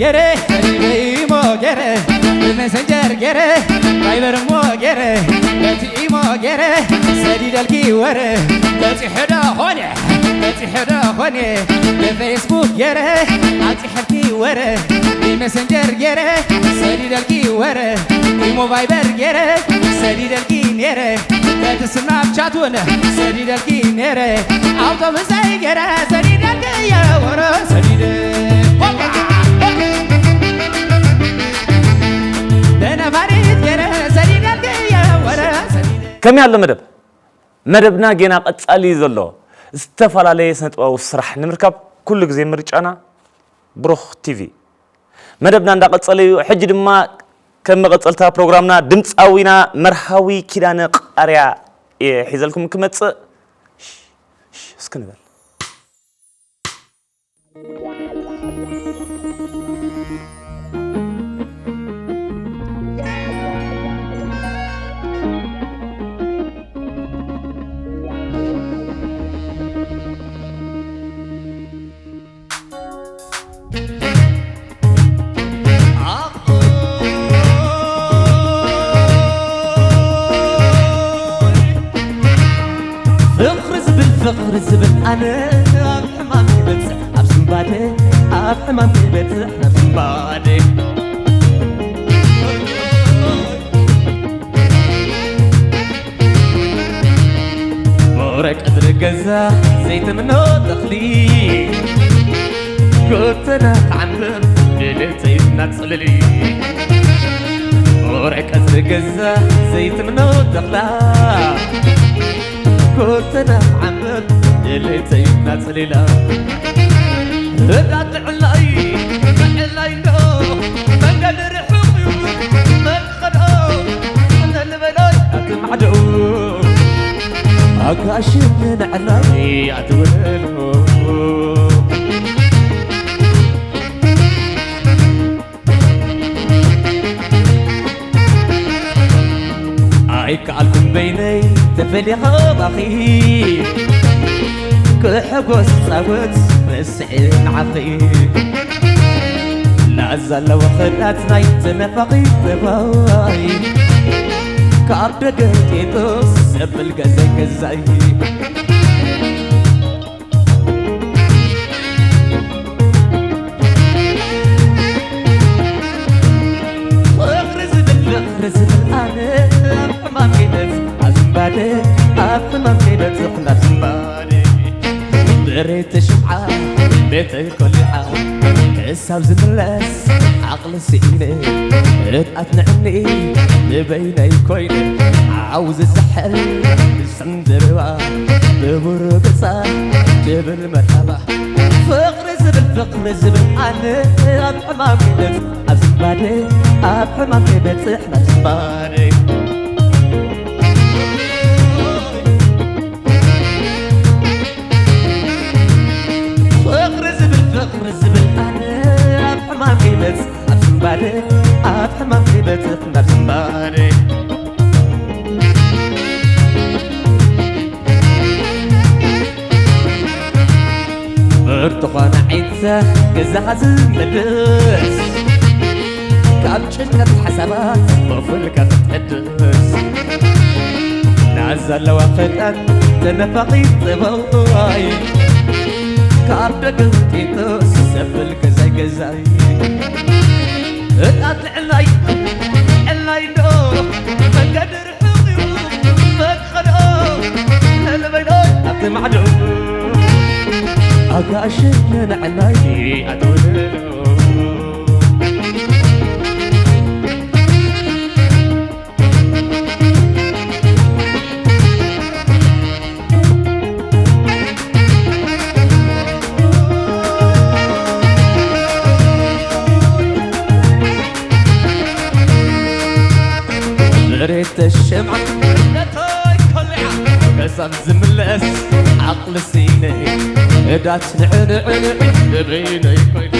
ገረ ሰዲደ ኢሞ ገረ ብመሰንጀር ገረ ቫይበር እሞ ገረ በቲ ኢሞ ገረ ሰዲደልኪ ወረ በፂሑ ዶ ኾነ በፂሑ ዶ ኾነ ብፌስቡክ ገረ ኣብፂሐልኪ ወረ ብመሰንጀር ገረ ሰዲደልኪ ወረ ኢሞ ቫይበር ገረ ሰዲደልኪ ነረ በቲ ስናፕቻት እውን ሰዲደልኪ ነረ ኣውቶቡሰይ ገረ ሰዲደልኪ የወረ ሰዲደ በነፋሪት ገረ ሰዲደልኪ የወረ ሰዲደ ከመይ ኣሎ መደብ? መደብና ጌና ቀጻሊ እዩ ዘሎ። ዝተፈላለየ ስነጥበባዊ ስራሕ ንምርካብ ኩሉ ግዜ ምርጫና ብሩኽ ቲቪ። መደብና እንዳቐጸለ እዩ። ሕጂ ድማ ከም መቐጸልታ ፕሮግራምና ድምጻዊና መርሃዊ ኪዳነ ቃርያ እየ ሒዘልኩም ክመጽእ። ሽ- ሽ- እስኪ ንበል። ፍቕሪ ዝብል ፍቕሪ ዝብል ኣነ ኣብ ሕማም ይበጽሕ ኣብ ስንባደ ኣብ ሕማም ይበጽሕ ናብ ስንባደ ወረ ቀጽሪ ገዛ ዘይትምኖ ተኽሊ ጎተና ክዓምብብ ድሌተይ እናጽልሊ ወረ ቀጽሪ ገዛ ዘይትምኖ ተኽላ ጎተና ክዓምብብ ድሌተይ እናጽልላ እዳ ጥዕላይ ጥዕላይ እንዶ መንገዲ ርሑቕ እዩ መን ክኸድኦ እንተልበሎ ኣቲ ማዕድዑ ኣጋሽ ንዕላይ ኣትበሎ ኣይከኣልኩን በይነይ ተፈልየ ኸባኺ ክሕጎስ ጻወት ረስዐ ንዓኺ ላዛ ኣለዎ ኽዳት ናይ ተነፋቒ ጠባይ ካብ ደገ ጢጦስ ዘብል ገዛይ ገዛይ ፍቕሪ ዝብል ፍቕሪ ዝብል ኣነ ኣብ ሕማም ከይበጽሕ ኣብ ዝንባደ ኣብ ሕማም ከይበጽሕ ናብ ዝንባደ ብሬተ ሽምዓ ቤተይ ኮሊዓ ክሳብ ዝምለስ ዓቕሊ ስኢነ እት ኣትንዕኒ ንበይነይ ኮይነ ዓው ዝስሕል ሰንደርባ ብብሩ ገጻ ትብል መርሓባ ፍቕሪ ዝብል ፍቕሪ ዝብል ኣነ ኣብ ሕማም ይበጽሕ ኣብ ዝንባደ ኣብ ሕማም ይበጽሕ ናብ ዝንባደ ፍቕሪ ዝብል ፍቕሪ ዝብል ኣነ ኣብ ሕማም ይበጽሕ ኣብ ዝንባደ ኣብ ሕማም ይበጽሕ ናብ ዝንባደ ብርቱዃን ዓይንተ ገዛኻ ዝመልስ ካብ ጭንቀት ሓሳባት መፍልካ ክትሕድስ ናዝ ዘለዋ ክዳን ተነፋቒ ጥበዋይ ካብ ደገ ጢጥስ ዘብል ገዛይ ገዛይ እታ ጥዕላይ ጥዕላይ እንዶ መንገዲ ርሑቕ እዩ መክኸድኦ ለለበይኖ ኣብቲ ማዕዶ ኣጋሽ ንዕላይ ኣትወደዶ ብሬተ ሽምዓ ነቶይ ኮሊዓ ከሳብ ዝምለስ ዓቕሊ ሲነ እዳት ንዕንዕንዕ ንበይነይ ኮይኑ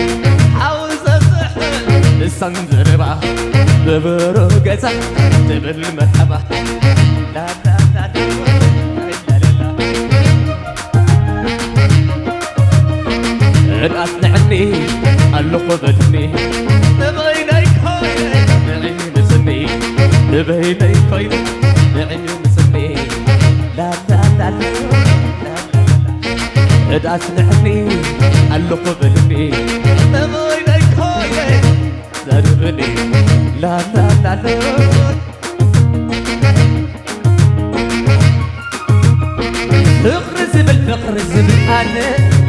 ሓው ዘብዝሕ ንሳን ዘረባ ብብሩህ ገዛ ትብል መርሓባ ላላላላ ላላላላ እዳት ንዕኒ ኣለኹ በልኒ ንበይነይ ኮይነ ንዕይ ምስኒ ንበይነይ ኮይነ ንዕይ ምስኒ ላላላላ እዳ ስምዕኒ ኣለኹ በልኒ ንበይነይ ኮይነ ዘርብኒ ላላላላ ፍቕሪ ዝብል ፍቕሪ ዝብል ኣነ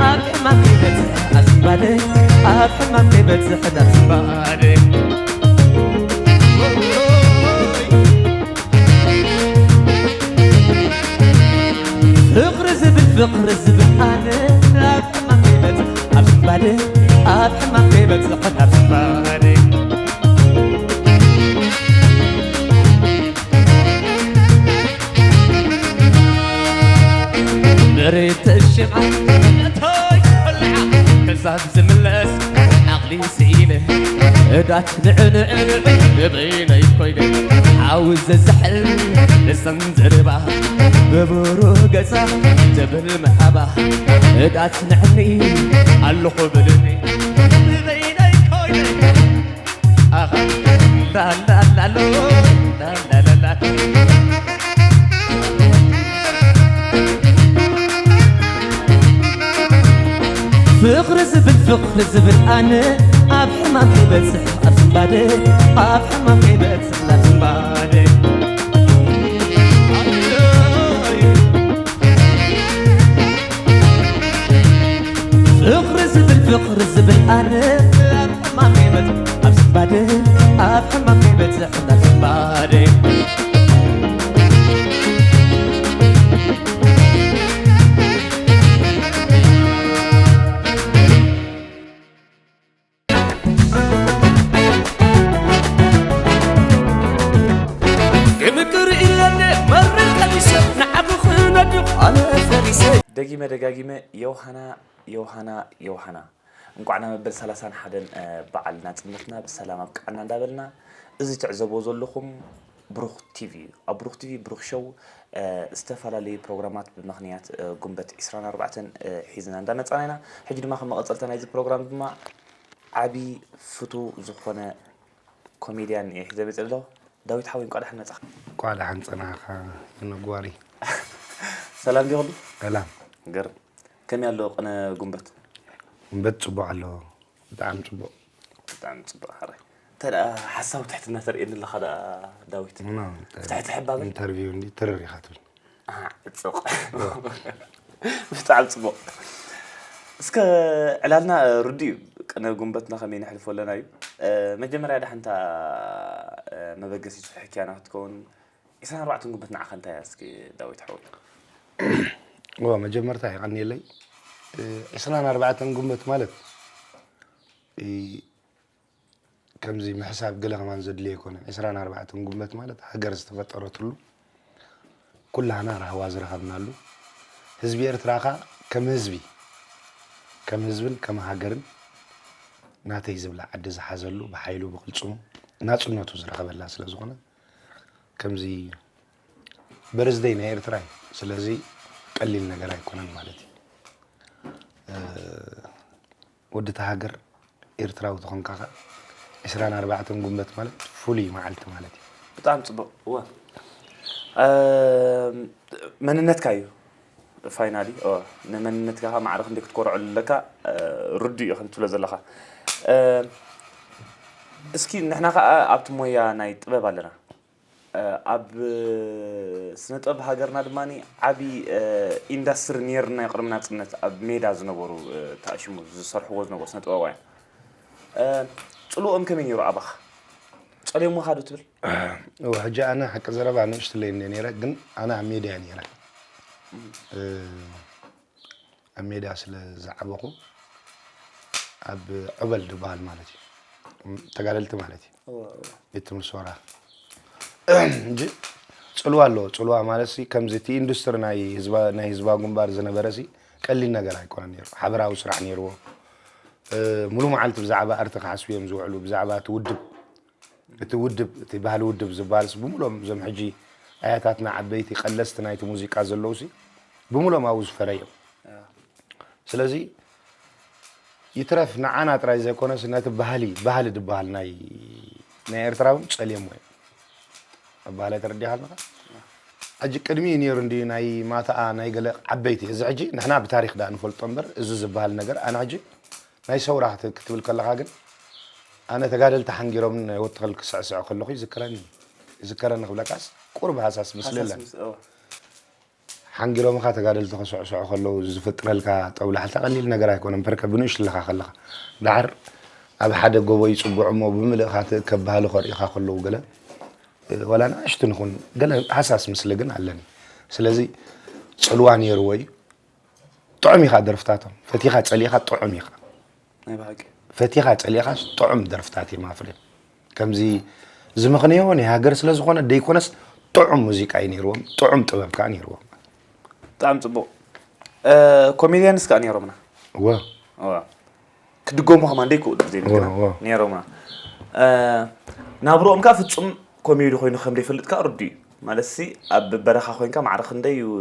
ኣብ ሕማም ከይበጽሕ ኣብ ዝምባለ ኣብ ሕማም ከይበጽሕ ናብ ዝምባለ ፍቕሪ ዝብል ፍቕሪ ዝብል ኣነ ኣብ ሕማም ከይበጽሕ ኣብ ዝምባለ ኣብ ሕማም ከይበጽሕ ናብ ዝምባለ መሬት ተሽቓ ነቶይ ቆልዓ ክሳብ ዝምለስ ዓቕሊ ስኢነ እዳት ንዕንዕንዕ ንበይነይ ኮይነ ሓዊ ዘዝሕል ንሰን ዘረባ ብብሩህ ገጻ ትብል መሓባ እዳት ንዕኒ ኣለኹ ብልኒ ንበይነይ ኮይነ ኣኻ ላላላሎ ላላላላ ፍቕሪ ዝብል ፍቕሪ ዝብል ኣነ ኣብ ሕማም ከይበጽሕ ኣብ ዝምባደ ኣብ ሕማም ከይበጽሕ ናብ ዝምባደ ፍቕሪ ዝብል ፍቕሪ ዝብል ኣነ ኣብ ሕማም ከይበጽሕ ኣብ ዝምባደ ኣብ ሕማም ከይበጽሕ ናብ ዝምባደ ክምቅር ኢለኒ መርር ቀሚሰ ንዓኹ ክነድቕ ኣነ ፈሪሰ። ደጊመ ደጋጊመ ዮሃና ዮሃና ዮሃና እንቋዕ ናብ መበል ሰላሳን ሓደን በዓል ናጽነትና ብሰላም ኣብቅዓና እንዳበልና፣ እዚ ትዕዘብዎ ዘለኹም ብሩኽ ቲቪ እዩ። ኣብ ብሩኽ ቲቪ ብሩኽ ሾው ዝተፈላለዩ ፕሮግራማት ብምኽንያት ጉንበት ዕስራን ኣርባዕተን ሒዝና እንዳመጻና ኢና። ሕጂ ድማ ከም መቐጸልታ ናይዚ ፕሮግራም ድማ ዓቢ ፍቱው ዝኾነ ኮሜድያን እየ ሒዘ መጽእ ኣለኹ። ዳዊት ሓወይ እንቋዕ ደሓን መጻኻ። እንቋዕ ደሓን ጸናሕካ ነጓሪ። ሰላም ድዩ ኩሉ? ሰላም። ገርም። ከመይ ኣሎ ቅነ ጉንበት? ጉንበት ጽቡቕ ኣሎ። ብጣዕሚ ጽቡቕ። ብጣዕሚ ጽቡቕ ሓራይ። እንታይ ደኣ ሓሳዊ ትሕትና ተርእየኒ ኣለኻ ደኣ ዳዊት? ኖ፣ እንታይ ፍትሒ ትሕባበል? ኢንተርቪው እንዲ ትርር ኢኻ ትብል። ኣሃ፣ ጽቡቕ። ብጣዕሚ ጽቡቕ። እስከ ዕላልና ርዱእ እዩ። ቅነ ጉንበትና ከመይ ነሕልፎ ኣለና እዩ። እ፣ መጀመርያ ደሓንታ፣ እ፣ መበገሲት ፍትሒ ኪያና ክትከውን ዕስራን ኣርባዕተን ጉንበት ንዓኻ እንታይ እያ እስኪ ዳዊት ሓወይ? እወ፣ መጀመርታ የቐንየለይ። እ፣ ዕስራን ኣርባዕተን ጉንበት ማለት፣ እ፣ ከምዚ ምሕሳብ ገለ ከማን ዘድልዮ ኣይኮነን። ዕስራን ኣርባዕተን ጉንበት ማለት ሃገር ዝተፈጠረትሉ፣ ኩላህና ራህዋ ዝረኸብናሉ፣ ህዝቢ ኤርትራ ከኣ ከም ህዝቢ፣ ከም ህዝብን ከም ሃገርን ናተይ ዝብላ ዓዲ ዝሓዘሉ፣ ብሓይሉ ብቕልጽሙ ናጽነቱ ዝረኸበላ ስለ ዝኾነ፣ ከምዚ በርዝደይ ናይ ኤርትራ እዩ። ስለዚ ቀሊል ነገር ኣይኮነን ማለት እዩ። እ፣ ወዲ እታ ሃገር ኤርትራዊ ተኾንካ ኸኣ ዕስራን ኣርባዕተን ጉንበት ማለት ፍሉይ መዓልቲ ማለት እዩ። ብጣዕሚ ጽቡቕ። እወ። እ፣ መንነትካ እዩ ፋይናሊ። እወ። ንመንነትካ ኸኣ ማዕረ ክንደይ ክትኮርዐሉ ኣለካ፣ እ፣ ርዱእ እዩ ከም ትብሎ ዘለኻ። እ፣ እስኪ ንሕና ኸኣ ኣብቲ ሞያ ናይ ጥበብ ኣለና። እ፣ ኣብ ስነ ጥበብ ሃገርና ድማ ዓቢ፣ እ፣ ኢንዳስትሪ ነይርና እዩ። ቅድሚ ናጽነት ኣብ ሜዳ ዝነበሩ፣ እ፣ ተኣሽሙ ዝሰርሕዎ ዝነበሩ ስነ ጥበባውያን። እ፣ ጽልኦም ከመይ ነይሩ ኣባኻ? ጸልዮምኻ ዶ ትብል? እወ፣ ሕጂ ኣነ ሓቂ ዘረባ ንእሽትለይ እንደ ነይረ፣ ግን ኣነ ኣብ ሜድያ ነይረ። እ፣ ኣብ ሜዳ ስለ ዝዓበኹ፣ ኣብ ዑበል ዝበሃል ማለት እዩ። ተጋደልቲ ማለት እዩ። እወ፣ እወ። ቤት ትምህርቲ ሶራ። እንጂ ጽልዋ ኣለዎ። ጽልዋ ማለት ሲ፣ ከምዚ እቲ ኢንዱስትሪ ናይ ህዝባ-፣ ናይ ህዝባዊ ግንባር ዝነበረ ሲ፣ ቀሊል ነገር ኣይኮነን ነይሩ። ሓበራዊ ስራሕ ነይርዎ። እ፣ ሙሉ መዓልቲ ብዛዕባ ኣርቲ ክሓስቡ እዮም ዝውዕሉ፣ ብዛዕባ እቲ ውድብ። እቲ ውድብ፣ እቲ ባህሊ ውድብ ዝበሃልስ ብምሎም እዞም ሕጂ ኣያታትና ዓበይቲ ቀለስቲ ናይቲ ሙዚቃ ዘለውሲ ብምሎም ኣብኡ ዝፈረ እዮም። ያ። ስለዚ ይትረፍ ንዓና ጥራይ ዘይኮነስ ነቲ ባህሊ፣ ባህሊ ዝበሃል ናይ፣ ናይ ኤርትራ እውን ጸልየሞ እዮም። ኣብ ባህሊ ተረዲኻ ኣለኻ? ሕጂ ቅድሚ እዩ ነይሩ እንድዩ ናይ ማታኣ ናይ ገለ ዓበይቲ። እዚ ሕጂ ንሕና ብታሪኽ ደኣ ንፈልጦ እምበር እዚ ዝበሃል ነገር ኣነ ሕጂ ናይ ሰውራ ክት-፣ ክትብል ከለኻ ግን ኣነ ተጋደልቲ ሓንጊሮም ናይ ወትኸል ክስዕስዕ ከለኹ ይዝክረኒ። ይዝከረኒ ክብለካስ ቁሩብ ሃሳስ ምስለለን። ሓንጊሮምኻ ተጋደልቲ ክስዕስዑ ከለዉ ዝፍጥረልካ ጠውላሕታ ቀሊል ነገር ኣይኮነን። ፐርከ ብንእሽትለኻ ከለኻ ደሓር ኣብ ሓደ ጎቦ ይጽግዑ እሞ ብምልእኻ ትእከብ ባህሊ ከርእዩኻ ከለዉ ገለ፣ እ፣ ዋላ ንእሽቱ ንኹን ገለ ሃሳስ ምስሊ ግን ኣለኒ። ስለዚ ጽልዋ ነይርዎ እዩ። ጥዑም ኢኻ ደርፍታቶም። ፈቲኻ ጸሊእኻ ጥዑም ኢኻ። ናይ ብሓቂ። ፈቲኻ ጸሊእኻስ ጥዑም ደርፍታት እዮም ኣፍርዮም። ከምዚ ዝምኽንዮ ናይ ሃገር ስለ ዝኾነ ደይኮነስ ጥዑም ሙዚቃ እዩ ነይርዎም፣ ጥዑም ጥበብ ከኣ ነይርዎም። ብጣዕሚ ጽቡቕ። እ፣ ኮሜድያንስ ከኣ ነይሮምና። እወ። እወ። ክድገሙ ከማን ደይክእሉ ብዘይ እወ፣ ምግና እወ። ነይሮምና። እ፣ ናብርኦም ከኣ ፍጹም ኮሜዲ ኮይኑ ከም ዘይፈልጥ ከኣ ርዱእ እዩ። ማለትሲ ኣብ በረኻ ኮይንካ ማዕረ ክንደይ እዩ፣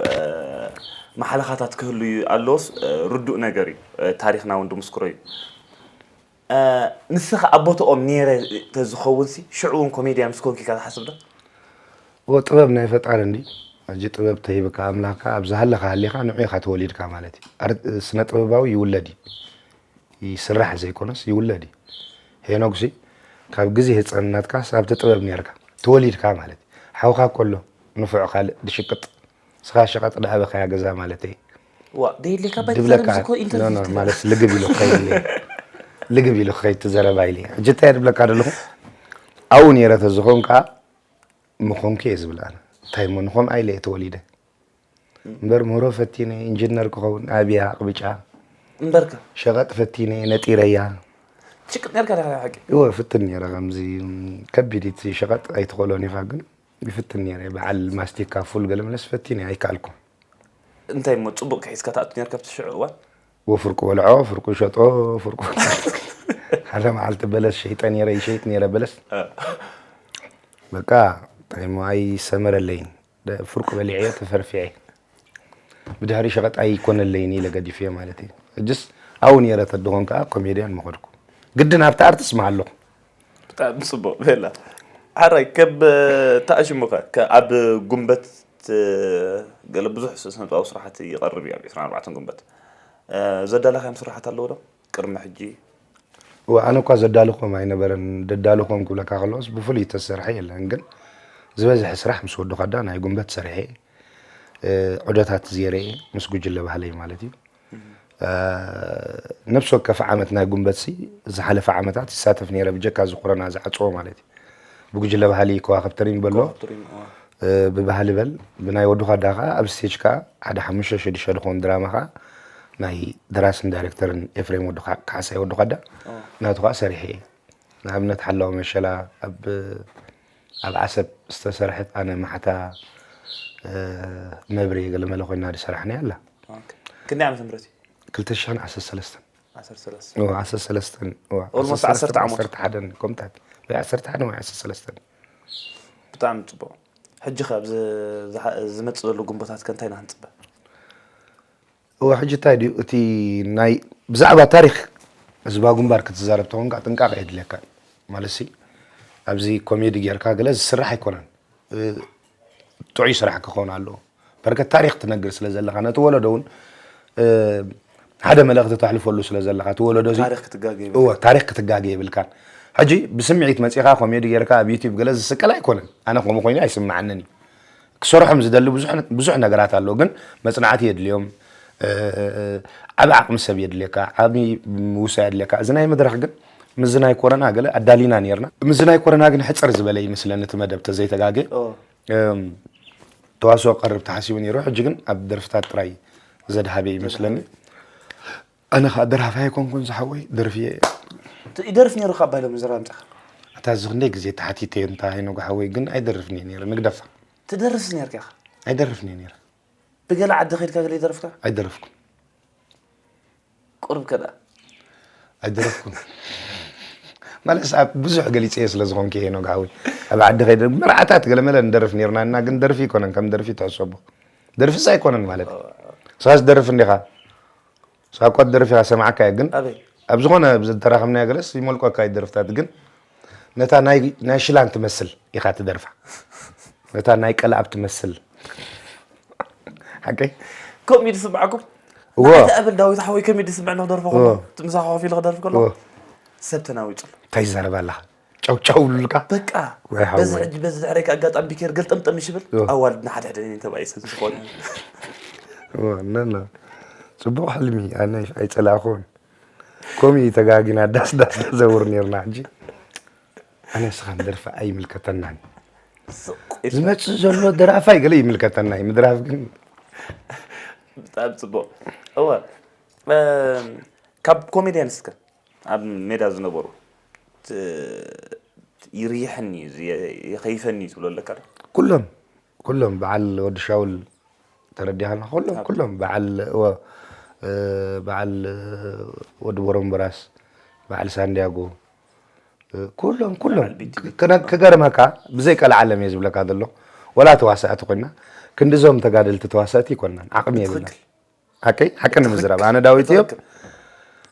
እ፣ መሓለኻታት ክህሉ እዩ ኣሎስ፣ እ፣ ርዱእ ነገር እዩ። እ፣ ታሪኽና እውን ድምስክሮ እዩ። እ፣ ንስኻ ኣብ ቦትኦም ነይረ ተዝኸውንሲ ሽዑ እውን ኮሜድያን ምስ ኮንኪ ኢልካ ትሓስብ ዶ? እወ፣ ጥበብ ናይ ፈጣሪ እንዲ። ሕጂ ጥበብ ተሂብካ ኣምላኽካ ኣብ ዝሃለኻ ሃሊኻ ንዑ ኢኻ ተወሊድካ ማለት እዩ። ኣር-፣ ስነ ጥበባዊ ይውለድ እዩ። ይስራሕ ዘይኮነስ ይውለድ እዩ። ሄኖግሲ ካብ ግዜ ህጻንነትካስ ኣብቲ ጥበብ ኔርካ ተወሊድካ ማለት እዩ። ሓውካ ከሎ ንፉዕ ካልእ ድሽቅጥ፣ ንስኻ ሸቐጥ ድሃበኻያ ገዛ ማለተይ። ዋ ደይድልየካ ባይ ድብለካ ትዛረብ እኮ ኢንተርቪው ኖ፣ ኖ፣ ትዛረብ። ማለት ልግብ ኢሉ ክኸይድ ኢለ። ልግብ ኢሉ ክኸይድ ትዘረባ ኢለ። ሕጂ እንታይ ድብለካ ዘለኹ? ኣብኡ ነይረ ተዝኸውን ከኣ ምኾንኩ እየ ዝብል ኣነ። እንታይ እሞ ንኸምኣ ኢለ እየ ተወሊደ። እምበር ምህሮ ፈቲነ ኢንጂነር ክኸውን ኣብያ ኣቕብጫ እምበርካ ሸቐጥ ፈቲነ ነጢረያ። ትሽቅጥ ነርካ ዲኻ ናይ ሓቂ? እወ፣ ፍትን ነይረ። ከምዚ ከቢድ እቲ ሸቐጥ ኣይትኽእሎን ኢኻ፣ ግን ይፍትን ነይረ። በዓል ማስቲካ ፉል ገለ መለስ ፈቲነ ኣይከኣልኩ። እንታይ እሞ ጽቡቕ ክሒዝካ ትኣቱ ነርካ ኣብቲ ሽዑ እዋን? ወፍርቁ በልዖ፣ ፍርቁ ሸጦ፣ ፍርቁ ሓደ መዓልቲ በለስ ሸይጠ ነይረ፣ ይሸይጥ ነይረ በለስ። እ። በቃ እንታይ እሞ ኣይሰመረለይን። ደ-፣ ፍርቁ በሊዐዮ ተፈርፊዐ። ብድሕሪ ሸቐጥ ኣይኮነለይን ኢለ ገዲፍዮ ማለት እዩ። ሕጅስ ኣብኡ ነይረ ተድኾን ከኣ ኮሜድያን ምኸድኩ። ግድን ኣብቲ ኣርትስ ምሃለኹ። ብጣዕሚ ጽቡቕ ቤላ። ሓራይ፣ ከብ ተኣሽሙኸ፣ ከ-፣ ኣብ ጉንበት፣ እ፣ ገለ ብዙሕ ስ-፣ ስነ ጥበባዊ ስራሓት ይቐርብ እዩ ኣብ ዕስራን ኣርባዕተን ጉንበት። እ፣ ዘዳለኻዮም ስራሓት ኣለዉ ዶ? ቅድሚ ሕጂ? እወ፣ ኣነ እኳ ዘዳልኾም ኣይነበረን። ደዳልኾም ክብለካ ከለኹስ ብፍሉይ እተሰርሐ የለን፣ ግን ዝበዝሐ ስራሕ ምስ ወዲ ኳዳ ናይ ጉንበት ሰሪሐ፣ እ፣ ዑደታት ዝየረየ ምስ ጉጅለ ባህለይ ማለት እዩ። እ፣ ነፍሲ ወከፍ ዓመት ናይ ጉንበትሲ ዝሓለፈ ዓመታት ይሳተፍ ነይረ፣ ብጀካ እዚ ኮሮና ዝዓጽዎ ማለት እዩ። ብጉጅለ ባህሊ ከዋኽብቲ ሪም በሎ፣ ከዋኽብቲ ሪም፣ እወ። እ፣ ብባህሊ በል፣ ብናይ ወዲ ኳዳ ከኣ ኣብ ስቴጅ ከኣ ሓደ ሓሙሽተ ሽዱሽተ ዝኾን ድራማ ከኣ ናይ ደራስን ዳይሬክተርን ኤፍሬም ወዲ ካ-፣ ካሕሳይ ወዲ ኳዳ እወ። ናቱ ከኣ ሰሪሐ እየ። ንኣብነት ሓላዊ መሸላ ኣብ፣ ኣብ ዓሰብ ዝተሰርሐት ኣነ ማሕታ፣ እ፣ መብሬ ገለመለ ኮይና ዝሰራሕናያ ኣላ። ኦኬ። ክንደይ ዓመተ ምህረት እዩ? ክልተ ሽሕን ዓሰርተ ሰለስተን። ዓሰርተ ሰለስተ። እወ፣ ዓሰርተ ሰለስተን፣ እወ፣ ኦልሞስት ዓሰርተ ዓሰርተ ዓመት። ዓሰርተ ሓደን ኮምታት። ወይ ዓሰርተ ሓደ ወይ ዓሰርተ ሰለስተን። ብጣዕሚ ጽቡቕ። ሕጂ ኸ ኣብዚ ዝሓ-፣ ዝመጽእ ዘሎ ጉንቦታት ከ እንታይ ኢና ክንጽበ? እወ፣ ሕጂ እንታይ ድዩ እቲ ናይ ብዛዕባ ታሪኽ ህዝባዊ ግንባር ክትዛረብ ተኾንካ ጥንቃቐ የድልየካ። ማለትሲ ኣብዚ ኮሜዲ ጌርካ ገለ ዝስራሕ ኣይኮነን። እ፣ ጥዑይ ስራሕ ክኸውን ኣለዎ። በርከት ታሪኽ ትነግር ስለ ዘለኻ፣ ነቲ ወለዶ እውን፣ እ፣ ሓደ መልእኽቲ ተሕልፈሉ ስለ ዘለኻ፣ እቲ ወለዶ እዚ ታሪኽ ክትጋገ የብልካ። እወ፣ ታሪኽ ክትጋገ የብልካን። ሕጂ ብስምዒት መጺኻ ኮሜዲ ጌርካ ኣብ ዩቲዩብ ገለ ዝስቀል ኣይኮነን። ኣነ ከምኡ ኮይኑ ኣይስምዓንን እዩ። ክሰርሖም ዝደሊ ብዙሕ ነ-፣ ብዙሕ ነገራት ኣሎ፣ ግን መጽናዕቲ የድልዮም። እ፣ ዓቢ ዓቕሚ ሰብ የድልየካ፣ ዓቢ ምውሳእ የድልየካ። እዚ ናይ መድረኽ ግን ምስዚ ናይ ኮረና ገለ ኣዳሊና ኔርና። ምስዚ ናይ ኮረና ግን ሕጽር ዝበለ ይመስለኒ እቲ መደብ ተዘይተጋግየ። ኦ። እም፣ ተዋስኦ ክቐርብ ተሓሲቡ ነይሩ፣ ሕጂ ግን ኣብ ደርፍታት ጥራይ ዘድሃበ ይመስለኒ። ኣነ ኸኣ ደራፋ ኣይኮንኩን ዝሓወይ፣ ደርፊ እየ። ት-፣ ይደርፍ ነይሩ ካብ ባይሎም ዘረባ ኣምጻኻ? ኣታ እዚ ክንደይ ግዜ ተሓቲተ እየ፣ እንታ ሄኖግ ሓወይ፣ ግን ኣይደርፍን እየ ነይረ፣ ንግደፋ። ትደርፍስ ነይርካ ኢኻ? ኣይደርፍን እየ ነይረ። ብገለ ዓዲ ኸይድካ ገለ ይደርፍካ? ኣይደረፍኩን። ቁሩብ ከ ደኣ? ኣይደረፍኩን። ማለት ኣብ ብዙሕ ገሊጸ እየ ስለ ዝኾንኩ እየ ሄኖግ ሓወይ። ኣብ ዓዲ ኸይደ መርዓታት ገለመለ ንደርፍ ነይርና እና፣ ግን ደርፊ ኣይኮነን፣ ከም ደርፊ ትሕሰቦ። ደርፊስ ኣይኮነን ማለት እዩ። ንስኻስ ትደርፍ እንዲኻ? ሳቋት ደርፊ ሰማዕካያ ግን ኣበይ ኣብ ዝኾነ ብዝተራኸብናዮ ገለስ ይመልቆካ እዩ ደርፍታት ግን ነታ ናይ ናይ ሽላን ትመስል ኢኻ ትደርፋ ነታ ናይ ቀልኣብ ትመስል ሓቀይ ከምኡ እዩ ዝስምዓኩም እዎ። ንዓይ ኣብል ዳዊት ሓወይ ከመይ ዝስምዕ ንክደርፎ ከሎ እቲ ምሳኻ ኮፍ ኢሉ ክደርፍ ከሎ እዎ። ሰብ ተናዊፅሉ እንታይ ይዛረብ ኣለኻ ጨው ጨው ብሉልካ በቃ ወይ ሓወይ። በዚ ሕጂ በዚ ድሕረይ ኣጋጣሚ ቢኬር ገልጠምጠም ይሽብል እዎ። ኣዋልድ ንሓድሕደን እየን ተባኢሰን ዝኾነ እዎ፣ ነና ጽቡቕ ሕልሚ ኣነ ኣይጸላእኹን ከምኡ እዩ ተጋጊና ዳስ ዳስ ዘውር ነርና ሕጂ ኣነ ስኻ ንደርፊ ኣይምልከተናን ስቕ ኢልካ ዝመጽእ ዘሎ ደራፋይ ገለ ይምልከተና እዩ ምድራፍ ግን ብጣዕሚ ፅቡቅ እወ እም፣ ካብ ኮሜድያን እስከ ኣብ ሜዳ ዝነበሩ ት- ይርይሐኒ እዩ፣ የ- የኸይፈኒ እዩ ትብሎ ኣለካ ዶ? ኩሎም ኩሎም በዓል ወዲ ሻውል ተረዲኻና ኩሎም ኩሎም በዓል እወ፣ እ፣ በዓል እ፣ ወዲ ቦረምበራስ በዓል ሳንዲያጎ እ፣ ኩሎም ኩሎም ክነ- ክገርመካ ብዘይ ቀልዓለም እየ ዝብለካ ዘሎ ወላ ተዋሳእቲ ኮይና ክንዲዞም ተጋደልቲ ተዋሳእቲ ይኮናን ዓቕሚ የብልና ትኽክል ሓቀይ ሓቂ ንምዝራብ ኣነ ዳዊት እዮም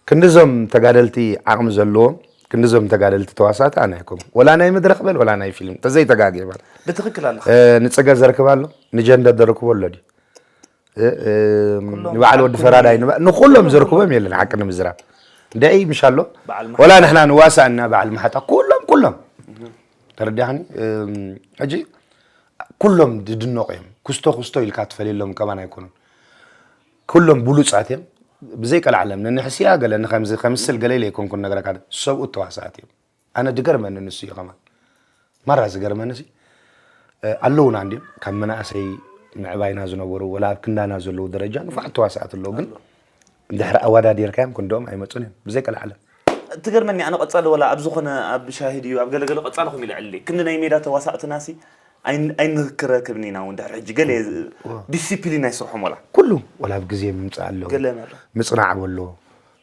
ክንዲዞም ተጋደልቲ ዓቕሚ ዘለዎም ክንዲዞም ተጋደልቲ ተዋሳእቲ ኣነ ኣይኮም ወላ ናይ መድረክ በል ወላ ናይ ፊልም ተዘይተጋግየ ማለት ብትኽክል ኣለኻ እ፣ ንፅገ ዘርክብ ኣሎ ንጀንደር ዘርክቦ ኣሎ ድዩ እ፣ እ፣ ንበዓል ወዲ ፈራዳይ ንበ- ንኩሎም ዘርክቦም የለን ሓቂ ንምዝራብ እንደይ ምሽ ኣሎ በዓል ወላ ንሕና ንዋሳእ እና በዓል ማሓጣ ኩሎም ኩሎም ተረዲኻኒ እም፣ ሕጂ ኩሎም ድድነቑ እዮም ኩስቶ ኩስቶ ኢልካ ትፈልየሎም ከማን ኣይኮኑን ኩሎም ብሉፃት እዮም ብዘይ ቀልዓለም ንንሕስያ ገለ ንከምዚ ከምስል ገለ ኢለ ኣይኮንኩን ነገረካ ሰብኡት ተዋሳእት እዮም ኣነ ድገርመኒ ንሱ እዩ ከማን ማራ ዝገርመኒ ሲ ኣለውና እንዲም ካብ መናእሰይ ምዕባይና ዝነበሩ ወላ ኣብ ክንዳና ዘለዉ ደረጃ ንፉዓት ተዋሳእት ኣለዉ ግን እንድሕር ኣወዳዲርካዮም ክንድኦም ኣይመፁን እዮም ብዘይ ቀልዓለም ትገርመኒ ኣነ ቀፃሊ ወላ ኣብ ዝኾነ ኣብ ሻሂድ እዩ ኣብ ገለገለ ቀፃሊ ኹም ኢለ ዕሊ ክንዲ ናይ ሜዳ ተዋሳእትና ሲ ኣይን- ኣይንክረክብን ኢና እውን ድሕሪ ሕጂ ገለ ዲሲፕሊን ኣይስርሖም ወላ ኩሉ ወላ ኣብ ግዜ ምምፃእ ኣለዎ ገለ ማለት ምፅናዕ በሎ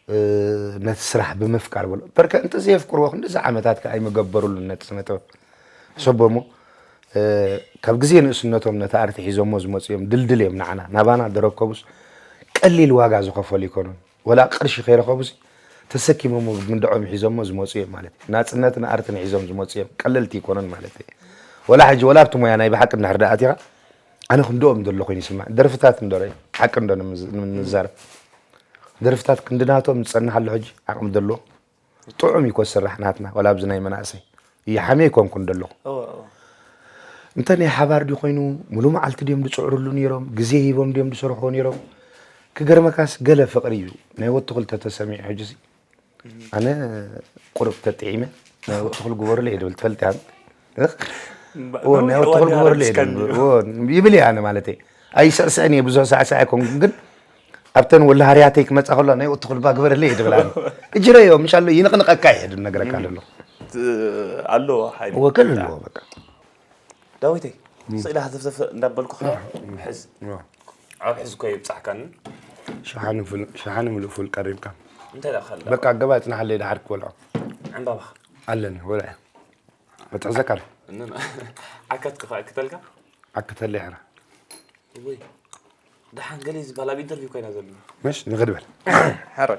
እ፣ ነቲ ስራሕ ብምፍቃር በሎ በርከ እንተ ዘየፍቅርዎ ክንዲዚ ዓመታት ከ ኣይምገበሩሉን ነቲ ስነ ጥበብ ሕሰቦ እሞ እ፣ ካብ ግዜ ንእስነቶም ነቲ ኣርቲ ሒዞሞ ዝመፁ እዮም ድልድል እዮም ንዓና ናባና ደረከቡስ ቀሊል ዋጋ ዝኸፈሉ ይኮኑን ወላ ቅርሺ ከይረኸቡስ ተሰኪሞሞ ብምንድዖም ሒዞሞ ዝመፁ እዮም ማለት እዩ ናፅነትን ኣርትን ሒዞም ዝመፁ እዮም ቀለልቲ ይኮኑን ማለት እዩ ወላ ሕጂ ወላ ኣብቲ ሞያ ናይ ብሓቂ እንድሕር ደኣ ኣቲኻ ኣነ ክንድኦም ዘሎ ኮይኑ ይስማዕ ደርፍታት እንዶ ርእ ሓቂ እንዶ ንምዝ- ንምንዛረብ ደርፍታት ክንድናቶም ዝፀንሕ ኣሎ ሕጂ ዓቕሚ ዘለዎ ጥዑም እዩ ኮ ዝስራሕ ናትና ወላ ኣብዚ ናይ መናእሰይ ይሓምየ ይኮንኩ እንደለኹ እወ፣ እወ። እንተ ናይ ሓባር ድዩ ኮይኑ ሙሉ መዓልቲ ድዮም ዝፅዕርሉ ነይሮም ግዜ ሂቦም ድዮም ዝሰርሕዎ ነይሮም ክገርመካስ ገለ ፍቕሪ እዩ ናይ ወዲ ክልተ ተሰሚዑ ሕጂ ኣነ ቁሩብ ተጥዒመ ናይ ወዲ ክል ግበሩለይ ድብል ትፈልጥ እያ እኽ? እወ፣ ናይ ወዲ ክል ግበሩለይ ድብል እወ፣ ይብል እየ ኣነ ማለት እየ ኣይስዕስዕን እየ ብዙሕ ሳዕሳዕ ኣይኮንኩን ግን ኣብተን ወላሃርያተይ ክመፃ ከሎ ናይ ወዲ ክልባ ግበረለይ እየ ድብል ኣነ እጅረዮ ምሻሎ ይንቕንቐካ እየ ድነገረካ ደሎ ኣለዎ ሓይሊ ወገል ኣለዎ በቃ ዳዊተይ ስኢላ ሃተፍተፍ እንዳበልኩ ሕዝ ኣብ ሕዝ እኮ ይብፃሕካኒ ሸሓኒ ምሉእ ፉል ቀሪብካ እንታይ ዳኸል በቃ ገባ ፅናሓለይ ድሓር ክበልዖ ዕምባባኻ ኣለኒ ወላ በትሕዘካ ዓካት ክፋ ክተልካ ኣክተለ ሕራ ወይ ደሓን ገለ ዝበሃል ኣብ ኢንተርቪው ኮይና ዘለና ምሽ ንኽድበል ሕረ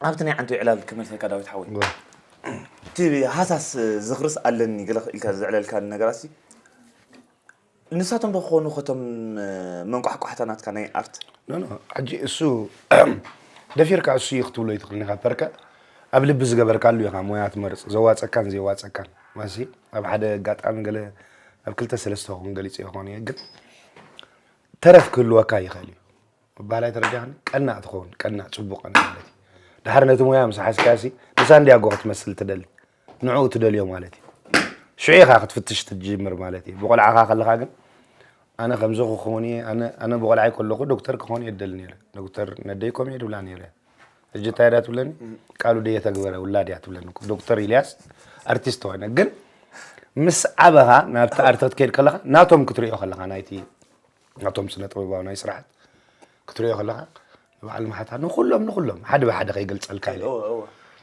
ኣብቲ ናይ ዓንቱ ዕላል ክመልሰልካ ዳዊት ሓወይ እቲ ሃሳስ ዝኽርስ ኣለኒ ገለ ኢልካ ዘዕለልካ ነገራት ንሳቶም ዶ ክኾኑ ከቶም መንቋሕቋሕታ ናትካ ናይ ኣርት ኖ ኖ ሕጂ እሱ ደፊርካ እሱ እዩ ክትብሎ ይትኽእል ኢኻ ፐርከ ኣብ ልቢ ዝገበርካሉ ኢኻ ሞያ ትመርፅ ዘዋፀካን ዘይዋፀካን ማሲ ኣብ ሓደ ኣጋጣሚ ገለ ኣብ ክልተ ሰለስተ ኹን ገሊፀ ይኾን እየ ግን ተረፍ ክህልወካ ይኽእል እዩ ምባላይ ተረዲኻኒ ቀናእ ትኸውን ቀናእ ፅቡቅ ቀናእ ማለት እዩ ድሓር ነቲ ሞያ ምስ ሓዝካሲ ንሳንዲያጎ ክትመስል ትደሊ ንዕኡ ትደልዮ ማለት እዩ ሽዑ ኢኻ ክትፍትሽ ትጅምር ማለት እዩ ብቆልዓኻ ከለኻ ግን ኣነ ከምዚ ክኸውን እየ ኣነ ኣነ ብቆልዓይ ከለኹ ዶክተር ክኾን እየ ደሊ ነይረ ዶክተር ነደይ ከምኡ እየ ድብላ ነይረ ሕጂ እንታይ እያ ትብለኒ ቃሉ ደየተግበረ ውላድ እያ ትብለኒ ዶክተር ኢልያስ ኣርቲስት ኾይነ ግን ምስ ዓበኻ ናብቲ ኣርተት ከይድ ከለኻ ናቶም ክትሪኦ ከለኻ ናይቲ ናቶም ስነ ጥበባዊ ናይ ስራሓት ክትሪኦ ከለኻ ንበዓል ማሓታ ንኩሎም ንኩሎም ሓደ ብሓደ ከይገልፀልካ ኢለ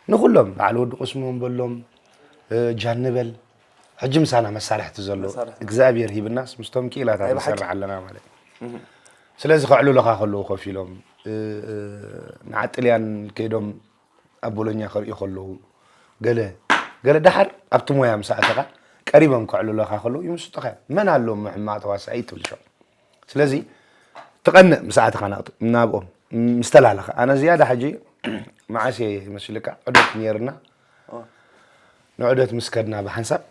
ንኩሎም በዓል ወዲ ቁስሞም በሎም እ፣ ጃን ንበል ሕጂ ምሳና መሳርሕቲ ዘሎ እግዚኣብሔር ሂብናስ ምስቶም ክኢላታት ንሰርሕ ኣለና ማለት እዩ ስለዚ ከዕልሉኻ ከለዉ ኮፍ ኢሎም፣ እ፣ እ፣ ንዓጥልያን ከይዶም ኣብ ቦሎኛ ከርእዩ ከለዉ፣ ገለ፣ ገለ ደሓር ኣብቲ ሞያ ምስ ኣተኻ ቀሪቦም ከዕልሉኻ ከለዉ ይምስጡኻ እዮም። መን ኣሎ እሞ ሕማቕ ተዋሳኣይ ትብል ሸው። ስለዚ ትቐንእ ምስ ኣተኻ ናብቱ-፣ ናብኦም ምስ ተላለኻ። ኣነ ዝያዳ ሕጂ መዓስ እየ መስልካ ዑደት ነይርና። ኦ። ንዑደት ምስ ከድና ብሓንሳብ፣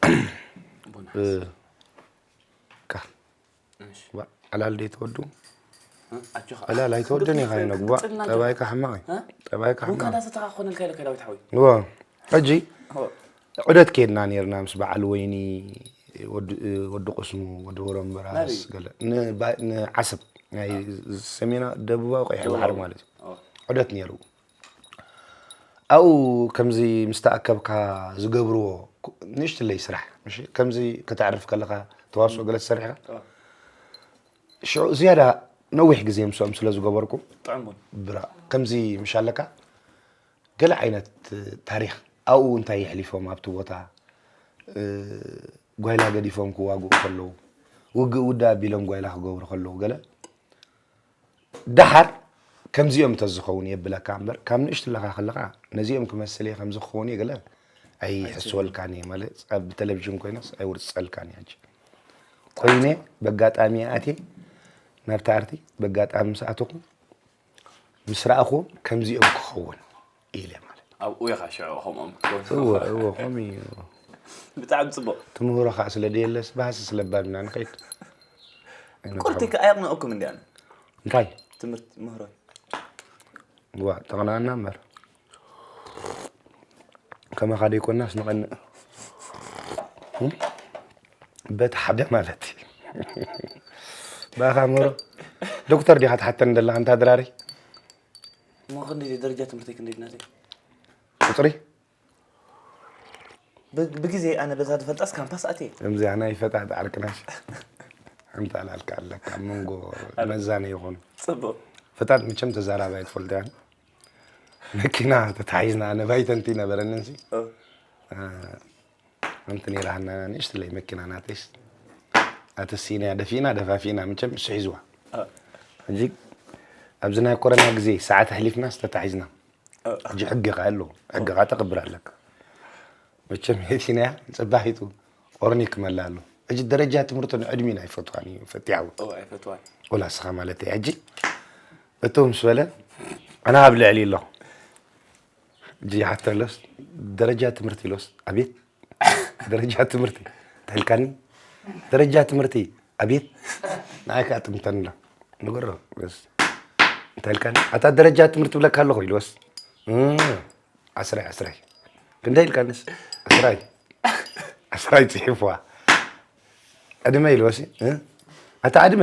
ቡና። እ፣ ካ-፣ እሺ። ዋ፣ ዕላል ደይ ትወዱ? እ? ኣጆኻ። ዕላል ኣይትወድን ኢኻ፣ ክንቅጽል፣ ይነግዋ። ክንቅጽል ኢና፣ ኣጆኻ። ጠባይካ ሕማቕ እዩ። እ? ጠባይካ ቡንካ ሕማቕ። እንዳሰተኻ ክኾነልካ ኢለ ከዳዊት ሓወይ። ዋ፣ ሕጂ ኦ። ዑደት ኬድና ኔርና ምስ በዓል ወይኒ፣ ወዲ፣ ወዲ ቁስሙ፣ ወዲ ወረምበራስ ናበይ? ገለ። ንባ-፣ ንዓሰብ፣ ናይ ሰሜና ደቡባዊ ቀይሕ ደቡባዊ። ባሕሪ ማለት እዩ። ኦ። ዑደት ኔሩ። ኣብኡ ከምዚ ምስ ተኣከብካ ዝገብርዎ ኩ-፣ ንእሽትለይ ስራሕ፣ ምሽ-፣ ከምዚ ከተዕርፍ ከለኻ ተዋስኦ ገለ ትሰርሕ ኢኻ። ኦ። ሽዑ ዝያዳ ነዊሕ ግዜ ምስኦም ስለ ዝገበርኩ፣ ጥዑም ቡን። ብራ-፣ ከምዚ ምሽ ኣለካ፣ ገለ ዓይነት ታሪኽ፣ ኣብኡ እንታይ የሕሊፎም ኣብቲ ቦታ፣ እ፣ ጓይላ ገዲፎም ክዋግኡ ከለዉ፣ ውግእ ውዳእ ኣቢሎም ጓይላ ክገብሩ ከለዉ፣ ገለ ደሓር ከምዚኦም እንተዝኸውን የብለካ እምበር፣ ካብ ንእሽትለኻ ከለኻ ነዚኦም ክመስል እየ፣ ከምዚ ክኸውን እየ ገለ ኣይሕስወልካን እየ። ማለት ኣብ ቴሌቪዥን ኮይነስ ኣይውርጸልካን እየ። ሕጂ ኮይነ በጋጣሚ ኣትየ ናብቲ ኣርቲ፣ በጋጣሚ ምስ ኣተኹ ምስ ረኣኹዎም ከምዚኦም ክኸውን ኢለ ማለት። ኣብኡ ኢኻ ሽዑ ከምኦም ክትከውን። እወ፣ እወ፣ ከምኡ እዩ። ብጣዕሚ ጽቡቕ። ትምህሮ ከዓ ስለ ደየለስ፣ ባህሲ ስለ ባልና ንኸይድ። ቁርቲ ከኣ ኣየቕንአኩም እንዲ ኣነ። እንታይ? ትምህርቲ ምህሮ። ዋ፣ ተቕንኣና እምበር። ከማኻ ደይኮናስ ንቐንእ። እም? በቲ ሓደ ማለት እዩ። ብኣኻ ምህሮ። ዶክተር ዲኻ ትሓተኒ ዘለኻ፣ እንታ ድራሪ? እሞ ክንደይ ደረጃ ትምህርተይ ክንደይ ናተይ? ቁጽሪ? ብ-፣ ብግዜ ኣነ በዛ ዝፈልጣስ ካምፓስ ኣትየ። ከምዚኣ ናይ ፈጣጥ ዓርክናሽ ሓንቲ ኣላልካ ኣለካ፣ ኣብ መንጎ መዛነ ይኹን። ጽቡቕ። ፈጣጥ መቸም ተዛራባይ ትፈልጦ እያ። መኪና ተታሒዝና፣ ኣነ ባይተንቲ ነበረኒ እንሲ። ኦ። እ፣ ሓንቲ ነይራ ሃና ንእሽትለይ መኪና ናተይስ። ኣተሲናያ፣ ደፊእና፣ ደፋፊእና፣ መቸም እሱ ሒዝዋ። ኦ። ሕጂ ኣብዚ ናይ ኮረና ግዜ ሰዓት ኣሕሊፍናስ ተታሒዝና። ኦ። ሕጂ ሕጊ ኸኣ ኣለዎ። ሕጊ ኸኣ ተኽብር ኣለካ። መቸም ሄቲናያ፣ ጽባሒቱ ኦርኒክ መላ ኣሎ። ሕጂ ደረጃ ትምህርቱ ንዕድሚን ኣይፈትዋን እዩ፣ ፈቲሓዊ። ኦ፣ ኣይፈትዋን። ወላ እስኻ ማለት እዩ። ሕጂ እቱ ምስ በለ፣ ኣነ ኣብ ልዕሊ ኣለኹ። ሕጂ ይሓቶ ኣሎስ፣ ደረጃ ትምህርቲ ኢሎስ፣ ኣቤት፣ ደረጃ ትምህርቲ፣ እንታይ ኢልካኒ? ደረጃ ትምህርቲ፣ ኣቤት፣ ንዓይ ከኣ ጥምተኒ ኣሎ። ንገሮ፣ በስ። እንታይ ኢልካኒ? ኣታ ደረጃ ትምህርቲ ብለካ ኣለኹ ኢልወስ። እም፣ ዓስራይ፣ ዓስራይ። ክንደይ ኢልካንስ? ዓስራይ። ዓስራይ ጽሒፍዋ። ዕድመ ኢልወሲ፣ እ? ኣታ ዕድመ፣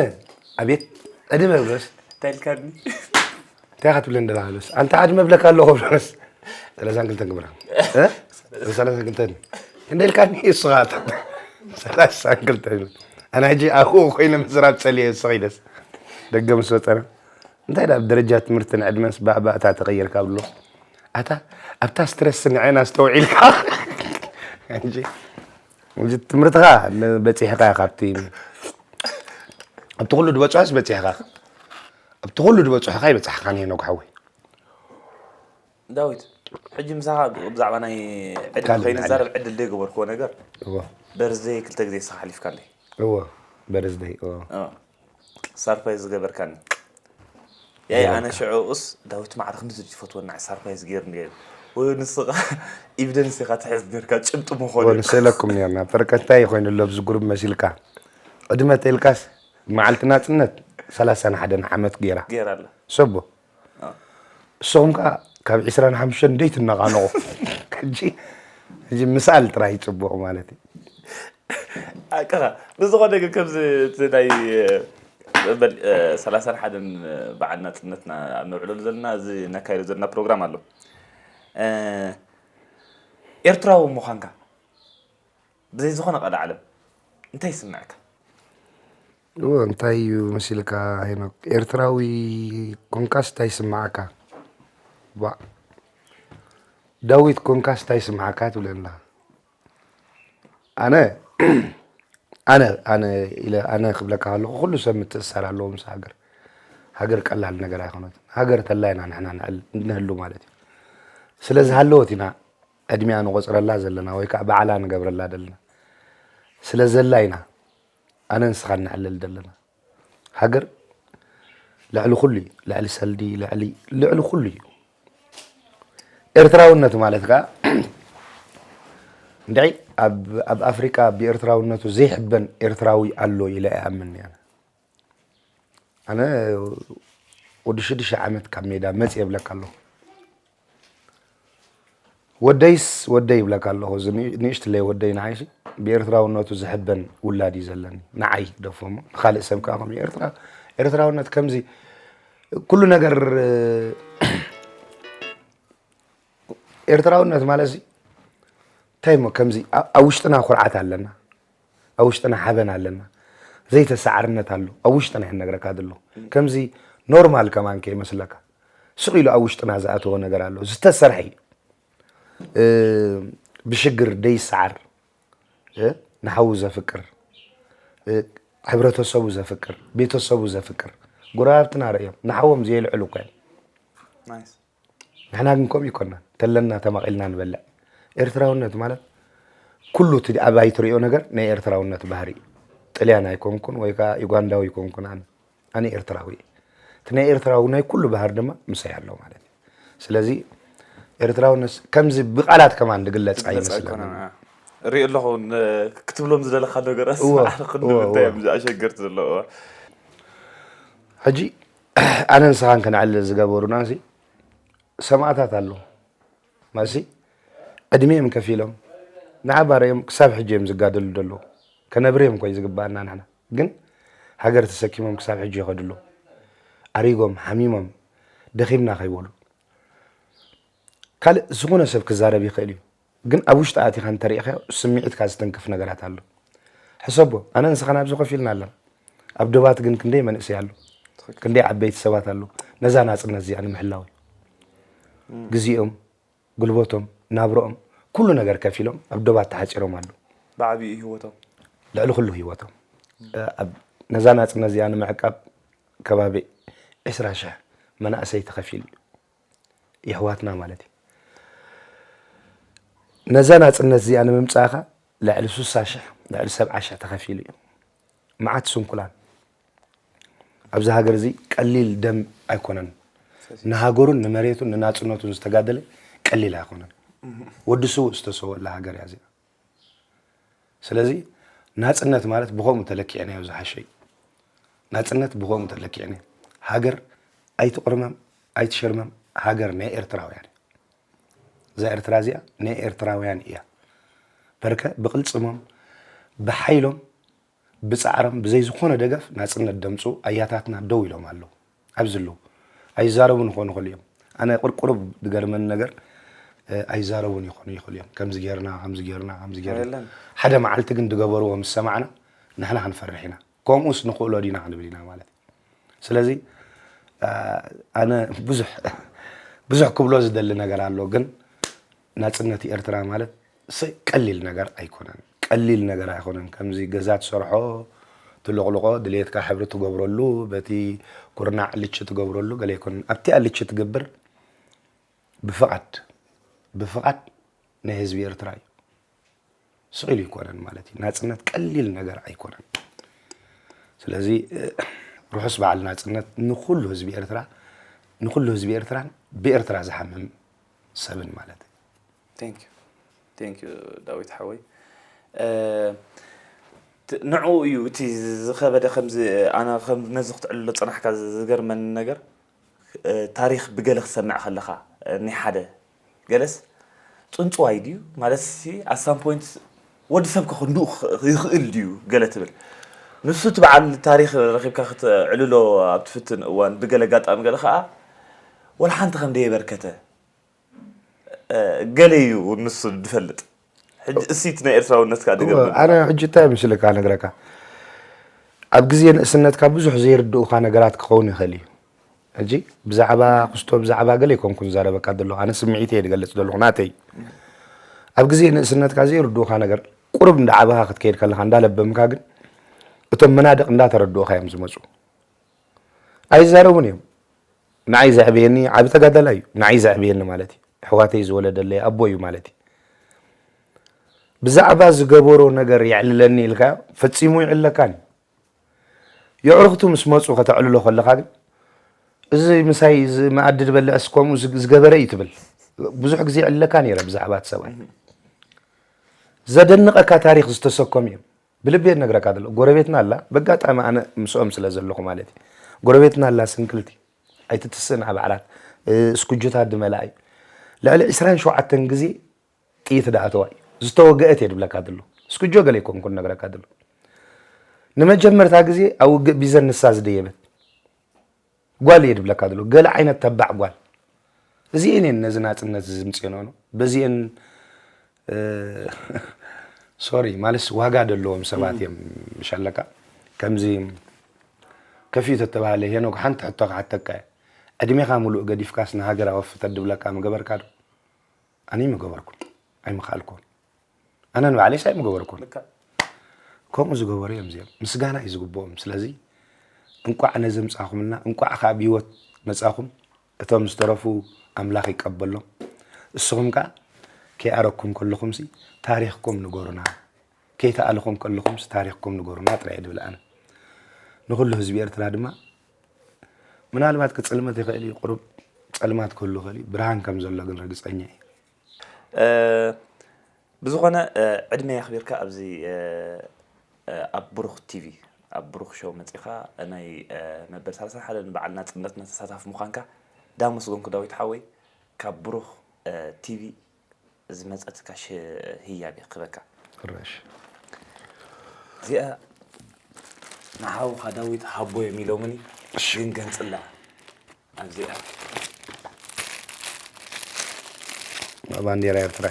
ኣቤት፣ ዕድመ ብሎስ። እንታይ ኢልካኒ? እንታይ ኢኻ ትብለኒ ዘለኻ ብሎስ? ኣንታ ዕድመ ብለካ ኣለኹ ብሎስ። ሰላሳን ክልተን ግብራ። እ? ሰላሳን ክልተን። ክንደይ ኢልካኒ? እስኻ ኣታ። ሰላሳን ክልተን። ኣነ ሕጂ ኣብኡ ኮይነ ምዝራብ ጸሊኤ፣ እስኺ ኢለስ። ደገ ምስ ወጸና። እንታይ ደኣ፣ ኣብ ደረጃ ትምህርትን ዕድመንስ ባእባእታ ተቐይርካ ብሎ። ኣታ፣ ኣብታ ስትረስ ንዐን ኣስተውዒልካ። እንጂ፣ እንጂ ትምህርትኻ ን-፣ በጺሕካ ኢኻ ኣብቲ፣ ኣብቲ ኩሉ ዝበጽሖስ በጺሕካ። ኣብቲ ኩሉ ዝበጽሖኻ ኣይበጻሕካን ሄኖክ ሓወይ። ዳዊት፣ ሕጂ ምሳኻ ብዛዕባ ናይ ዕድል ካልእ ከይንዛረብ ዕድል ዘይገበርክዎ ነገር፣ እዎ። በርዝደይ ክልተ ግዜ ንስኻ ሓሊፍካለይ። እዎ፣ በርዝደይ፣ እዎ። እዎ። ሳርፕራይዝ ዝገበርካኒ። ያይ፣ ኣነ ገበርካ። ሽዑ ኡስ ዳዊት ማዕረ ክንዲ ዝፈትወና ሳርፕራይዝ ገይርኒ ገይሩ። ወይ ንስኻ ኤቪደንስ ኢኻ ትሕዝ ነርካ ጭብጢ ምኾኑ። እዎ፣ ንስእለኩም ነርና። በቃ እንታይ ኮይኑ ኣሎ ኣብዚ ግሩፕ መሲልካ? ዕድመ ተልካስ መዓልቲ ናጽነት ሰላሳን ሓደን ዓመት ገይራ። ገይራ ኣላ። ሰቦ። ኣዎ። ንስኹም ከኣ ካብ ዒስራን ሓሙሽተን ደይትነቓነቑ። ሕጂ፣ ሕጂ ምስኣል ጥራይ ጽቡቕ ማለት እዩ። ኣቅኻ። ብዝኾነ ግን ከምዚ እቲ ናይ፣ እ፣ በል፣ እ፣ ሰላሳን ሓደን በዓል ናጽነትና ኣብ ነብዕለሉ ዘለና፣ እዚ ነካይዶ ዘለና ፕሮግራም ኣሎ። እ፣ ኤርትራዊ ምዃንካ ብዘይ ዝኾነ ቀልዓለም እንታይ ይስምዐካ? እወ፣ እንታይ እዩ መሲልካ ሄኖክ? ኤርትራዊ ኮንካስ እንታይ ይስምዓካ? ዋ፣ ዳዊት ኮንካስ እንታይ ይስምዓካ ትብለና? ኣነ፣ ኣነ፣ ኣነ ኢለ፣ ኣነ ክብለካ ከለኹ፣ ኩሉ ሰብ ምትእስሳር ኣለዎ ምስ ሃገር። ሃገር ቀላል ነገር ኣይኮነትን። ሃገር ተላይና ንሕና ንዕል- ንህሉ ማለት እዩ። ስለ ዝሃለወት ኢና ዕድሚኣ ንቆፅረላ ዘለና ወይ ከዓ በዓላ ንገብረላ ዘለና። ስለ ዘላ ኢና ኣነ ንስኻን ንዕልል ዘለና። ሃገር ልዕሊ ኩሉ እዩ። ልዕሊ ሰልዲ፣ ልዕሊ ልዕሊ ኩሉ እዩ። ኤርትራውነት ማለት ከዓ እንድዒ ኣብ ኣብ ኣፍሪቃ ብኤርትራውነቱ ዘይሕበን ኤርትራዊ ኣሎ ኢለ ኣይኣምን እየ። ኣነ ወዲ ሽዱሽተ ዓመት ካብ ሜዳ መጽእ የብለካ ኣለኹ። ወደይስ ወደይ ይብለካ ኣለኹ። እዚ ንእሽትለይ ወደይ ንዓይሲ ብኤርትራውነቱ ዝሕበን ውላድ እዩ ዘለኒ። ንዓይ ደፎሞ ንኻልእ ሰብ ከዓ ከም ኤርትራ ኤርትራውነት ከምዚ ኩሉ ነገር ኤርትራውነት ማለት እዚ እንታይ እሞ ከምዚ ኣብ ውሽጥና ኩርዓት ኣለና፣ ኣብ ውሽጥና ሓበን ኣለና፣ ዘይተሰዓርነት ኣሎ ኣብ ውሽጥና። ይነግረካ ዘሎ ከምዚ ኖርማል ከማን ከይመስለካ ስቕ ኢሉ ኣብ ውሽጥና ዝኣተወ ነገር ኣሎ ዝተሰርሐ እዩ። ብሽግር ደይሰዓር፣ ንሓዉ ዘፍቅር፣ ሕብረተሰቡ ዘፍቅር፣ ቤተሰቡ ዘፍቅር፣ ጎረባብትና ርእዮም ንሓዎም ዘየልዕሉ እኮ እዮም። ንሕና ግን ከምኡ ይኮና ተለና ተማቒልና ንበልዕ። ኤርትራውነት ማለት ኩሉ እቲ ኣብ ኣይትሪኦ ነገር ናይ ኤርትራውነት ባህሪ። ጥልያን ኣይኮንኩን ወይ ከዓ ዩጋንዳዊ ኣይኮንኩን ኣነ። ኣነ ኤርትራዊ እየ። እቲ ናይ ኤርትራዊ ናይ ኩሉ ባህር ድማ ምሳይ ኣሎ ማለት እዩ። ስለዚ ኤርትራውነት ከምዚ ብቃላት ከማን ዝግለጽ ኣይመስለንን። ርኢ ኣለኹ ክትብሎም ዝደለካ ነገር ኣስማዕልክን ንምንታይ እዮም ኣሸገርቲ ዘለዎ። ሕጂ ኣነ ንስኻን ከነዕልል ዝገበሩና ሲ ሰማእታት ኣለዉ ማሲ ዕድሚኦም ከፊሎም ንዓባር እዮም ክሳብ ሕጂ እዮም ዝጋደሉ ዘለዉ። ከነብርዮም ኮይ ዝግባኣና ንሕና ግን ሃገር ተሰኪሞም ክሳብ ሕጂ ይኸዱ ኣለዉ። ኣሪጎም ሓሚሞም ደኺምና ከይበሉ ካልእ ዝኾነ ሰብ ክዛረብ ይኽእል እዩ። ግን ኣብ ውሽጢ ኣቲኻ እንተሪኢኻዮ ስምዒትካ ዝትንክፍ ነገራት ኣሎ። ሕሰቦ ኣነ ንስኻን ኣብዚ ኮፍ ኢልና ኣለና። ኣብ ዶባት ግን ክንደይ መንእሰይ ኣሎ፣ ክንደይ ዓበይቲ ሰባት ኣሎ ነዛ ናፅነት እዚኣ ንምሕላው ግዜኦም፣ ጉልበቶም፣ ናብረኦም፣ ኩሉ ነገር ከፊሎም ኣብ ዶባት ተሓፂሮም ኣለዉ። ብዓብዩ ህይወቶም ልዕሊ ኩሉ ህይወቶም ነዛ ናፅነት እዚኣ ንምዕቃብ ከባቢ ዕስራ ሽሕ መናእሰይ ተኸፊሉ እዩ። የሕዋትና ማለት እዩ። ነዛ ናፅነት እዚኣ ንምምፃእኻ ልዕሊ ስሳ ሽሕ ልዕሊ ሰብዓ ሽሕ ተኸፊሉ እዩ። መዓት ስንኩላን ኣብዚ ሃገር እዚ ቀሊል ደም ኣይኮነን። ንሃገሩን ንመሬቱን ንናፅነቱን ዝተጋደለ ቀሊል ኣይኮነን። ወዲ ስውእ ዝተሰወላ ሃገር እያ እዚኣ። ስለዚ ናፅነት ማለት ብኸምኡ ተለኪዕናዮ ዝሓሸ እዩ። ናፅነት ብኸምኡ ተለኪዕናዮ ሃገር ኣይትቕርመም ኣይትሽርመም። ሃገር ናይ ኤርትራውያን እያ። እዛ ኤርትራ እዚኣ ናይ ኤርትራውያን እያ። በርከ ብቕልፅሞም ብሓይሎም ብፃዕሮም ብዘይ ዝኾነ ደገፍ ናፅነት ደምፁ ኣያታትና ደው ኢሎም ኣለዉ። ኣብዚ ኣለዉ ኣይዛረቡን ይኾኑ ይኽእሉ እዮም። ኣነ ቁርቁሩብ ዝገርመኒ ነገር ኣይዛረቡን ይኾኑ ይኽእሉ እዮም። ከምዚ ጌርና ከምዚ ጌርና ከምዚ ጌርና ሓደ መዓልቲ ግን ዝገበርዎ ምስ ሰማዕና ንሕና ክንፈርሕ ኢና። ከምኡስ ንኽእሎ ዲና ክንብል ኢና ማለት እዩ። ስለዚ ኣነ ብዙሕ ብዙሕ ክብሎ ዝደሊ ነገር ኣሎ ግን ናፅነት ኤርትራ ማለት ቀሊል ነገር ኣይኮነን። ቀሊል ነገር ኣይኮነን። ከምዚ ገዛ ትሰርሖ ትልቕልቆ ድሌትካ ሕብሪ ትገብረሉ በቲ ኩርናዕ ልቺ ትገብረሉ ገለ ኣይኮነን። ኣብቲኣ ልቺ ትገብር ብፍቓድ ብፍቓድ ናይ ህዝቢ ኤርትራ እዩ። ስቕ ኢሉ ኣይኮነን ማለት እዩ። ናፅነት ቀሊል ነገር ኣይኮነን። ስለዚ ርሑስ በዓል ናፅነት ንኩሉ ህዝቢ ኤርትራ ንኩሉ ህዝቢ ኤርትራን ብኤርትራ ዝሓምም ሰብን ማለት እዩ። Thank you thank you ዳዊት ሓወይ። ንዕኡ እዩ እቲ ዝኸበደ ከምዚ ኣነ ከም ነዚ ክትዕልሎ ዝፀናሕካ ዝገርመኒ ነገር ታሪኽ ብገለ ክትሰምዕ ከለኻ ናይ ሓደ ገለስ ፅንፅዋይ ድዩ ማለት ሲ ኣሳም ፖይንት ወዲ ሰብ ከክንድኡ ይኽእል ድዩ ገለ ትብል ንሱ እቲ በዓል ታሪኽ ረኺብካ ክትዕልሎ ኣብ ትፍትን እዋን ብገለ ኣጋጣሚ ገለ ከዓ ወላ ሓንቲ ከም ደየበርከተ ገለ እዩ ንሱ ዝፈልጥ ሕጂ እሲት ናይ ኤርትራውነት ከዓ ድገብር ኣነ ሕጂ እንታይ ምስልካ ነግረካ ኣብ ግዜ ንእስነትካ ብዙሕ ዘይርድኡካ ነገራት ክኸውን ይኽእል እዩ ሕጂ ብዛዕባ ክስቶ ብዛዕባ ገለ ይኮንኩ ዝዛረበካ ዘለኹ ኣነ ስምዒት እየ ዝገልፅ ዘለኹ ናተይ ኣብ ግዜ ንእስነትካ ዘይርድኡካ ነገር ቁሩብ እንዳዓበኻ ክትከይድ ከለኻ እንዳለበምካ ግን እቶም መናድቕ እንዳተረድኡኻ እዮም ዝመፁ ኣይዛረቡን እዮም። ንዓይ ዘዕበየኒ ዓቢ ተጋዳላይ እዩ። ንዓይ ዘዕበየኒ ማለት እዩ። ኣሕዋተይ ዝወለደለይ ኣቦ እዩ ማለት እዩ። ብዛዕባ ዝገበሮ ነገር የዕልለኒ ኢልካ ፈጺሙ ይዕለካን እዩ። የዕሩኽቱ ምስ መጹ ከተዕልሎ ከለኻ ግን፣ "እዚ ምሳይ፣ እዚ መኣዲ ዝበልዕስ ከምኡ ዝግ-፣ ዝገበረ እዩ" ትብል። ብዙሕ ግዜ ይዕልለካ ነይረ ብዛዕባ እቲ ሰብኣይ። ዘደንቐካ ታሪኽ ዝተሰከሙ እዮም። ብልቢ እየ ዝነግረካ ዘሎ። ጎረቤትና ኣላ፣ በጋጣሚ ኣነ ምስኦም ስለ ዘለኹ ማለት እዩ። ጎረቤትና ኣላ ስንክልቲ፣ ኣይትትስእን ኣብ ዓራት፣ እ፣ እስኩጆታት ዝመልኣ እዩ። ልዕሊ ዕስራን ሸውዓተን ግዜ ጥይት ደኣተዋ እዩ። ዝተወገአት እየ ዝብለካ ዘሎ። እስኩጆ ገለ ኣይኮንኩን ዝነግረካ ዘሎ። ንመጀመርታ ግዜ ኣብ ውግእ ቢዘን ንሳ ዝደየበት ጓል እየ ዝብለካ ዘሎ። ገለ ዓይነት ተባዕ ጓል። እዚኤን እየን ነዚ ናጽነት እዚ ዝምጽእኖ። በዚኤን፣ እ፣ ሶሪ፣ ማለትስ ዋጋ ዘለዎም ሰባት እዮም። ምሻለካ ከምዚ ከፊኡ ተተባሃለ፣ ሄኖክ፣ ሓንቲ ሕቶ ክሓተካ እየ። ዕድሜኻ ሙሉእ ገዲፍካስ ንሃገር ኣወፍተት ድብለካ ምገበርካ ዶ? ኣነ ኣይምገበርኩን፣ ኣይምኸኣልኩን። ኣነ ንባዕለይስ ኣይምገበርኩን። ልክዕ። ከምኡ ዝገበሩ እዮም እዚኦም። ምስጋና እዩ ዝግብኦም። ስለዚ እንቋዕ ነዚ ምጻኹምልና፣ እንቋዕ ከኣ ብህይወት መጻኹም። እቶም ዝተረፉ ኣምላኽ ይቀበሎም። እስኹም ከኣ ከይኣረግኩም ከለኹምሲ ታሪኽኩም ንገሩና። ከይተኣልኹም ከለኹምሲ ታሪኽኩም ንገሩና ጥራይ እየ ድብል ኣነ። ንኹሉ ህዝቢ ኤርትራ ድማ ምናልባት ክጽልመት ይኽእል እዩ፣ ቁሩብ ጸልማት ክህሉ ይኽእል እዩ፣ ብርሃን ከም ዘሎ ግን ርግጸኛ እየ። እ፣ ብዝኾነ፣ እ፣ ዕድመ የኽቢርካ ኣብዚ፣ እ፣ እ፣ ኣብ ብሩኽ ቲቪ፣ ኣብ ብሩኽ ሾው መጺኻ ናይ፣ እ፣ መበል ሰላሳን ሓደን በዓል ናጽነትና ተሳታፊ ምዃንካ ዳመስገንኩ ዳዊት ሓወይ። ካብ ብሩኽ፣ እ፣ ቲቪ ዝመጸትካ ሽ-፣ ህያብ የክበካ። ፍረሽ። እዚኣ ንሓውኻ ዳዊት ሃቦ እዮም ኢሎምኒ፣ እሺ። ግን ገንጽላ ኣብዚኣ። ባንዴራ ኤርትራ።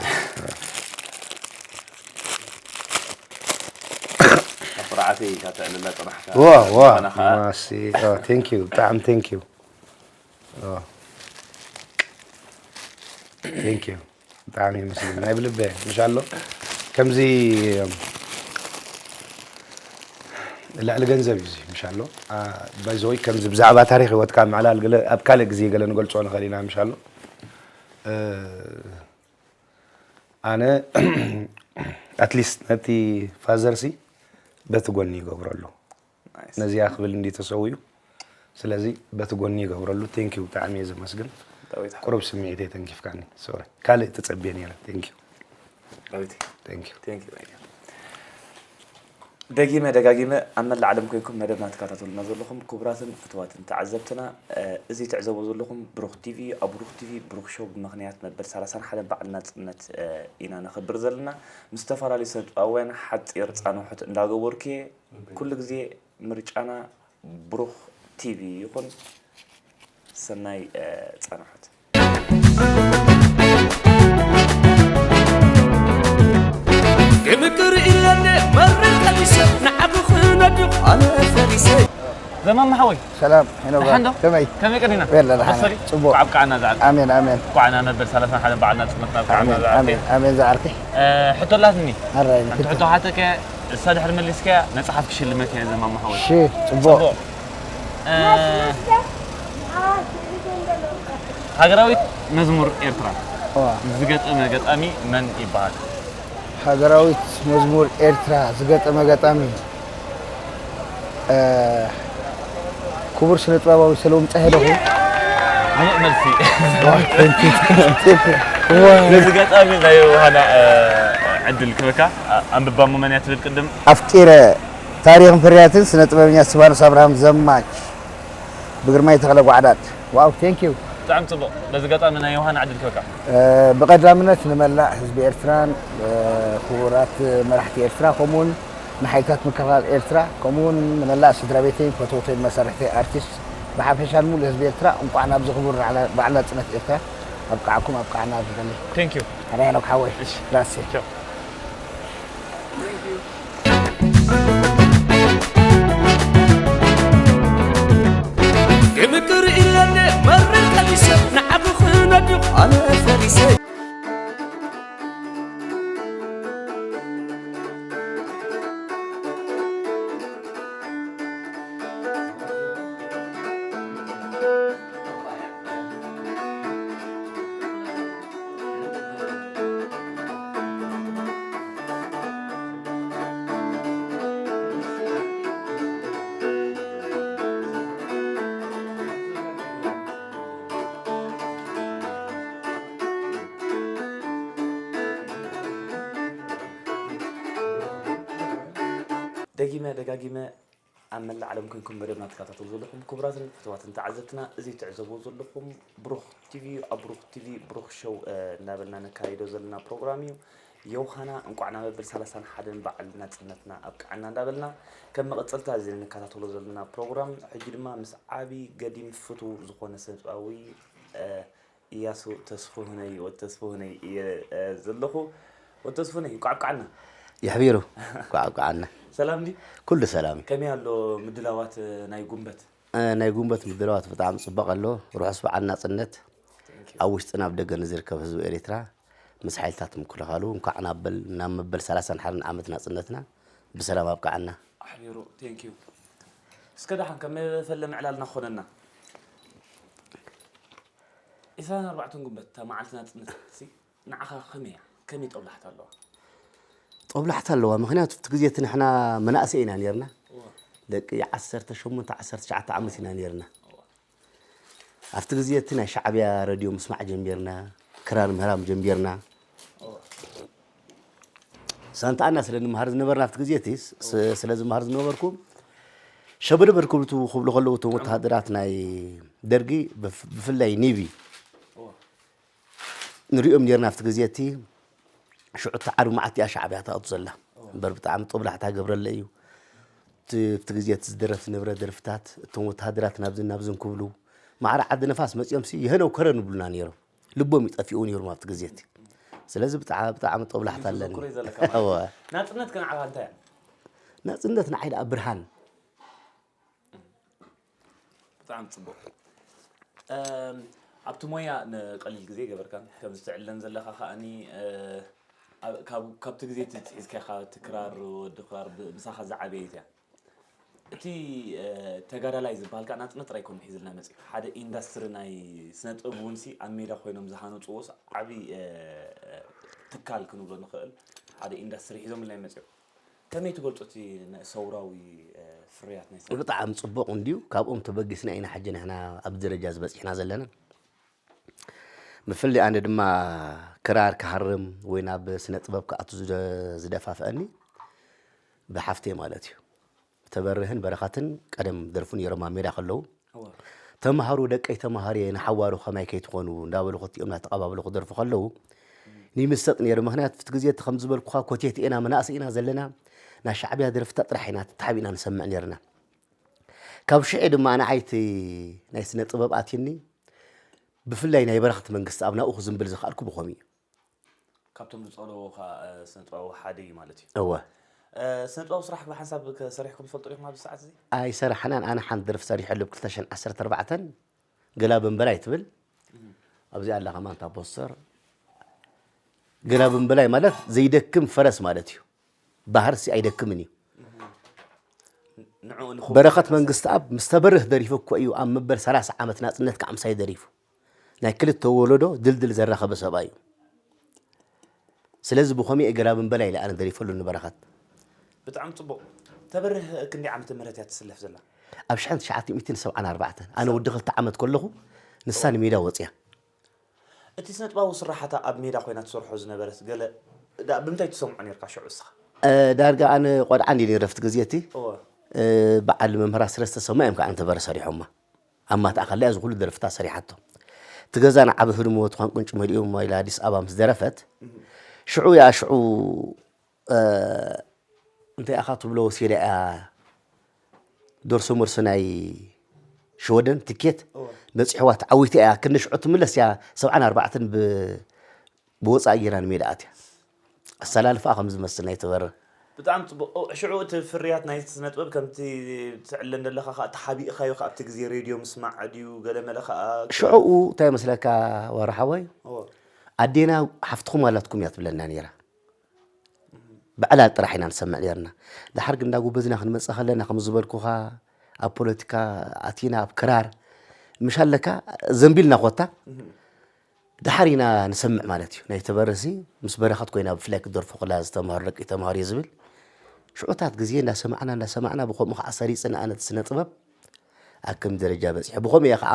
ኩርዓተይ ኢኻ ተዕልላ ጽናሕካ። ዋ፣ ዋ፣ ኣነ ኸኣ ማሲ፣ ኦ፣ ቴንክ ዩ፣ ብጣዕሚ ቴንክ ዩ። ኦ። ቴንክ ዩ። ብጣዕሚ የመስግን። ናይ ብልበ፣ ምሽ ኣሎ። ከምዚ፣ እም፣ ልዕሊ ገንዘብ እዩ እዚ፣ ምሽ ኣሎ። ኣ፣ ባይ ዘ ወይ፣ ከምዚ ብዛዕባ ታሪኽ ህይወትካ ምዕላል ገለ፣ ኣብ ካልእ ግዜ ገለ ንገልጾ ንኽእል ኢና፣ ምሽ ኣሎ። እ፣ ኣነ፣ ኣትሊስት ነቲ ፋዘርሲ በቲ ጎኒ ይገብረሉ። ናይስ። ነዚኣ ክብል እንዲ ተሰውዩ። ስለዚ በቲ ጎኒ ይገብረሉ። ቴንክ ዩ፣ ብጣዕሚ እየ ዘመስግን። ዳዊት ሓወይ። ቁሩብ ስምዒተይ ተንኪፍካኒ። ሶሪ። ካልእ ተጸብየ ነይረ። ቴንክ ዩ። ዳዊት። ቴንክ ዩ። ቴንክ ዩ፣ ቴንክ ዩ። ደጊመ ደጋጊመ ኣብ መላእ ዓለም ኮይንኩም መደብና ትከታተሉና ዘለኹም ክቡራትን ፍትዋትን ተዓዘብትና፣ እ፣ እዚ ትዕዘቡ ዘለኹም ብሩኽ ቲቪ፣ ኣብ ብሩኽ ቲቪ ብሩኽ ሾው ብምኽንያት መበል ሰላሳን ሓደን በዓል ናጽነት፣ እ፣ ኢና ነኽብር ዘለና። ምስ ዝተፈላለዩ ስነ ጥበባውያን ሓጺር ጻንሖት እንዳገበርኩ እየ። ኩሉ ግዜ ምርጫና ብሩኽ ቲቪ ይኹን። ሰናይ፣ እ፣ ጻንሖት። ክምቅር ኢለኒ መርር ቀሚሰ ንዓኺ ክነድቕ ኣነ ፈሪሰ። ዘማም ሓወይ። ሰላም፣ ሄኖ ደሓን ዶ? ከመይ? ከመይ ቀኒና? የለ፣ ደሓን። መሰሪ? ጽቡቕ። እንኳዕ ኣብቃዓና ዝዓርከይ። ኣሜን፣ ኣሜን። እንኳዕ ናብ መበል ሰላሳን ሓደን በዓል ናጽነትና ኣብቃዓና ኣሜን፣ ዝዓርከይ። ኣሜን፣ ኣሜን፣ ዝዓርከይ። እ፣ ሕቶ ኣላትኒ። ኣራይ፣ ሓንቲ ሕቶ። ሕቶ ሓተከ፣ እሳ ድሕሪ መሊስካያ መጽሓፍ ክሽልመካ እየ ዘማም ሓወይ። እሺ፣ ጽቡቕ። ጽቡቕ። እ፣ ሃገራዊት መዝሙር ኤርትራ እዋ። ዝገጠመ ገጣሚ መን ይበሃል? ሃገራዊት መዝሙር ኤርትራ ዝገጠመ ገጣሚ፣ እ፣ ክቡር ስነ ጥበባዊ ሰለሙን ጸሄ ዶ ኾን? ምሉእ መልሲ። ዋ፣ ቴንክ ዩ፣ ቴንክ ዩ። ዋ። ነዚ ገጣሚ ናይ ዮሃና፣ እ፣ ዕድል ክበካ። ኣ-፣ ኣንብባ እሞ መን እያ ትብል ቅድም? ኣፍቂረ። ታሪኽን ፍርያትን ስነ ጥበበኛ እስቲፋኖስ ኣብርሃም ዘማች ብግርማይ ተኽለ ጓዕዳድ። ዋው፣ ቴንክ ዩ። ብጣዕሚ ጽቡቕ። በዚ ኣጋጣሚ ናይ ዮሃና ዕድል ክበካ። እ፣ ብቐዳምነት ንመላእ ህዝቢ ኤርትራን፣ እ፣ ክቡራት መራሕቲ ኤርትራ፣ ከምኡውን ንሓይልታት ምክልኻል ኤርትራ፣ ከምኡውን ንመላእ ስድራ ቤተይን ፈተውተይን መሳርሕተይ ኣርቲስት ብሓፈሻ ንሙሉእ ህዝቢ ኤርትራ እንቋዕ ናብዚ ክቡር በዓል ናጽነት ኤርትራ ኣብቃዓኩም ኣብቃዓና እብል። ቴንክ ዩ። ኣነ ሄኖክ ሓወይ። እሺ። ራሴ። ቻው። ክምቅር ኢለኒ መርር ቀሚሰ ንዓኺ ክነድቕ ኣነ ፈሪሰ። ደጊመ ደጋጊመ ኣብ መላእ ዓለም ኮንኩም መደብና ትከታተሉ ዘለኹም ክቡራትን ፍትዋትን ተዓዘብትና፣ እዚ ትዕዘቡ ዘለኹም ብሩኽ ቲቪ፣ ኣብ ብሩኽ ቲቪ ብሩኽ ሾው፣ እ፣ እናበልና ነካይዶ ዘለና ፕሮግራም እዩ። ዮሃና፣ እንቋዕ ናብ መበል ሰላሳን ሓደን በዓል ናጽነትና ኣብቅዓና እንዳበልና፣ ከም መቐጸልታ እዚ ንከታተሎ ዘለና ፕሮግራም፣ ሕጂ ድማ ምስ ዓቢ ገዲም ፍቱው ዝኾነ ስነጥበባዊ፣ እ፣ እያሱ ተስፉሁነይ፣ ወዲ ተስፉሁነይ እየ፣ እ፣ ዘለኹ። ወዲ ተስፉሁነይ፣ እንቋዕ ኣብቅዓና። የሕቢሩ፣ እንቋዕ ኣብቅዓና። ሰላም ድዩ? ኩሉ ሰላም እዩ። ከመይ ኣሎ ምድላዋት፣ እ፣ ናይ ጉንበት? እ፣ ናይ ጉንበት ምድላዋት ብጣዕሚ ጽቡቕ ኣሎ። ርሑስ በዓል ናጽነት። Thank you። ኣብ ውሽጥን ኣብ ደገን ንዝርከብ ህዝቢ ኤሪትራ ምስ ሓይልታት ምክልኻሉ እንኳዕ ናብ በል-፣ ናብ መበል ሰላሳን ሓደን ዓመት ናጽነትና ብሰላም ኣብቅዓና። ኣሕቢሩ፣ thank you። እስከ ደሓን ከም መፈለሚ ዕላልና ክኾነና። ዕስራን ኣርባዕተን ጉንበት፣ እታ መዓልቲ ናጽነት፣ ሲ፣ ንዓኻ ከመይ እያ? ከመይ ጦብላሕታ ኣለዋ? ጦብላሕታ ኣለዋ። ምኽንያቱ፣ ኣብቲ ግዜ እቲ ንሕና መናእሰይ ኢና ነይርና። እዋ። ደቂ ዓሰርተ ሸሞንተ፣ ዓሰርተ ትሽዓተ ዓመት ኢና ነይርና። እዋ። ኣብቲ ግዜ እቲ ናይ ሻዕብያ ረድዮ ምስማዕ ጀሚርና፣ ክራር ምህራም ጀሚርና። እዋ። ሳንጣና ስለ ንምሃር ዝነበርና ኣብቲ ግዜ እቲ ስ-፣ ስ-፣ ስለ ዝምሃር ዝነበርኩ፣ ሸበድበድ ክብሉ፣ ክብሉ ከለዉ፣ እቶም ወተሃደራት ናይ ደርጊ፣ ብፍ-፣ ብፍላይ ኒቪ፣ እዋ። ንሪኦም ኔርና ኣብቲ ግዜ እቲ። ሽዑ እቲ ዓርቢ መዓት እያ ሻዕብያ ትኣቱ ዘላ። እዋ። እምበር ብጣዕሚ ጦብላሕታ ገብረለ እዩ። እቲ፣ ኣብቲ ግዜ እቲ ዝደረፍ ዝነበረ ደርፍታት፣ እቶም ወተሃደራት ናብዝን ናብዝን ክብሉ፣ ማዕረ ዓዲ ነፋስ መጺኦምሲ፣ የህነው ከረን ይብሉና ኔሮም። ልቦም ይጠፊኡ ኔሮም ኣብቲ ግዜ እቲ። ስለዚ ብጣዕ-፣ ብጣዕሚ ጦብላሕታ ኣለኒ። ተዘክሮ እዩ ዘለካ ማለት እዩ። እወ። ናጽነት ከ ንዓኻ እንታይ እያ? ናጽነት ንዓይ ደኣ ብርሃን። ብጣዕሚ ጽቡቕ። እም፣ ኣብቲ ሞያ ንቐሊል ግዜ ገበርካን ከም ዝተዕለን ዘለኻ ከኣኒ፣ እ፣ ኣብ-፣ ካብ-፣ ካብቲ ግዜ እቲ ሒዝካ ኢኻ እቲ ክራር፣ ወዲ ክራር ብ-፣ ምሳኻ ዝዓበየት እያ። እቲ፣ እ፣ ተጋዳላይ ዝበሃል ከኣ ናጽነት ጥራይ ኣይኮነን ሒዝልና መጺኡ። ሓደ ኢንዳስትሪ ናይ ስነ ጥበብ እውን ሲ ኣብ ሜዳ ኮይኖም ዝሃነጽዎስ ዓቢ፣ እ፣ ትካል ክንብሎ ንኽእል ሓደ ኢንዳስትሪ ሒዞምልና እዮም መጺኦም። ከመይ ትገልጾ እቲ ናይ ሰውራዊ፣ እ፣ ፍርያት ናይ ስነ ጥበብ? ብጣዕሚ ጽቡቕ እንድዩ። ካብኦም ተበጊስና ኢና ሕጂ ንሕና ኣብዚ ደረጃ ዝበጺሕና ዘለና። ብፍላይ ኣነ ድማ ክራር ክሃርም ወይ ናብ ስነ ጥበብ ክኣቱ ዝደ-፣ ዝደፋፍአኒ ብሓፍተይ ማለት እዩ። ተበርህን በረኸትን ቀደም ደርፉ ነይሮም ኣብ ሜዳ ከለዉ። እወ። ተምሃሩ ደቀይ ተምሃሩ እየ ንሓዋሩ ከማይ ከይትኾኑ እንዳበሉ ክልቲኦም እናተቐባበሉ ክደርፉ ከለዉ፣ ይምሰጥ ነይሩ። ምኽንያቱ እቲ ግዜ እቲ ከም ዝበልኩኻ ኮቴት ኢና፣ መናእሰይ ኢና ዘለና፣ ናይ ሻዕብያ ደርፍታት ጥራሕ ኢና ተታሓቢእና ንሰምዕ ነይርና። ካብ ሽዑ ድማ ንዓይ እቲ ናይ ስነ ጥበብ ኣትዩኒ፣ ብፍላይ ናይ በረኸት መንግስትኣብ ናብኡ ክዝንብል ዝኸኣልኩ ብኸምኡ እዩ። ካብቶም ዝጸለዉኻ፣ እ፣ ስነ ጥበባዊ ሓደ እዩ ማለት እዩ። እወ። እ፣ ስነ ጥበባዊ ስራሕ ብሓንሳብ ከ-፣ ሰሪሕኩም ትፈልጡ ዲኹም ኣብዚ ሰዓት እዚ? ኣይሰራሕናን። ኣነ ሓንቲ ደርፊ ሰሪሐሉ ብ ክልተ ሽሕን ዓሰርተ ኣርባዕተን፣ ገላ በንበላይ ትብል። እም። ኣብዚኣ ኣላ ከማን እታ ፖስተር። ገላ በንበላይ ማለት ዘይደክም ፈረስ ማለት እዩ። ባህርሲ ኣይደክምን እዩ። እም። ንዕኡ ንኽውስኽ በረኸት መንግስትኣብ ምስ ተበርህ ደሪፉ እኮ እዩ ኣብ መበል ሰላሳ ዓመት ናጽነት ከዓ ምሳይ ደሪፉ። ናይ ክልተ ወለዶ ድልድል ዘራኸበ ሰብኣይ እዩ። ስለዚ ብኸምኡ እየ ገላ በንበላይ ኢለ ኣነ ደሪፈሉ ንበረኸት። ብጣዕሚ ጽቡቕ። ተበርህ ክንደይ ዓመተ ምህረት እያ ትስለፍ ዘላ? ኣብ ሽሕን ትሽዓተ ሚእትን ሰብዓን ኣርባዕተን። ኣነ ወዲ ክልተ ዓመት ከለኹ ንሳ ንሜዳ ወጽያ። እቲ ስነ ጥበባዊ ስራሓታ ኣብ ሜዳ ኮይና ትሰርሖ ዝነበረት ገለ ዳ-፣ ብምንታይ ትሰምዖ ኔርካ ሽዑ እስኻ? እ፣ ዳርጋ ኣነ ቆልዓ እንድየ ነይረ ኣብቲ ግዜ እቲ። እወ። እ፣ በዓል መምህር ኣስረስ ተሰማ እዮም ከዓ ንተበረ ሰሪሖማ። ኣብ ማትኣኸላ እያ እዚ ኩሉ ደርፍታት ሰሪሓቶ። እቲ ገዛ ንዓቢ ህድሞ ትኳን ቁንጭ መሊኡ እሞ ኢላ ኣዲስ ኣበባ ምስ ደረፈት፣ እህ። ሽዑ እያ ሽዑ፣ እ፣ እንታይ ኢኻ ትብሎ ወሲዳ እያ ዶርሶ መርሶ ናይ ሽወደን ትኬት እወ። በጺሕዋ ተዓዊታ እያ። ክንዲ ሽዑ ትምለስ እያ ሰብዓን ኣርባዕተን ብ-፣ ብወጻኢ ጌራ ንሜዳ ኣትያ። ኣሰላልፋኣ ከም ዝመስል ናይ ተበረ። ብጣዕሚ ጽቡቕ። ኦ፣ ሽዑ እቲ ፍርያት ናይ ስነ ጥበብ ከምቲ ትዕለን ዘለኻ ኸኣ ተሓቢእካዮ ከኣ ኣብቲ ግዜ ሬድዮ ምስማዕ ድዩ ገለ መለ ኸኣ? ሽዑኡ እንታይ መስለካ ዋራ ሓወይ? እወ። ኣዴና ሓፍትኹም ኣላትኩም እያ ትብለና ነይራ። ብዕላል ጥራሕ ኢና ንሰምዕ ነይርና። ደሓር ግን እንዳጎበዝና ክንመጽእ ከለና ከም ዝበልኩኻ ኣብ ፖለቲካ ኣቲና ኣብ ክራር ምሽ ኣለካ ዘንቢልና ኮታ እህ። ደሓር ኢና ንሰምዕ ማለት እዩ። ናይ ተበረሲ ምስ በረኸት ኮይና ብፍላይ ክደርፉ ከላ ዝተምሃሩ ደቂ ተምሃሩ እየ ዝብል። ሽዑታት ግዜ እንዳሰማዕና፣ እንዳሰማዕና ብኸምኡ ከዓ ሰሪጽና ኣነ እቲ ስነ ጥበብ ኣብ ከም ደረጃ በጺሐ። ብኸምኡ እየ ከዓ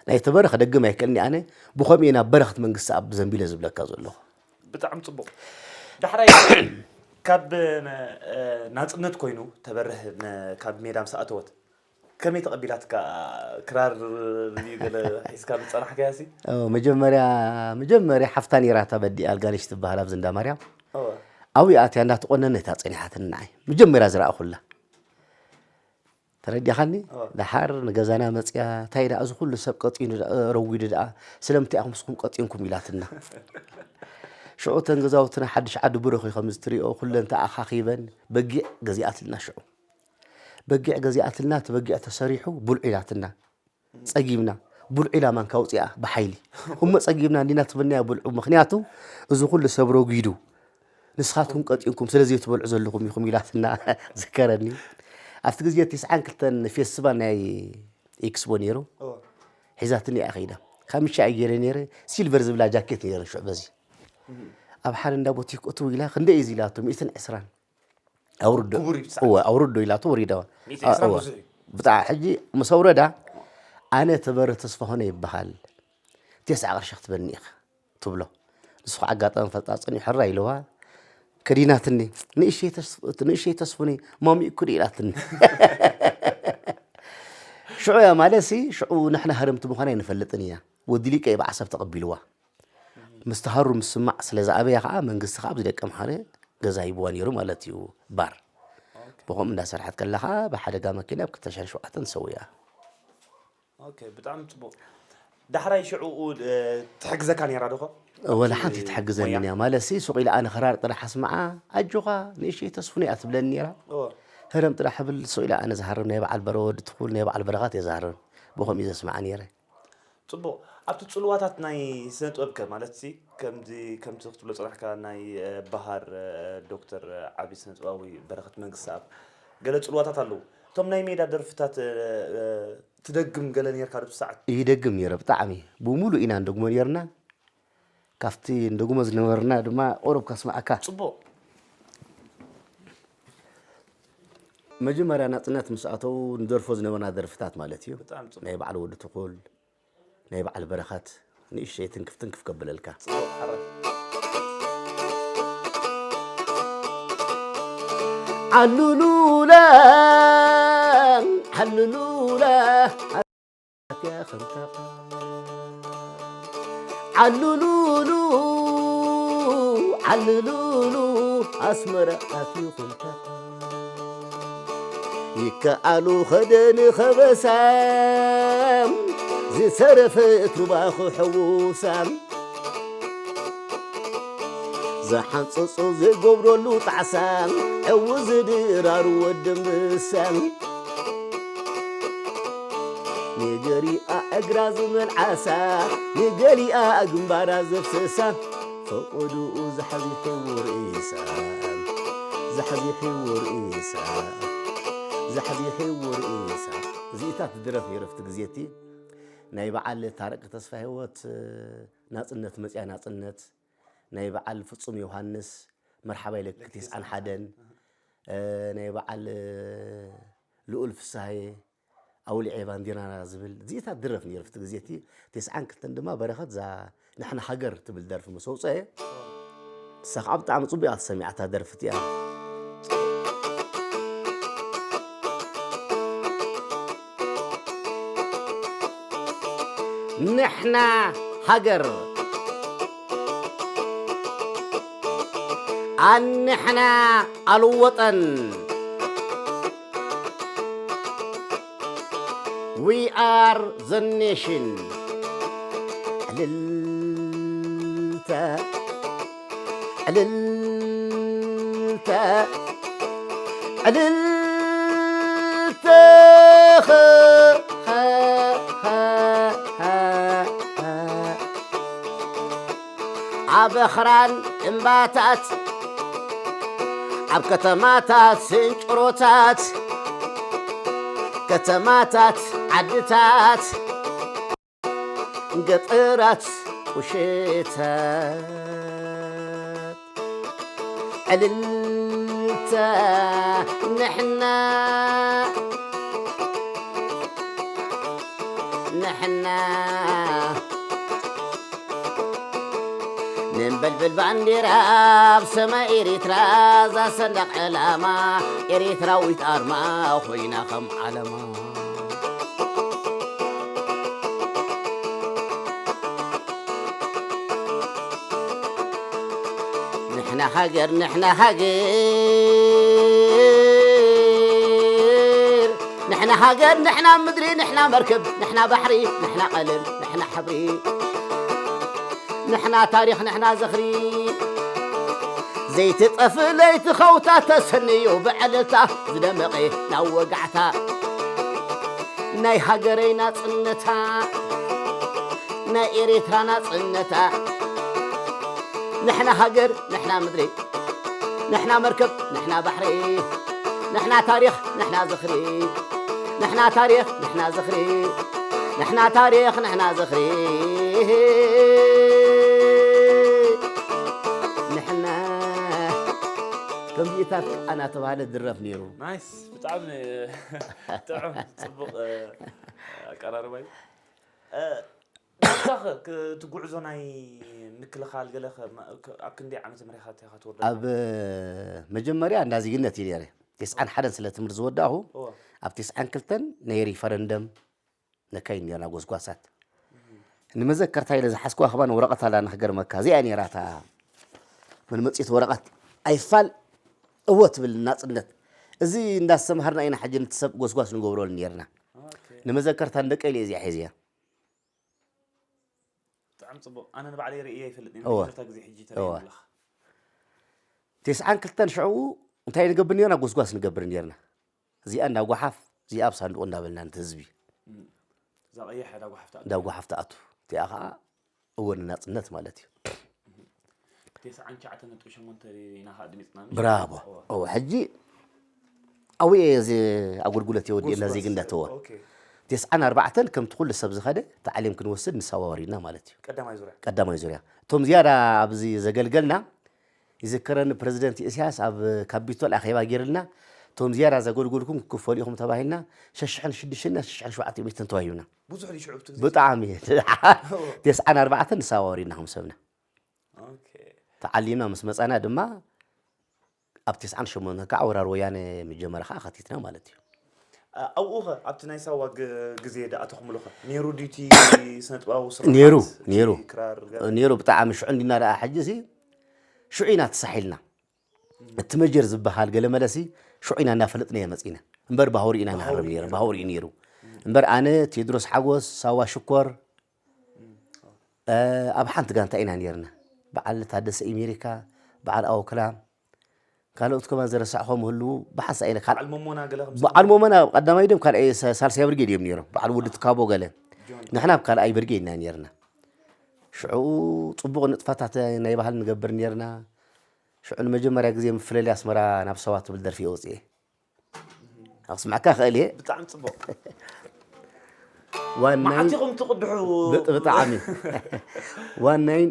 ናይ ተበረ ክደግም ኣይክእልኒ ኣነ። ብኸምኡ እየ ናብ በረኸት መንግስቲ ኣብ ዘንቢለ ዝብለካ ዘለኹ። ብጣዕሚ ጽቡቕ። ዳሕራይ ካብ ነ- እ፣ ናጽነት ኮይኑ ተበርህ ነ- ካብ ሜዳ ምስ ኣተወት ከመይ ተቐቢላትካ? ክራር ድዩ ገለ ሒዝካ ዝጸናሕካያ ሲ? ኦ፣ መጀመርያ መጀመርያ ሓፍታ ነይራ፣ እታ በዲ ኣልጋነሽ ትበሃል፣ ኣብዚ እንዳ ማርያም። እወ። ኣብኡ ኣትያ እንዳተቆነነት እያ ጸኒሓትኒ ንዓይ። መጀመርያ ዝረኣኹላ። ተረዲኻኒ? እወ። ደሓር ንገዛና መጽያ፣ "እንታይ ደኣ እዚ ኩሉ ሰብ ቀጢኑ ደኣ፣ ረዊዱ ደኣ፣ ስለምንታይ ኢኹም ንስኹም ቀጢንኩም?" ኢላትና። ሽዑ እተን ገዛውትና ሓድሽ ዓዲ ብረኽ እዩ፣ ከምዚ ትሪኦ፣ ኩለን ተኣኻኺበን በጊዕ ገዚኣትልና። ሽዑ በጊዕ ገዚኣትልና፣ እቲ በጊዕ ተሰሪሑ ብልዑ ኢላትና። ጸጊብና። ብልዑ ኢላ ማንካ ኣውጺኣ ብሓይሊ። እሞ ጸጊብና እንዲና ትብልናያ ብልዑ፣ ምኽንያቱ እዚ ኩሉ ሰብ ረጒዱ፣ ንስኻትኩም ቀጢንኩም ስለ ዘይትበልዑ ዘለኹም ኢኹም ኢላትና። ዝከረኒ። ኣብቲ ግዜ ትስዓን ክልተን ፌስቲቫል ናይ ኤክስፖ ነይሩ። እወ። ሒዛትኒ እያ ከይዳ። ካምቻ እየ ገይረ ነይረ፣ ሲልቨር ዝብላ ጃኬት ነይረ ሽዑ በዚ። ኣብ ሓደ እንዳ ቦቲክ እትው ኢላ፣ "ክንደይ እዩ እዚ?" ኢላቶ፣ "ሚእትን ዕስራን ኣውርዶ." ክቡር እዩ ብዛዕባ እወ፣ ኣውርዶ ኢላቶ ወሪዳ። ሚእትን ዕስራን እወ። ብዙሕ እዩ። ብጣዕ-፣ ሕጂ ምስ ኣውረዳ፣ "ኣነ ተበረ ተስፋ ኾነ ይበሃል፣ ቴስዓ ቅርሺ ክትበኒ ኢኻ" ትብሎ። ንሱ ከዓ ኣጋጣሚ ፈልጣ ጸኒሑ፣ "ሕራይ" ኢልዋ፣ ከዲናትኒ። "ንእሽተይ ተስ-፣ ንእሽተይ ተስፉኒ፣ ማሚ እኩ" ኢላትኒ። ሽዑ እያ ማለት ሲ፣ ሽዑ ንሕና ሃረምቲ ምዃና ኣይንፈልጥን እያ። ወዲ ሊቀ እዩ ብዓሰብ ተቐቢልዋ። ምስ ተሃሩ ምስማዕ ስለ ዝኣበያ ከዓ መንግስቲ ከዓ ኣብዚ ደቂ ኣምሓረ ገዛ ሂብዋ ነይሩ ማለት እዩ። ባር ብኸምኡ እንዳሰርሐት ከላ ከዓ ብሓደጋ መኪና ኣብ ክልተ ሽሕን ሸውዓተን ተሰዊኣ። ኦኬ፣ ብጣዕሚ ጽቡቕ። ዳሕራይ ሽዑ እ፣ ትሕግዘካ ነይራ ዶ ኾ? ወላ ኣብቲ ሓንቲ ትሕግዘኒ ሞያ? እያ ማለት ሲ፣ ሱቕ ኢላ ኣነ ክራር ጥራሕ ኣስምዓ፣ "ኣጆኻ ንእሽተይ ተስፉኒ" እያ ትብለኒ ነይራ። እወ። ህረም ጥራሕ እብል፣ ሱቕ ኢላ ኣነ ዝሃርም ናይ በዓል በረ ወዲ ትኹል፣ ናይ በዓል በረኻት እየ ዝሃርም። ብኸምኡ እዩ ዘስምዓ ነይረ። ጽቡቕ። ኣብቲ ጽልዋታት ናይ ስነ ጥበብከ ማለት ሲ፣ ከምዚ፣ ከምቲ ክትብሎ ጽናሕካ ናይ፣ እ፣ በሃር፣ እ፣ ዶክተር፣ እ፣ ዓቢ ስነ ጥበባዊ በረኸት መንግስተኣብ ገለ ጽልዋታት ኣለዉ። እቶም ናይ ሜዳ ደርፍታት፣ እ፣ እ፣ ትደግም ገለ ነርካ ዶ ኣብቲ ሰዓት? ይደግም ነይረ ብጣዕሚ። ብሙሉእ ኢና እንደግሞ ነርና። ካብቲ እንደግሞ ዝነበርና ድማ ቁሩብ ከስምዓካ። ጽቡቕ። መጀመርያ ናጽነት ምስ ኣተው ንደርፎ ዝነበርና ደርፍታት ማለት እዩ። ብጣዕሚ ጽቡቕ። ናይ በዓል ወዲ ትኹል፣ ናይ በዓል በረኸት፣ ንእሽተይ ትንክፍ ትንክፍ ከብለልካ። ጽቡቕ፣ ሓራይ። ዓሉሉላ፣ ዓሉሉላ፣ ኣትያ ከምታ ቃል። ዓሉሉሉ፣ ዓሉሉሉ፣ ኣስመራ ኣትዩ ከምታ ቃል። ይከኣሉ ኸደን ኸበሳ፣ ዝተረፈ ሩባ ክሕውሳ። ዝሓንጸጾ ዝገብረሉ ጣዕሳ፣ ዕው ዝድራሩ ወዲ ኣንበሳ። ንገሊኣ እግራ ዝመልዓሳ፣ ንገሊኣ ግንባራ ዘፍሰሳ፣ ፈቐድኡ ዛሕዚሒዎ ርእሳ፣ ዛሕዚሒዎ ርእሳ፣ ዛሕዚሒዎ ርእሳ። እዚኢታት ትድረፍ ነይሩ ኣብቲ ግዜ እቲ። ናይ በዓል ታረቀ ተስፋሂወት ናጽነት መጽያ ናጽነት፣ ናይ በዓል ፍጹም ዮሃንስ መርሓባ ኢለኪ ተስዓን ሓደን፣ እ፣ ናይ በዓል ልኡል ፍስሃየ ኣውሊዐ ባንዲራና ዝብል እዚኢታት ትድረፍ ነይሩ ኣብቲ ግዜ እቲ። ተስዓን ክልተን ድማ በረኸት እዛ ንሕና ሃገር ትብል ደርፊ ምስ ኣውፀአ፣ ንሳ ከዓ ብጣዕሚ ፅቡቅ እያ ተሰሚዓታ ደርፊ እቲኣ። ንሕና ሃገር ኣንሕና ኣልወጠን። We are the nation. ዕልልታ፣ ዕልልታ፣ ዕልልታ። ኣብ ኣኽራን እምባታት፣ ኣብ ከተማታት ስንጭሮታት፣ ከተማታት ዓድታት፣ ገጠራት ቁሸታት፣ ዕልልታ ንሕና፣ ንሕና። በልበል ባንዴራ ኣብ ሰማይ ኤሪትራ፣ እዛ ሰንደቕ ዕላማ፣ ኤሪትራዊት ኣርማ ኮይና ከም ዓለማ። ንሕና ሃገር፣ ንሕና ሃገር፣ ንሕና ሃገር፣ ንሕና ምድሪ፣ ንሕና መርከብ፣ ንሕና ባሕሪ፣ ንሕና ቀለም፣ ንሕና ሕብሪ፣ ንሕና ታሪኽ፣ ንሕና ዝኽሪ። ዘይትጠፍእ ለይቲ ኸውታ ተሰንዩ ብዕልልታ ዝደመቐ ናብ ወጋዕታ ናይ ሃገረይ ናጽነታ፣ ናይ ኤሪትራ ናጽነታ። ንሕና ሃገር፣ ንሕና ምድሪ፣ ንሕና መርከብ፣ ንሕና ባሕሪ፣ ንሕና ታሪኽ፣ ንሕና ዝኽሪ፣ ንሕና ታሪኽ፣ ንሕና ዝኽሪ፣ ንሕና ታሪኽ፣ ንሕና ዝኽሪ። ንሕና ከምዚታት ኣናተባህለ ዝድረፍ ነይሩ። ናይስ፣ ብጣዕሚ ጥዑም፣ ጽቡቕ፣ እ፣ ኣቀራርባ እዩ። እ፣ ንስኻኸ ክ-፣ እቲ ጉዕዞ ናይ ምክልኻል ገለ ኸ፣ መ-፣ ክ-፣ ኣብ ክንደይ ዓመተ ምህረት ኢኻ ትወርዶ? ኣብ መጀመርያ እንዳ ዜግነት እዩ ነይረ። ተስዓን ሓደን ስለ ትምህርቲ ዝወዳእኹ፣ እወ። ኣብ ተስዓን ክልተን ናይ ሪፈረንደም ነካይድ ነርና ጎስጓሳት። ንመዘከርታ ኢለ ዝሓዝኩዋ ከማን ወረቐት ኣላ ንኽገርመካ። እዚኣ ነይራ እታ መመጽኢት ወረቐት። ኣይፋል እወ ትብል ናጽነት። እዚ እንዳስተምሃርና ኢና ሕጂ ነቲ ሰብ ጎስጓስ ንገብረሉ ነርና። ኦኬ። ንመዘከርታ ንደቀይ ኢለ እዚኣ ሒዝያ። ብጣዕሚ ጽቡቕ። ኣነ ንባዕለይ ርእየ ኣይፈልጥን። እወ። መጀመርታ ግዜ ሕጂ እወ። ተርእየኒ ኣለኻ። ተስዓን ክልተን ሽዑ እንታይ ንገብር ነርና? ጎስጓስ ንገብር ነርና። እዚኣ እንዳ ጓሓፍ፣ እዚኣ ኣብ ሳንዱቕ እንዳበልና ነቲ ህዝቢ እም። እዛ ቀይሕ እንዳ ጓሓፍ ትኣቱ። እንዳ ጓሓፍ ትኣቱ። እቲኣ ኸኣ እወ ንናጽነት ማለት እዩ። ተስዓን ትሽዓተን ነጥቢ ሸሞንተ ኢና ኸኣ ድሚጽና። ብራቮ። እወ። እወ፣ ሕጂ ኣብኡ እየ እዚ ኣገልግሎት እየ ወዲኤ እንዳ ጎስጓስ። ዜግነት፣ እወ። ኦኬ። ተስዓን ኣርባዕተን ከምቲ ኩሉ ሰብ ዝኸደ ታዕሊም ክንወስድ ንሳዋ ወሪድና ማለት እዩ። ቀዳማይ ዙርያ። ቀዳማይ ዙርያ። እቶም ዝያዳ ኣብዚ ዘገልገልና ይዝከረኒ፣ ፕረዚደንት ኢሳያስ ኣብ ካፒቶል ኣኼባ ገይርልና፣ "እቶም ዝያዳ ዘገልገልኩም ክክፈሉ ኢኹም" ተባሂልና፣ ሸሽሕን ሽዱሽተን ሸሽሕን ሸውዓተ ሚእትን ተዋሂብና። ብዙሕ ድዩ ሽዑ ኣብቲ ግዜ? ብጣዕሚ። እወ። ተስዓን ኣርባዕተን ንሳዋ ወሪድና ከም ሰብና። ኦኬ። ተዓሊምና ምስ መጻና ድማ፣ ኣብ ተስዓን ሸሞንተን ከዓ ወራር ወያነ ምጀመረ ከዓ ኣኸቲትና ማለት እዩ። ኣ-፣ ኣብኡ ኸ፣ ኣብቲ ናይ ሳዋ ግ-፣ ግዜ ድኣተኹምሉ ኸ? ነይሩ ድዩ እቲ ስነ-ጥበባዊ ስርሓት? ነይሩ፣ እቲ ነይሩ። ክራር ገለ? ነይሩ፣ ብጣዕሚ ሽዑ እንዲና ደኣ ሕጂ ሲ፣ ሽዑ ኢና ተሳሒልና። እቲ መጀር ዝበሃል ገለ መለሲ ሽዑ ኢና እናፈለጥናዮ መጺና። እምበር ባህውሪ ኢና ባህውሪ ናህርም ነይሩ፣ ነይሩ። ባህውሪ እዩ ነይሩ። እምበር ኣነ፣ ቴድሮስ ሓጎስ፣ ሳዋ ሽኮር፣ እም። እ፣ ኣብ ሓንቲ ጋንታ ኢና ነይርና። በዓል ታደሰ ኣሜሪካ፣ በዓል ኣውክላ፣ ካልኦት ከማን ዝረሳዕኹም ህልዉ፣ ብሓንሳእ ኢለ ካል-፣ በዓል ሞሞና ገለ ከም በዓል ሞሞና ቀዳማይ ድዮም ካልኣይ ሳ-፣ ሳልሳይ ብርጌድ እዮም ነይሮም። በዓል ወዲ ትካቦ ገለ። ጆን። ንሕና ኣብ ካልኣይ ብርጌድ ኢና ነይርና። ሽዑ ጽቡቕ ንጥፈታት ናይ ባህሊ ንገብር ነይርና። ሽዑ ንመጀመርያ ግዜ ምፍለልያ ኣስመራ ናብ ሰዋ ትብል ደርፊ እየ ወጽኤ። ኣኽስምዓካ እኽእል እየ። ብጣዕሚ ጽቡቕ። ዋን ናይን መዓት ኢኹም ትቕድሑ። ብጥ-፣ ብጣዕሚ። ዋን ናይን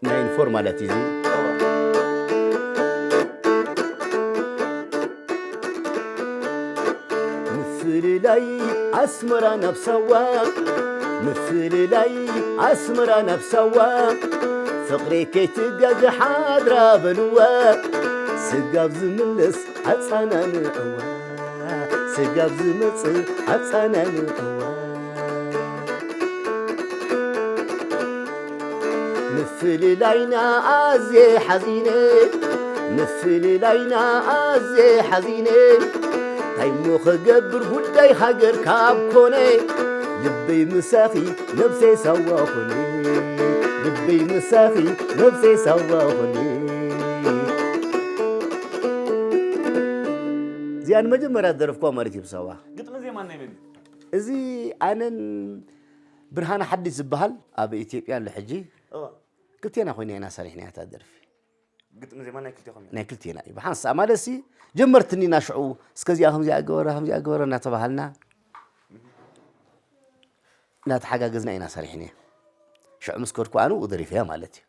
ናይን ፎር ማለት እዩ እዚ። ምፍልላይ ኣስመራ ናብ ሳዋ፣ ምፍልላይ ኣስመራ ናብ ሳዋ፣ ፍቕሪ ከይትጋገ ሓድራ በልዋ፣ ስጋብ ዝምለስ ኣጻናንዕዋ፣ ስጋብ ዝመጽእ ኣጻናንዕዋ። ምፍልላይና ኣዝየ ሓዚነ፣ ምፍልላይና ኣዝየ ሓዚነ። እንታይ እሞ ክገብር ጉዳይ ሃገር ካብ ኮነ፣ ልበይ ምሳኺ ነብሰይ ሳዋ ኾነ፣ ልበይ ምሳኺ ነብሰይ ሳዋ ኾነ። እዚኣ ንመጀመርያ ዝደረፍኩዋ ማለት እዩ ብሳዋ። ግጥሚ ዜማ ናይ መን እዩ? እዚ ኣነን ብርሃነ ሓዲስ ዝበሃል ኣብ ኢትዮጵያ ኣሎ ሕጂ። እወ። ክልቴና ኮይና ኢና ሰሪሕናያ እታ ደርፊ። ግጥሚ ዜማ ናይ ክልቴኹም እዩ? ናይ ክልቴና እዩ። ብሓንሳእ ማለት ሲ ጀመርትኒና ሽዑ፣ እስከ እዚኣ ከምዚኣ ገበረ፣ ከምዚኣ ገበረ እናተባሃልና እናተሓጋገዝና ኢና ሰሪሕናያ። ሽዑ ምስ ከድኩ ኣነ ደሪፈያ ማለት እዩ።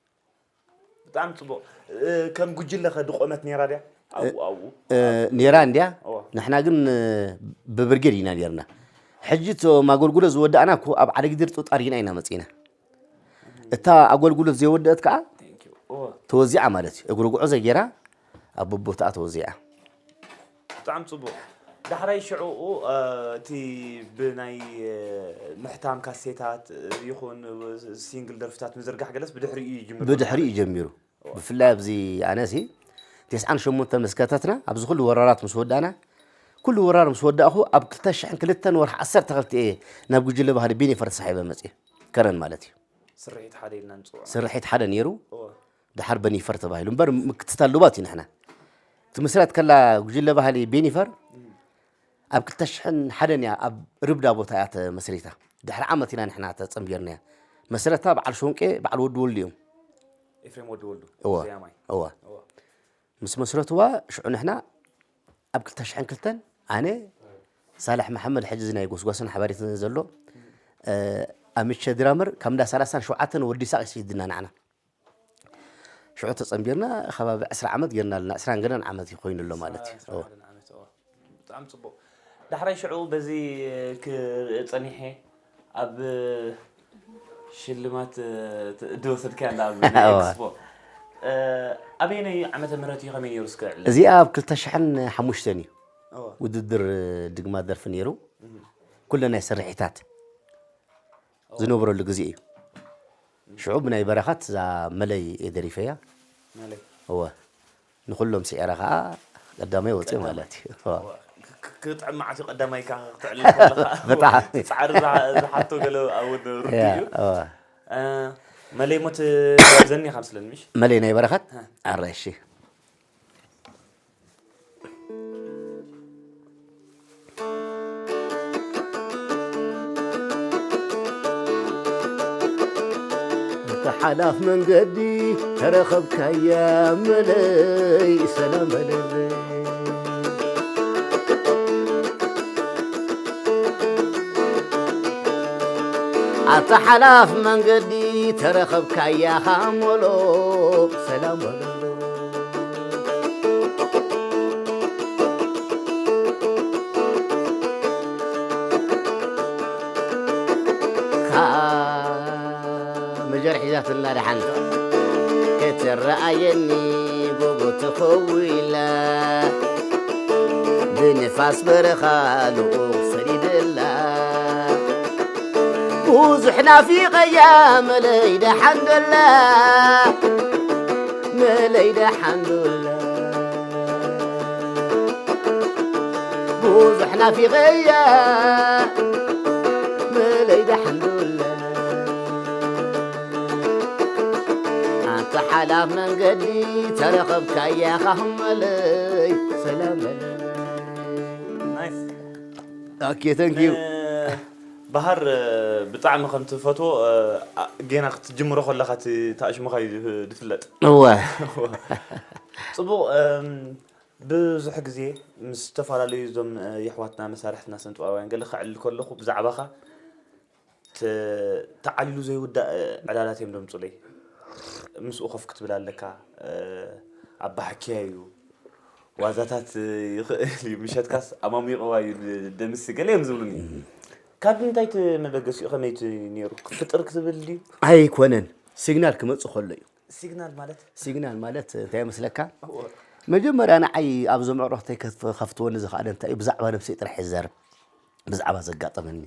ብጣዕሚ ጽቡቕ። እ፣ ከም ጉጅለ ኸ ድቆመት ነይራ ድያ? ኣብኡ፣ እ፣ ኣብኡ? እ፣ ነይራ እንድያ። እዋ። ንሕና ግን፣ እ፣ ብብርጌድ ኢና ነይርና። ሕጂ እቶም ኣገልግሎት ዝወዳእና እኮ ኣብ ዓደግድር ጦጣሪና ኢና መጺና። እታ ኣገልግሎት ዘይወደአት ከኣ፣ Thank you። ተወዚዓ ማለት እዩ። እግሪ ጉዕዞ ጌራ ኣብ ቦታኣ ተወዚዓ። ብጣዕሚ ፅቡቅ። ዳሕራይ ሽዑ እቲ ብናይ ምሕታም ካሴታት ይኹን ሲንግል ደርፍታት ምዝርጋሕ ገለስ ብድሕሪኡ እዩ ጅምር። ብድሕሪኡ ጀሚሩ። ብፍላይ ኣብዚ ኣነሲ ተስዓን ሸሞንተ ምስ ከተትና ኣብዚ ኩሉ ወራራት ምስ ወዳእና ኩሉ ወራር ምስ ወዳእኹ ኣብ ክልተ ሽሕን ክልተን ወርሒ ዓሰርተ ክልተ እየ ናብ ጉጅለ ባህሊ ቢኒፈር ተሳሒበ መፅየ። ከረን ማለት እዩ። ስርሒት ሓደ ኢልና ንፅውዖ። ስርሒት ሓደ ነይሩ። ድሓር በኒፈር ተባሂሉ እምበር ምክትታል ሉባት እዩ ንሕና እቲ ምስራት ከላ ጉጅለ ባህሊ ቤኒፈር ኣብ ክልተ ሽሕን ሓደን እያ ኣብ ርብዳ ቦታ እያ ተመስሪታ። ድሕሪ ዓመት ኢና ንሕና ተፀንቢርናያ። መስረታ በዓል ሾንቄ በዓል ወዲ ወልዱ እዮም። ኤፍሬም ወዲ ወልዱ እወ ዘያማይ። እወ እወ። ምስ መስረትዋ ሽዑ ንሕና ኣብ ክልተ ሽሕን ክልተን ኣነ ሳልሕ መሓመድ ሕጂ እዚ ናይ ጎስጓስን ሓበሬትን ዘሎ ኣምቸ ድራመር ካብ እንዳ ሰላሳን ሸውዓተን ወዲ ሳቅ ይስይድና ንዓና ሽዑ ተፀንቢርና ከባቢ ዕስራ ዓመት ጌርና ኣለና። ዕስራን ገለን ዓመት ኮይኑ ኣሎ ማለት እዩ። እወ። ብጣዕሚ ፅቡቅ። ዳሕራይ ሽዑ በዚ ክርኢ ፀኒሐ ኣብ ሽልማት ድወሰድካያ እንዳ ኣብ ናይ እወ። ኤክስፖ ኣበየነይ ዓመተ ምህረት እዩ ከመይ ነይሩ እስከ ዕለ? እዚኣ ኣብ ክልተ ሽሕን ሓሙሽተን እዩ እወ። ውድድር ድግማ ደርፊ ነይሩ። ኩለ ናይ ስርሒታት ዝነበረሉ ግዜ እዩ። ሽዑ ብናይ በረኻት እዛ መለይ እየ ደሪፈያ። መለይ። እወ ንኩሎም ስዒረ ከዓ ቀዳማይ ወፅእ ማለት እዩ። እወ። ክ- ክ- ክጥዕም መዓት እዩ ቀዳማይ ኢልካ ክትዕልል ከለኻ ብጣዕሚ። ፃዕሪ ዝሓ- ዝሓቶ ገለ እውን ርዱ ያ፣ እዩ። እወ። እ፣ መለይ ሞት ዘኒ ካብ ስለኒ ምሽ መለይ ናይ በረኻት ኣረ እሺ እቲ ሓላፍ መንገዲ ተረኸብካያ መለይ ሰላም በለለይ። ኣታ ሓላፍ መንገዲ ተረኸብካያ ኻሞሎ ሰላም በለሎ። መጀር ሒዛትና ደሓን ክትረኣየኒ ጎቦ ትኸዊላ ብንፋስ በረኻ ልኡኽ ሰዲደላ ብዙሕ ናፊቐያ መለይ ደሓን ደላ መለይ ደሓን ደላ ብዙሕ ናፊቐያ መለይ ደሓን ደላ ኣንታ ሓላፍ መንገዲ ተረኸብካያ ኻኽመለይ ሰላም በለለይ። ናይስ። Okay, thank you. እ፣ ባህር እ፣ ብጣዕሚ ከም ትፈትዎ እ፣ ኣ- ጌና ክትጅምሮ ከለኻ እቲ ታእሽሙኻ እዩ ዝፍ- ዝፍለጥ። እወ ጽቡቕ። እም፣ ብዙሕ ግዜ ምስ ዝተፈላለዩ እዞም እ፣ የሕዋትና መሳርሕትና ስነ ጥበባውያን ገለ ክዕልል ከለኹ ብዛዕባኻ ተ- ተዓሊሉ ዘይውዳእ ዕላላት እዮም ዘምፁለይ። ምስኡ ኮፍ ክትብል ኣለካ። ኣባሓኪያ እዩ፣ ዋዛታት ይኽእል እዩ፣ ምሸትካስ ኣማሚቕዋ እዩ ደምሲ ገለ እዮም ዝብሉኒ። ካብ ምንታይ እቲ መበገሲኡ ከመይ እቲ ነይሩ? ፍጥር ክትብል ድዩ? ኣይኮነን፣ ሲግናል ክመፅእ ከሎ እዩ። ሲግናል ማለት? ሲግናል ማለት እንታይ ይመስለካ? መጀመርያ ንዓይ ኣብዞም ኣዕሩኽተይ ከፍትወኒ ዝኽኣለ እንታይ እዩ? ብዛዕባ ነብሰይ ጥራሕ ይዛረብ። ብዛዕባ ዘጋጠመኒ፣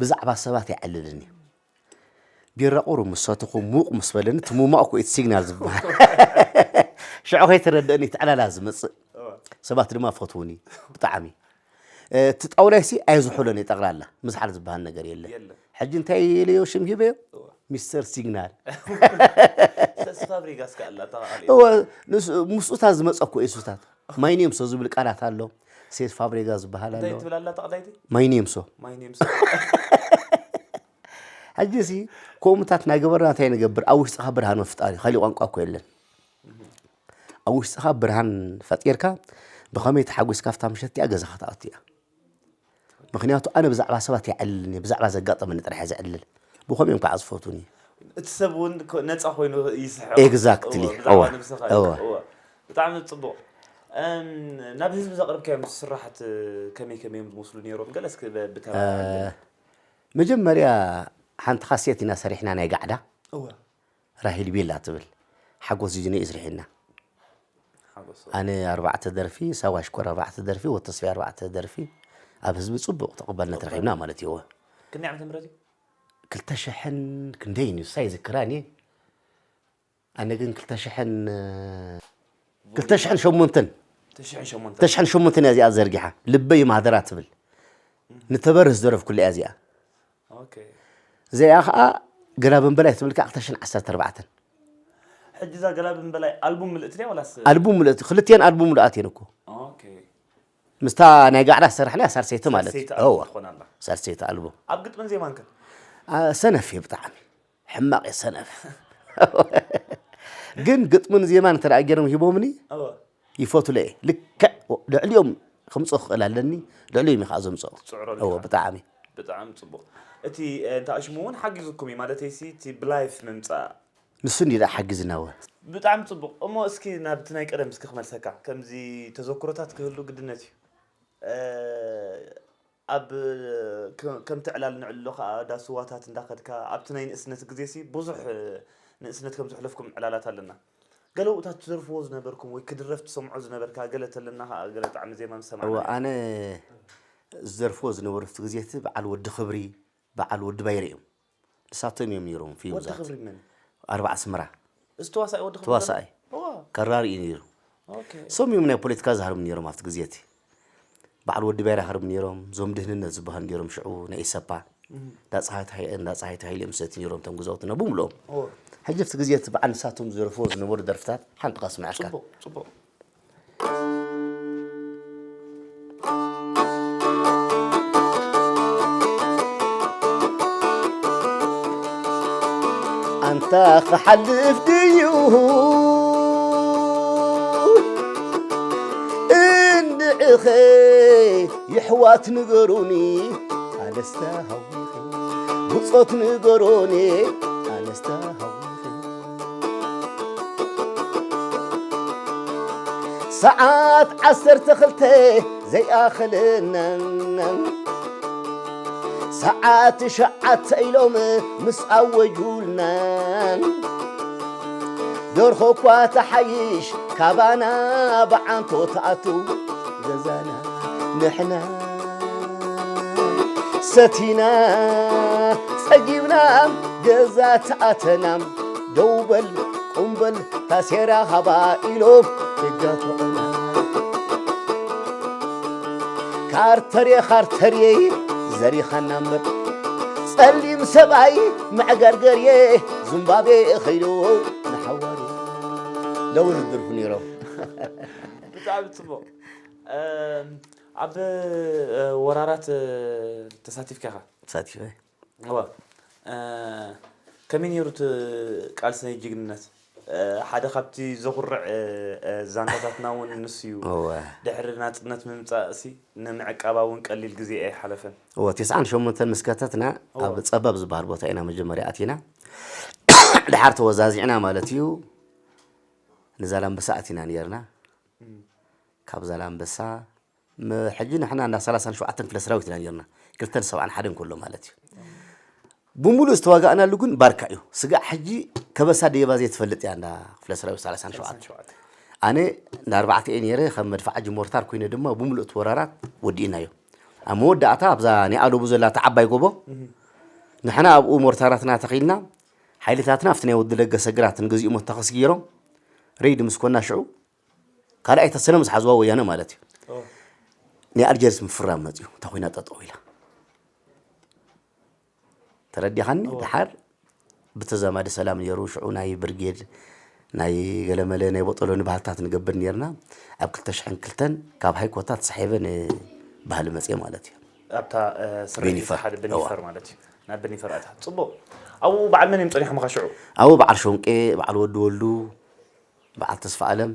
ብዛዕባ ሰባት የዕልልኒ። ቢራ ቁሩብ ምስ ሰተኹ ሙቕ ምስ በለኒ፣ እቲ ሙማቕ እኮ እቲ ሲግናል ዝበሃል። ሽዑ ከይተረደእኒ እቲ ዕላላ ዝመፅእ። ሰባት ድማ ፈትውኒ ብጣዕሚ። እቲ ጣውላይሲ ኣይዝሑሎን እየ ጠቕላላ፣ ምዝሓል ዝበሃል ነገር የለን። የለን። ሕጂ እንታይ ኢለዮ ሽም ሂበዮ? ሚስተር ሲግናል። ሰስ ፋብሪጋስ ከኣላ ተባዕልዮ። እወ፣ ንስ- ምስኡታት ዝመፀ እኮ እየ ሱታት። ማይኔም ሶ ዝብል ቃላት ኣሎ። ሴት ፋብሪጋ ዝበሃል ኣሎ። እንታይ ትብል ኣላ ተቐዳይቲ? ማይኔም ሶ። ማይኔም ሕጂ ሲ ከምኡታት ናይ ገበርና እንታይ ንገብር? ኣብ ውሽጥኻ ብርሃን ምፍጣር እዩ። ካሊእ ቋንቋ እኮ የለን። ኣብ ውሽጥኻ ብርሃን ፈጢርካ ብኸመይ ተሓጒስካ ኣብታ ምሸት እቲኣ ገዛኻ ትኣቱ እያ። ምኽንያቱ ኣነ ብዛዕባ ሰባት የዕልልኒ፣ ብዛዕባ ዘጋጠመኒ ጥራሕ እየ ዝዕልል። ብኸምኡ እዮም ከዓ ዝፈትውኒ። እቲ ሰብ እውን ኮ- ነፃ ኮይኑ ይስሕቕ። Exactly። እወ፣ ብዛዕባ እወ፣ ነብስኻ እወ። እዩ። እወ። ብጣዕሚ ፅቡቕ። እም፣ ናብ ህዝቢ ዘቕርብካዮም ስራሓት ከመይ ከመይ እዮም ዝመስሉ ነይሮም? ገለ እስኪ ብ- ብተራ መጀመርያ ሓንቲ ካሴት ኢና ሰሪሕና ናይ ጋዕዳ እወ። ራሂል ቤላ ትብል ሓጎስ እዩ ነይ ስርሒና። ኣነ ኣርባዕተ ደርፊ፣ ሳዋ ሽኮር ኣርባዕተ ደርፊ፣ ወተስፋይ ኣርባዕተ ደርፊ፣ ኣብ ህዝቢ ጽቡቕ ተቐባልነት ረኺብና ማለት እዩ። እወ። ክንደይ ዓመተ ምህረት እዩ? ክልተ ሽሕን ክንደይን እዩ፣ ሳይ ዝክራን እየ። ኣነ ግን ክልተ ሽሕን፣ ክልተ ሽሕን ሸሞንተን፣ ክልተ ሽሕን ሸሞንተን። ክልተ ሽሕን ሸሞንተን እያ እዚኣ ዘርጊሓ፣ ልበይ ማህደራ ትብል። ንተበርህ ዝደረፍኩላ እያ እዚኣ። ኦኬ። እዚኣ ኸኣ ገላበንበላይ ትብል ከኣ ክልተ ሽሕን ዓሰርተ ኣርባዕተን። ሕጂ እዛ ገላበንበላይ ኣልቡም ምልእቲ ድያ ወላስ? ኣልቡም ምልእቲ፣ ክልቲኤን ኣልቡም ምሉኣት እየን እኮ። ኦኬ። ምስታ ናይ ጋዕላ ዝሰራሕናያ ሳልሰይቲ ማለት እዩ። ሳልሰይቲ ኣልቡም እወ። ትኾን ኣላ። ሳልሰይቲ ኣልቡም። ኣብ ግጥምን ዜማን ከ? ኣ፣ ሰነፍ እየ ብጣዕሚ። ሕማቕ እየ ሰነፍ። ግን ግጥምን ዜማን እንተ ደኣ ገይሮም ሂቦምኒ፣ እወ። ይፈቱለ እየ። ልክዕ ልዕሊኦም ከምጽኦ ክኽእል ኣለኒ፣ ልዕሊኦም እየ ከኣ ዘምጽኦ። ትጽዕሮ እወ፣ ኣለኻ። ብጣዕሚ። ብጣዕሚ ጽቡቕ። እቲ፣ እ፣ እንተ ኣሽሙ እውን ሓጊዙኩም እዩ፣ ማለተይሲ እቲ ብላይፍ ምምጻእ። ንሱ እንዲ ደኣ ሓጊዝና እወ። ብጣዕሚ ጽቡቕ። እሞ እስኪ ናብቲ ናይ ቀደም እስኪ ክመልሰካ። ከምዚ ተዘክሮታት ክህሉ ግድነት እዩ። እ፣ ኣብ ከ-፣ ከምቲ ዕላል ንዕልሎ ከኣ ዳስዋታት እንዳኸድካ ኣብቲ ናይ ንእስነት ግዜሲ ብዙሕ ንእስነት ከም ዘሕለፍኩም ዕላላት ኣለና። ገለ ውእታት ትደርፍዎ ዝነበርኩም ወይ ክድረፍ ትሰምዖ ዝነበርካ ገለ ተለና ከኣ ገለ ጣዕሚ ዜማ ምስ እወ፣ ሰማዕና። ኣነ ዝደርፍዎ ዝነበሩ ኣብቲ ግዜ እቲ በዓል ወዲ ክብሪ፣ በዓል ወዲ ባይረ እዮም። ንሳቶም እዮም ነይሮም ወዲ ፍዩዛት። ክብሪ መን? ኣርባ ኣስመራ። እዚ ተዋሳኢ ወዲ ክብሪ ተዋሳኢ። መን? እዋ። ከራሪ እዩ ነይሩ። ኦኬ። እሶም እዮም ናይ ፖለቲካ ዝሃርሙ ነይሮም ኣብቲ ግዜ እቲ። በዓል ወዲ ባይረ ሃርሙ ነይሮም፣ እዞም ድህንነት ዝበሃሉ ነይሮም ሽዑ ናይ ኢሰፓ። እም። እንዳ ፀሃይ ተሃይ-፣ እንዳ ፀሃይ ተሃይለ እዮም ዝሰቲ ነይሮም እቶም ገዛውትና ብምልኦም። እዋ። ሕጂ ኣብቲ ግዜ እቲ በዓል ንሳቶም ዝደርፍዎ ዝነበሩ ደርፍታት ሓንቲ ከስምዐካ። ጽቡቕ፣ ጽቡቕ። ኣንታ ክሓልፍ ድዩ እንድዕኸ የሕዋት ንገሩኒ፣ ኣነስታ ሃዊኸ ብጾት ንገሩኒ፣ ኣነስታ ሃዊኸ። ሰዓት ዓሰርተ ክልተ ዘይኣኽለና፣ ሰዓት ትሽዓተ ኢሎም ምስ ኣወጁልና፣ ደርሆ እኳ ተሓይሽ ካባና ብዓንቶ ትኣቱ ገዛና ንሕና ሰቲና ጸጊብና ገዛ ተኣተና። ደው በል ቁም በል ታሴራ ሃባ ኢሎም ይጋትዑና። ካርተርየ ካርተርየ ዘሪኻና እምበር ጸሊም ሰብኣይ መዕገርገርየ ዝምባቤ ኸይድዎ ንሓዋሩ ለውድድርፉ ነይሮም። ብጣዕሚ ጽቡቕ። እም፣ ኣብ፣ እ፣ ወራራት፣ እ፣ ተሳቲፍካ ኢኻ? ተሳቲፈ። እወ። እ፣ ከመይ ነይሩ እቲ ቃልሲ ናይ ጅግንነት? እ፣ ሓደ ካብቲ ዘኹርዕ፣ እ፣ እ፣ ዛንታታትና እውን ንሱ እዩ። እወ። ድሕሪ ናጽነት ምምጻእሲ ንምዕቃባ እውን ቀሊል ግዜ ኣይሓለፈን። እወ፣ ተስዓን ሸሞንተን ምስ ከተትና እወ። ኣብ ጸባብ ዝበሃል ቦታ ኢና መጀመርያ ኣቲና። ደሓር ተወዛዚዕና ማለት እዩ። ንዛላምበሳ ኣቲና ነይርና። እም። ካብ ዛላምበሳ ም-፣ ሕጂ ንሕና እንዳ ሰላሳን ሸውዓተን ክፍለ ሰራዊት ኢና ነርና። ክልተን ሰብዓን ሓደን ከሎ ማለት እዩ። ብምሉእ ዝተዋጋእናሉ ግን ባርካ እዩ። ስጋዕ ሕጂ ከበሳ ደየባ ዘይትፈልጥ እያ እንዳ ክፍለ ሰራዊት ሰላሳን ሸውዓተን። ሰላሳን ሸውዓተን። ኣነ እንዳ ኣርባዕተ እየ ነይረ፣ ከም መድፍዓጂ ሞርታር ኮይነ ድማ ብምሉእ እቲ ወራራት ወዲእናዮ። ኣብ መወዳእታ ኣብዛ ናይ ኣለቡ ዘላ እታ ዓባይ ጎቦ፣ እህ። ንሕና ኣብኡ ሞርታራትና ተኺልና፣ ሓይልታትና ኣብቲ ናይ ወዲ ለገሰ ግራት ንግዚኡ መተኸሲ ገይሮም፣ ረይድ ምስ ኮና ሽዑ፣ ካልኣይ ተሰነ ምስ ሓዝዋ ወያነ ማለት እዩ። ኦ። ናይ ኣልጀርስ ምፍራም መፅዩ፣ እታ ኮይና ጠጠው ኢላ። ተረዲኻኒ? እወ። ድሓር ብተዛማዲ ሰላም ነይሩ። ሽዑ ናይ ብርጌድ፣ ናይ ገለመለ፣ ናይ ቦጠሎኒ ባህልታት ንገብር ነይርና። ኣብ ክልተ ሽሕን ክልተን ካብ ሃይኮታ ተሳሒበ ንባህሊ መፅየ ማለት እዩ። ኣብታ፣ እ፣ ስርዒት ቤኒፈር። ሓደ እወ። ቤኒፈር ማለት እዩ። ናብ ቤኒፈር ኣታ። ጽቡቕ። ኣብኡ በዓል መን እዮም ጸኒሖምኻ ሽዑ? ኣብኡ በዓል ሾንቄ፣ በዓል ወዲ ወልዱ፣ በዓል ተስፋ ኣለም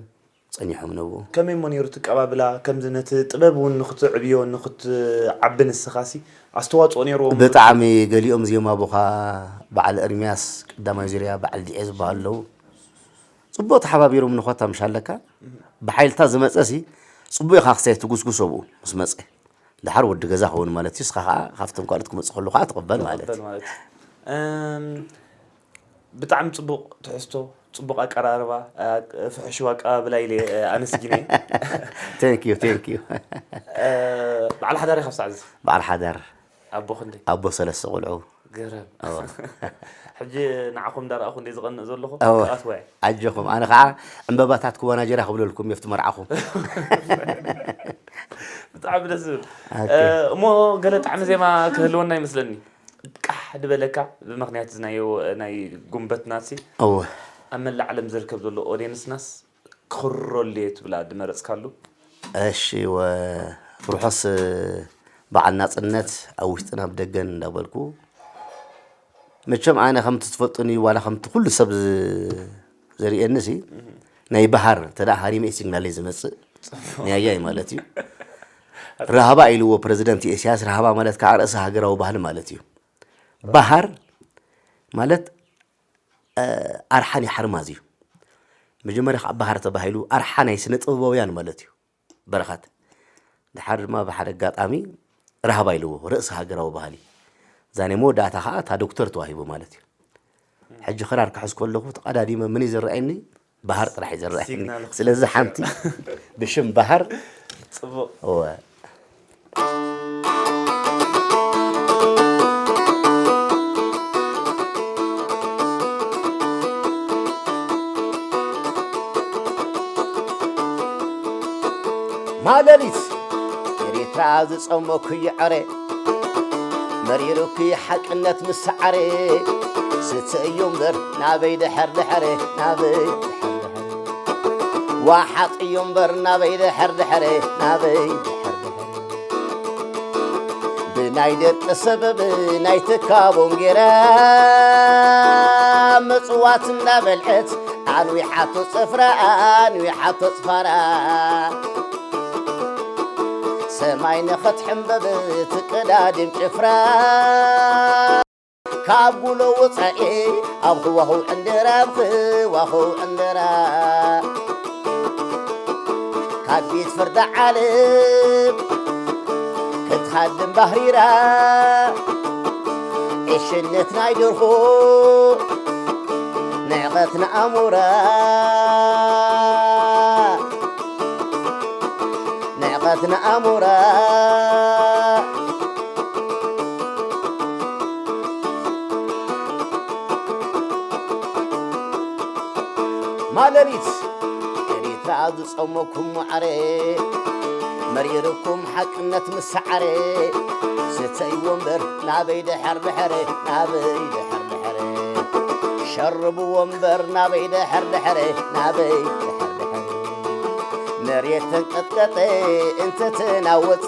ጸኒሖም ነብኡ። ከመይ እሞ ነይሩ እቲ ኣቀባብላ? ከምዚ ነቲ ጥበብ እውን ንኽትዕብዮ፣ ንኽትዓቢ ንስኻሲ ኣስተዋጽኦ ነይርዎ እሞ? ብጣዕሚ። ገሊኦም ዜማ ኣቦኻ፣ በዓል ኤርምያስ ቀዳማይ ዙርያ፣ በዓል ዲዔ ዝበሃሉ ኣለዉ። ጽቡቕ ተሓባቢሮም ንኾታ ምሽ ኣለካ። ብሓይልታት ዝመጸሲ ጽቡቕ ኢኻ ክሳይ ትጉስጉስ ኣብኡ ምስ መጸ። ደሓር ወዲ ገዛ ክኸውን ማለት እዩ። ንስኻ ኸዓ ካብቶም ካልኦት ክመጽእ ከሎ ኸዓ ትቕበል ማለት እዩ። ትቕበል ማለት እዩ። እም፣ ብጣዕሚ ጽቡቕ ትሕዝቶ። ጽቡቕ ኣቀራርባ፣ እ፣ ፍሕሽው ኣቀባብላ ኢለ፣ እ፣ ኣመስጊነ። Thank you, thank you። እ፣ በዓል ሓዳር ኢኻ ክሳዕ እዚ? በዓል ሓዳር ኣቦ ክንደይ? ኣቦ ሰለስተ ቆልዑ። ገረብ። ሕጂ ንዓኹም እንዳረኣኹ እንደ ዝቐንእ ዘለኹ እወ። ኣትወያ። ኣጆኹም፣ ኣነ ከዓ ዕምበባታት ክወናጀራ ክብለልኩም እየ ኣብቲ መርዓኹም። ብጣዕሚ ደስ ዝብል። ኦኬ። እ፣ እሞ ገለ ጣዕሚ ዜማ ክህልወና ይመስለኒ። ቃሕ ድበለካ ብምኽንያት እዚ ናይ ናይ ጉንበትና ሲ እወ። ኣብ መላእ ዓለም ዝርከብ ዘሎ ኦድየንስናስ ክኽረሉ እየ ትብላ ድመረፅካሉ። እሺ፣ ወ-፣ ርሑስ በዓል ናጽነት ኣብ ውሽጥን ኣብ ደገን እንዳበልኩ፣ መቸም ኣነ ከምቲ ትፈልጡኒ ዋላ ከምቲ ኩሉ ሰብ ዝ-፣ ዘርእየኒ ሲ ናይ ባህር እንተ ደኣ ሃሪመ እዩ ሲግናለይ ዝመጽእ፣ ናይ ኣያይ ማለት እዩ። ራህባ ኢልዎ ፕረዚደንት ኢሳያስ። ራህባ ማለት ከዓ ርእሰ ሃገራዊ ባህሊ ማለት እዩ። ባህር ማለት፣ እ፣ ኣርሓን ሓርማዝ እዩ። መጀመርያ ከዓ ባህር ተባሂሉ ኣርሓ ናይ ስነ ጥበባውያን ማለት እዩ። በረኸት ድሓር ድማ ብሓደ ኣጋጣሚ ራህባ ኢልዎ ርእሰ ሃገራዊ ባህሊ። እዛ ናይ መወዳእታ ከዓ እታ ዶክተር ተዋሂቡ ማለት እዩ። ሕጂ ክራር ክሕዝ ከለኹ ተቐዳዲመ ምን እዩ ዝረኣየኒ? ባህር ጥራሕ እዩ ዝረኣየኒ። ሲግናል ስለዚ ሓንቲ ብሽም ባህር ጽቡቕ። እወ። ማለሊት ኤሪትራ ዝጸመኩ ይዕረ መሪሩኪ ሓቅነት ምስ ሰዓረ ስተእዮ እምበር ናበይ ድሕር ድሕረ ናበይ ድሕር ድሕረ ዋሓጥዮ እምበር ናበይ ድሕር ድሕረ ናበይ ድሕር ድሕረ ብናይ ደቂ ሰበብ ናይ ትካቦን ጌራ ምጽዋት እናበልዐት ኣንዊሓቶ ጽፍራ ኣንዊሓቶ ጽፋራ ሰማይ ንኽትሕምበብ ትቀዳድም ጭፍራ ካብ ጉሎ ወፃኢ ኣብ ህዋህው ዕንደራ ኣብ ህዋህው ዕንደራ ካብ ቤት ፍርዲ ዓለም ክትኻድም ባህሪራ ዕሽነት ናይ ደርሆ ንዕቐት ንኣሞራ ንዕቐት ንኣሞራ ማለሊት ኤሪትራ ዝጸመኩም ማዕረ መሪርኩም ሓቅነት ምስ ሰዓረ ስተይዎ እምበር ናበይ ድሕር ድሕረ ናበይ ድሕር ድሕረ ሸርብዎ እምበር ናበይ ድሕር ድሕረ ናበይ ድሕር ድሕረ መሬት ተንቀጥቀጠ እንተተናወፀ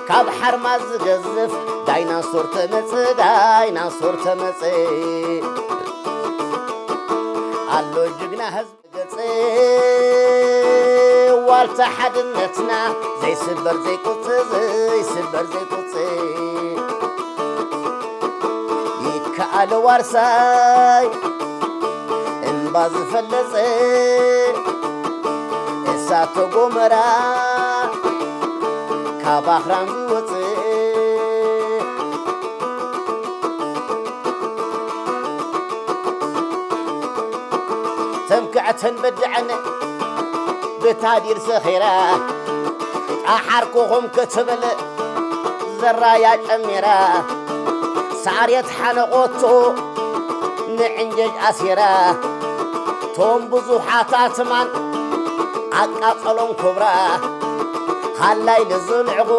ካብ ሓርማዝ ዝገዝፍ ዳይናሶር ተመፀ ዳይናሶር ተመፀ ኣሎ ጅግና ህዝቢ ገፀ ዋልታ ሓድነትና ዘይስበር ዘይቁፅ ዘይስበር ዘይቁፅ ይከኣለ ዋርሳይ እምባ ዝፈለፀ እሳተ ጎመራ ካብ ኣኽራን ዝወፅእ ተምክዐተን በድዐን ብታዲር ሰኺራ ጣሓር ኮኾም ክትብል ዘራያ ጨሚራ ሳሬት ሓነቖቶ ንዕንጀጅ ኣሲራ ቶም ብዙሓት ኣትማን ኣቃጸሎም ክብራ ሃላይ ንዝንዕቑ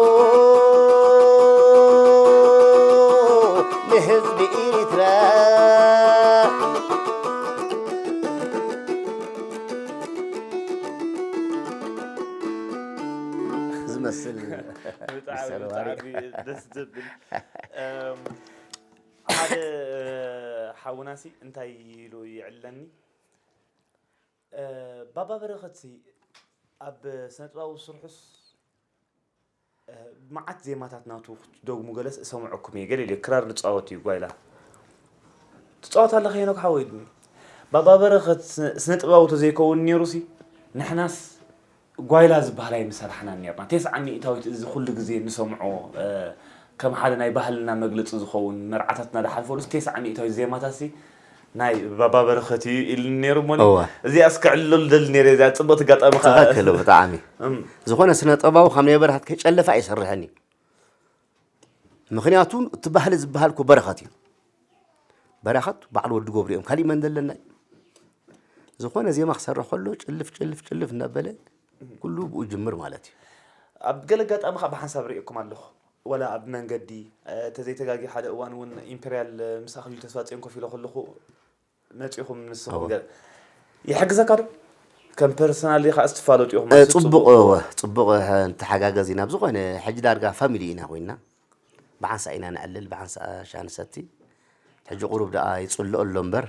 ንህዝቢ ኢሪትራ ዝመስል ብጣዕሚ ደስ ዝብል ሓደ ሓውናሲ እንታይ ኢሉ ይዕለኒ ባባ በረኸትሲ ኣብ ስነጥባዊ ስርሑስ መዓት ዜማታት ናቱ ክትደግሙ ገለስ እሰምዐኩም እየ ገለ ኢለ ክራር ዝፃወት እዩ ጓይላ ትፃወት ኣለኻ ሄኖክ ሓወይ ባባ በረኸት ስነ ጥበባዊ ተዘይከውን ነይሩሲ ንሕናስ ጓይላ ዝበሃል ኣይምሰራሕናን ነርና። ተስዓ ሚእታዊት እዚ ኩሉ ግዜ ንሰምዖ ከም ሓደ ናይ ባህልና መግለፂ ዝኸውን መርዓታትና ዝሓልፈሉስ ተስዓ ሚእታዊት ዜማታትሲ ናይ ባባ በረኸት እዩ ኢሉ ነይሩ እሞ እወ። እዚኣ እስከ ዕልለሉ ደሊ ነይረ እዚኣ ፅብቕቲ ኣጋጣሚ ከዓ ትኽክል ብጣዕሚ እም፣ ዝኾነ ስነ ጥበባዊ ካብ ናይ በረኸት ከይጨለፈ ኣይሰርሕን እዩ ምኽንያቱ እቲ ባህሊ ዝበሃል እኮ በረኸት እዩ በረኸት ባዕሉ ወዲ ገብሩ እዮም ካሊእ መን ዘለና እዩ ዝኾነ ዜማ ክሰርሕ ከሎ ጭልፍ ጭልፍ ጭልፍ እናበለ ኩሉ ብኡ ጅምር ማለት እዩ ኣብ ገለ ኣጋጣሚ ከዓ ብሓንሳብ ሪእኩም ኣለኹ ወላ ኣብ መንገዲ ተዘይተጋጊ ሓደ እዋን እውን ኢምፔሪያል ምስ ኣኽሊሉ ተስፋፅዮን ኮፍ ኢለ ከለኹ መፂኹም ንስኹም ገ- ይሕግዘካ ዶ ከም ፐርሰናሊ ከዓ ስትፋለጡ ኢኹም ኣስብ ፅቡቅ ጽቡቅ ተሓጋገዝ ኢና ብዝኾነ ሕጂ ዳርጋ ፋሚሊ ኢና ኮይና ብሓንሳ ኢና ንዕልል ብሓንሳ ሻንሰቲ ሕጂ ቁሩብ ደኣ ይጽልኦ ኣሎ እምበር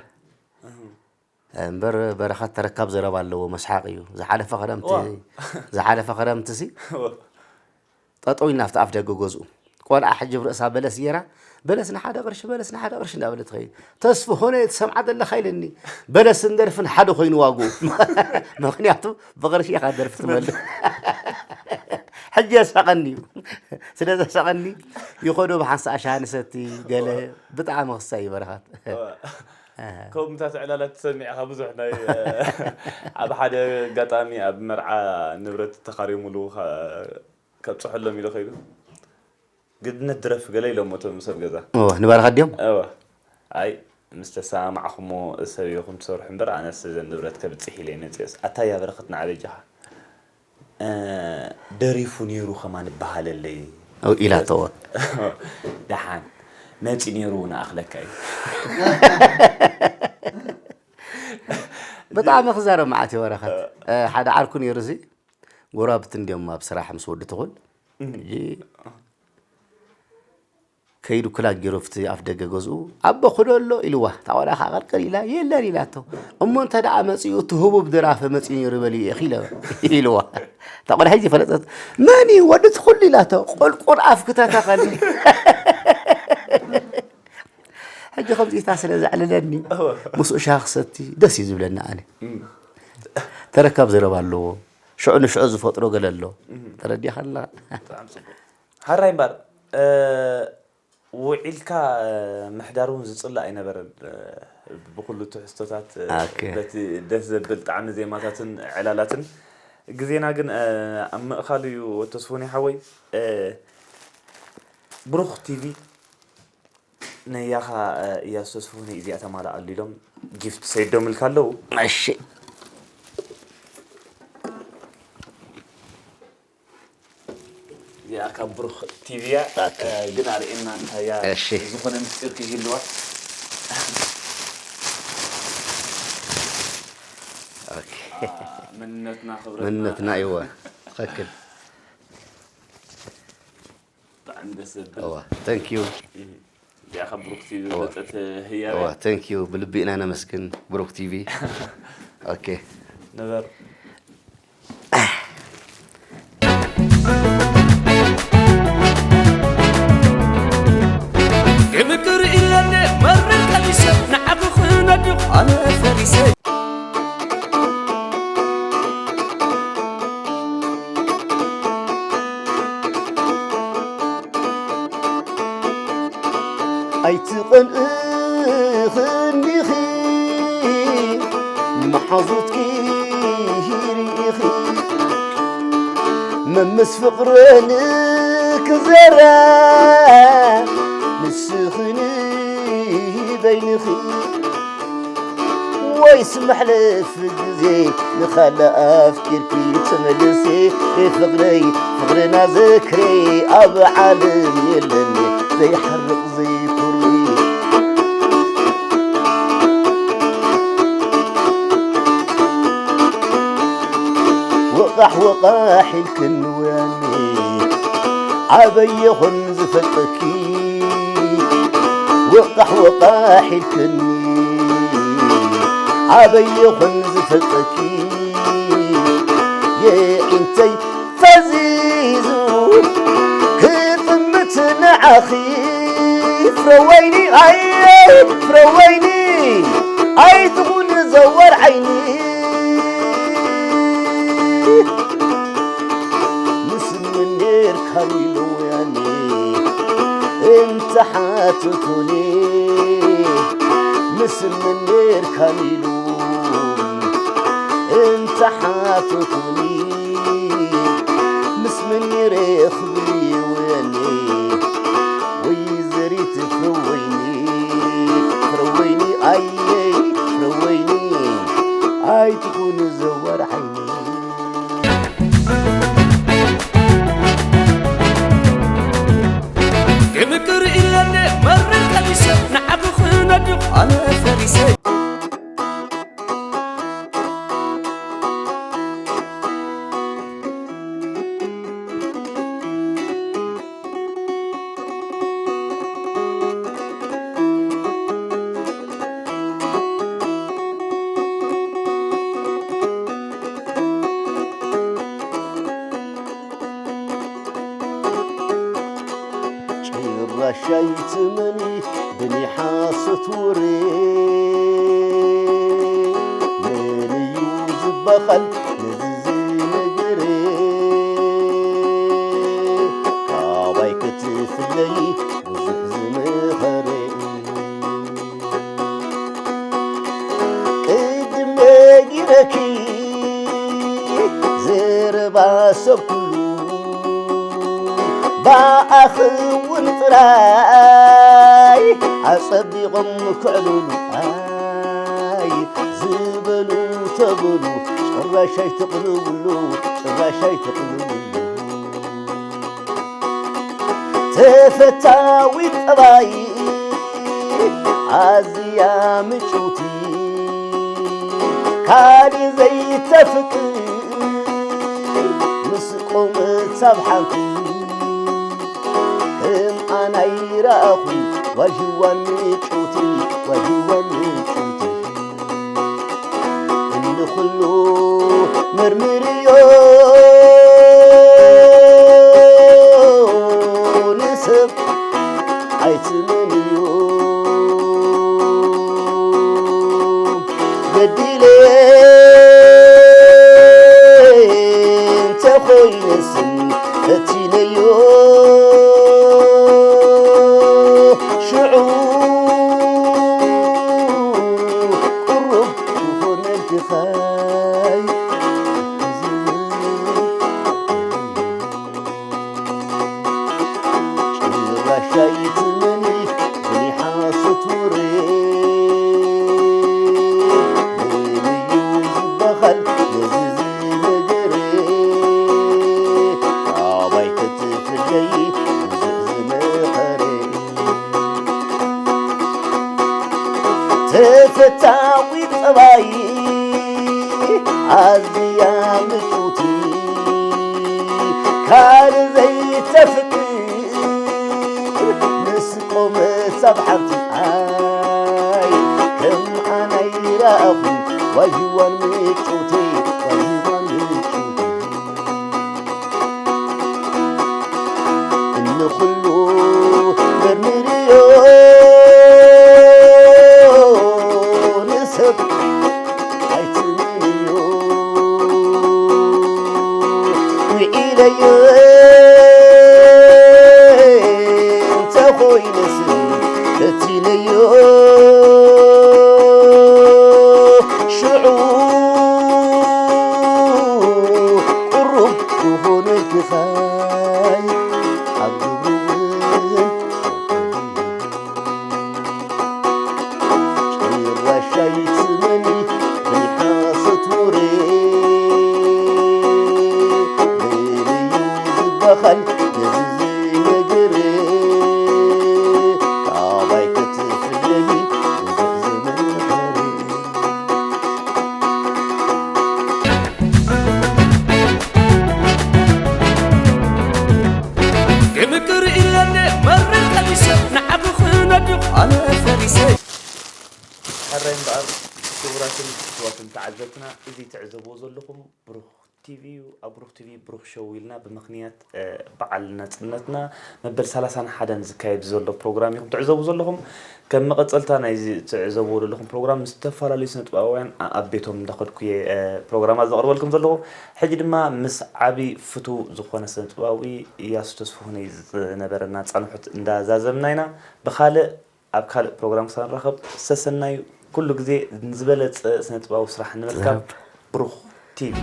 እምበር በረኸት ተረካብ ዘረባ ኣለዎ መስሓቅ እዩ ዝሓለፈ ክረምቲ ዝሓለፈ ክረምቲ ሲ ጠጠው ኢልና ኣብቲ ኣፍ ደገ ገዝኡ ቆልዓ ሕጂ ብ ርእሳ በለስ ገይራ በለስ ንሓደ ቅርሺ በለስ ንሓደ ቅርሺ እንዳበለት ትኸይድ ተስፍሆነ ትሰምዓ ዘለኻ ኢለኒ በለስን ደርፍን ሓደ ኮይኑ ዋግኡ ምክንያቱ ብቅርሺ ኢኻ ደርፊ ትመልእ ሕጂ የስሕቐኒ እዩ ስለ ዘስሕቐኒ ይኸዶ ብሓንሳእ ሻሃ ንሰቲ ገለ ብጣዕሚ ክሳይ እዩ በረኸት ከምኡታት ዕላላት ትሰሚዕኻ ብዙሕ ናይ ኣብ ሓደ ኣጋጣሚ ኣብ መርዓ ንብረት ተኻሪሙሉ ከብፅሐሎም ኢሉ ከይዱ ግድነት ድረፍ ገለ ኢሎሞ እቶም ሰብ ገዛ ንባርኻ ድዮም እወ ኣይ ምስ ተሰማማዕኹሞ ሰብይኹም ትሰርሑ እምበር ኣነስ እዘን ንብረት ከብፅሕ ኢለ መፅኦስ ኣታ እያ በረኸት ንዓ በጃኻ ደሪፉ ነይሩ ከማን ይበሃለለይ ኢላተዎ ደሓን መፂ ነይሩ ንኣኽለካ እዩ ብጣዕሚ ክዛረብ መዓት እዩ በረኸት ሓደ ዓርኩ ነይሩ እዚ ጎራብቲ እንዲዮም ኣብ ስራሕ ምስ ወዲ ትኹል ሕጂ ከይዱ ክላጊሩ ኣብቲ ኣፍ ደገ ገዝኡ ኣቦ ክዶ ኣሎ ኢልዋ እታ ቆልዓ ከዓ ቀልቀል ኢላ የለን ኢላቶ እሞ እንተ ደኣ መፂኡ እቲ ህቡብ ድራፈ መፂኡ ነይሩ በልዩ ኢኺ ኢለ ኢልዋ እታ ቆልዓ ሕጂ ፈለጠት መን እዩ ወዲ ትኹል ኢላቶ ቁልቁል ኣፍ ክተተኸኒ ሕጂ ከምዚታ ስለ ዘዕልለኒ ምስኡ ሻሂ ክሰቲ ደስ እዩ ዝብለኒ ኣነ ተረካብ ዘረባ ኣለዎ ሽዑ ንሽዑ ዝፈጥሮ ገለ ኣሎ ተረዲኻና ሓራይ እምበር ውዒልካ ምሕዳር እውን ዝፅላእ ኣይነበረን ብኩሉ ትሕዝቶታት በቲ ደስ ዘብል ጣዕሚ ዜማታትን ዕላላትን ግዜና ግን ኣብ ምእኻሉ እዩ ወተስፉኒ ሓወይ ብሩኽ ቲቪ ነያኻ እያሱ ተስፉኒ እዚኣ ተማልኣሉ ኢሎም ጊፍት ሰይዶምልካ ኣለዉ እሺ እዚኣ ካብ ብሩኽ ቲቪ እያ ግን ኣርእየና እንታይ እያ ዝኾነ ምስጢር ከይህልዋ መንነትና ክብረትና መንነትና ይወ ትኽክል ብጣዕሚ ደስ ዘብል እዋ thank you እዚኣ ካብ ብሩክ ቲቪ ዝመፀት ህያብ እዋ thank you ብልቢ ኢና ነመስግን ብሩክ ቲቪ okay ንበር ክምቅር ኢለኒ መርር ቀሊሰ ንዓኺ ክነድቕ ኣነ ፈሪሰ ኣይትቐንእኽን ዲኺ መሓዙትኪ ርኢኺ መምስ ፍቕረን ክዘራ ንስኽን በይንኺ ወይስ መሕለፍ ግዜ ንኻልእ ኣፍቂርኪ ትምልሲ ፍቕረይ ፍቕርና ዘክሪ ኣብ ዓለም የለን ዘይሓርቕ ዘይኩሪ ወቓሕ ወቓሕ ኢልክኒ ወያኒ ኣበይ ይኹን ዝፈልጠኪ ወቃሕ ወቃሕ ኢልክኒ ኣበይ ይኹን ዝፈልጠኪ የዒንተይ ፈዚዙ ክጥምት ንዓኺ ፍረወይኒ ኣየ ፍረወይኒ ኣይትኹን ዘወር ዓይኒ ምስምን ኔርካ ኢሉ ወያኒ እንተ ሓተቱኒ ስምን ኔርካን ኢሉ እንተሓተቱኒ፣ ምስ መን ኔረ ክብል ይወኒ? ወይዘሪት ፍረወይኒ፣ ፍረወይኒ ኣየይ ፍረወይኒ፣ ኣይትኹን ዘዋር ዓይኒ። ክምቅር ኢለኒ መርር ቀሚሰ ንዓኺ ክነድቕ ኣነ ፈሪሰ። ጭራሽ ኣይትመኒ ብናይ ሓሶት ወረ፣ መን እዩ ዝበሃል ነዚ ዝነገረ? ካባይ ክትፍለዪ ብዙሕ ዝመኸረ። ቅድም ነጊረኪ ዘረባ ሰብ ኩሉ፣ ብኣኺ እውን ጥራይ ኣጸቢቖም ክዕልሉ። ኣይ ዝበሉ ተበሉ፣ ጭራሽ ኣይትቕልውሉ፣ ጭራሽ ኣይትቕልውሉ። ተፈታዊት ጠባይ ኣዝያ ምጭውቲ፣ ካልእ ዘይተፍቅር ምስ ቆመት ኣብ ሓንቲ፣ ከም ኣና ይረኣኹ ዋዥዋን ምጭውቲ፣ ዋዥዋን ምጭውቲ። እንድኹሉ መርምርዮ፣ ንሰብ ኣይትመንዮ። በዲለ እንተኾይነስ ፈቲነዮ፣ ሽዑ ቁሩብ ክኾነልክኻይ። ጭራሽ ኣይትመኒ ብናይ ሓሶት ወረ፣ መን እዩ ዝበሃል ነዚ ዝነገረ? ካባይ ክትፍለዪ ብዙሕ ዝመኸረ። ተፈታዊ ጠባይ ኣዝያ ምጭውቲ፣ ካልእ ዘይተፍቅር ምስ ቆመት ኣብ ሓንቲ። ኣይ ከም ኣና ይረኣኹ ዋይዋን ምጭውቲ፣ ዋይዋን ምጭውቲ። እንኹሉ መርምርዮ፣ ንሰብ ኣይትመንዮ። ውዒለዮ እንተኾይነስ ፈቲነዮ፣ ሽዑ ቁሩብ ክኾነልክኻይ ኣብ ግብሩ እውን ጭራሽ ኣይትመኒ ብናይ ሓሶት ወረ። መን እዩ ዝበሃል ነዚ ዝነገረ? ካባይ ክትፍለዪ ብዙሕ ዝመኸረ። ክምቅር ኢለኒ መርር ቀሚሰ ንዓኺ ክነድቕ ኣነ ፈሪሰ። ሕራይ እምበኣር ክቡራትን ክቡራትን ተዓዘብትና፣ እዚ ትዕዘብዎ ዘለኹም ብሩኽ ቲቪ እዩ። ኣብ ብሩኽ ቲቪ ብሩኽ ሾው ኢልና ብምኽንያት፣ እ፣ በዓል ናጽነትና መበል ሰላሳን ሓደን ዝካየድ ዘሎ ፕሮግራም ኢኹም ትዕዘቡ ዘለኹም። ከም መቐጸልታ ናይዚ ትዕዘብዎ ዘለኹም ፕሮግራም ምስ ዝተፈላለዩ ስነጥበባውያን ኣ-፣ ኣብ ቤቶም እንዳኸድኩ እየ፣ እ፣ ፕሮግራማት ዘቕርበልኩም ዘለኹ። ሕጂ ድማ ምስ ዓቢ ፍቱው ዝኾነ ስነጥበባዊ እያሱ ተስፋሁነይ ዝነበረና ጻንሖት እንዳዛዘምና ኢና። ብኻልእ ኣብ ካልእ ፕሮግራም ክሳብ ንራኸብ፣ ሰሰናዩ ኩሉ ግዜ ንዝበለጸ ስነ ጥበባዊ ስራሕ ንምርካብ ብሩኽ ቲቪ።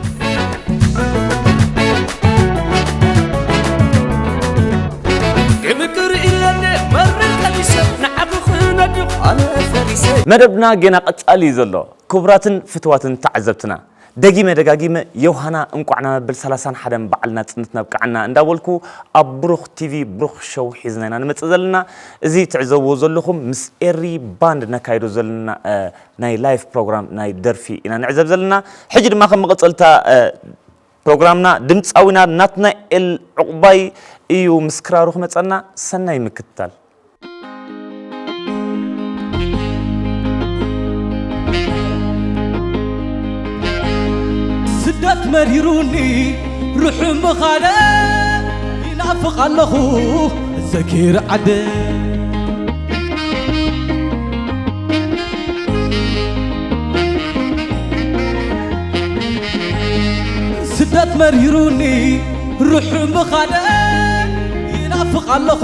ግምግር ኢለኒ መርር ቀሚሰ ንዓኺ ክነድቕ ኣነ ፈሪሰ። መደብና ጌና ቀጻሊ እዩ ዘሎ። ክቡራትን ፍትዋትን ተዓዘብትና፣ ደጊመ ደጋጊመ ዮሃና እንቋዕ ናብ መበል ሰላሳን ሓደን በዓል ናጽነትና ኣብቅዓና እንዳበልኩ፣ ኣብ ብሩኽ ቲቪ ብሩኽ ሸው ሒዝና ኢና ንመጽእ ዘለና። እዚ ትዕዘብዎ ዘለኹም ምስ ኤሪ ባንድ ነካይዶ ዘለና፣ እ፣ ናይ ላይፍ ፕሮግራም ናይ ደርፊ ኢና ንዕዘብ ዘለና። ሕጂ ድማ ከም መቐጸልታ፣ እ፣ ፕሮግራምና ድምጻዊና ናትናኤል ዕቑባይ እዩ ምስ ክራሩ ክመጸና። ሰናይ ምክትታል። ስደት መሪሩኒ ርሑም ምኻደ ይናፍቕ ኣለኹ ዘኪር ዓደ ስደት መሪሩኒ ርሑም ምኻደ ይናፍቕ ኣለኹ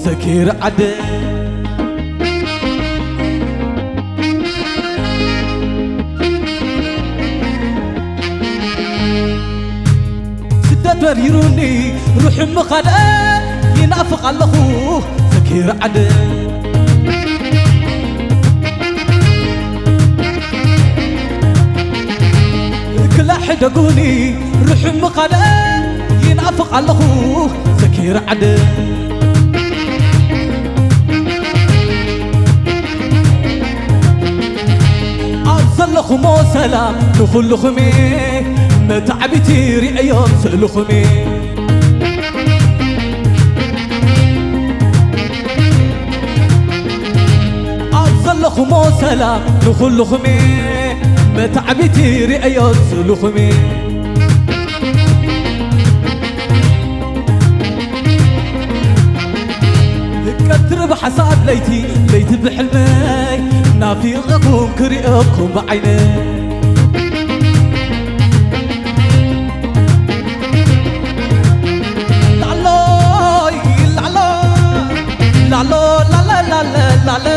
ዘኪር ዓደ ስደት መሪሩኒ ርሑም ምኻደ ይናፍቕ ኣለኹ ዘኪር ዓደ ክላሕ ደጉኒ ርሑም ምኻደ ይናፍቕ ኣለኹ ዘኪር ዓደ ኣብ ዘለኹሞ ሰላም ንኹልኹም መታዕቢቲ ርእዮም ስእልኹም ኣብ ዘለኹሞ ሰላም ንኹልኹም መታዕቢቲ ርእዮም ስእልኹም ቀትሪ ብሓሳብ ለይቲ ለይቲ ብሕልመይ ናፊቐኩም ክሪኦኩም ብዓይነይ ላሎይ ላሎ ላሎ ላለ ላለ ላለ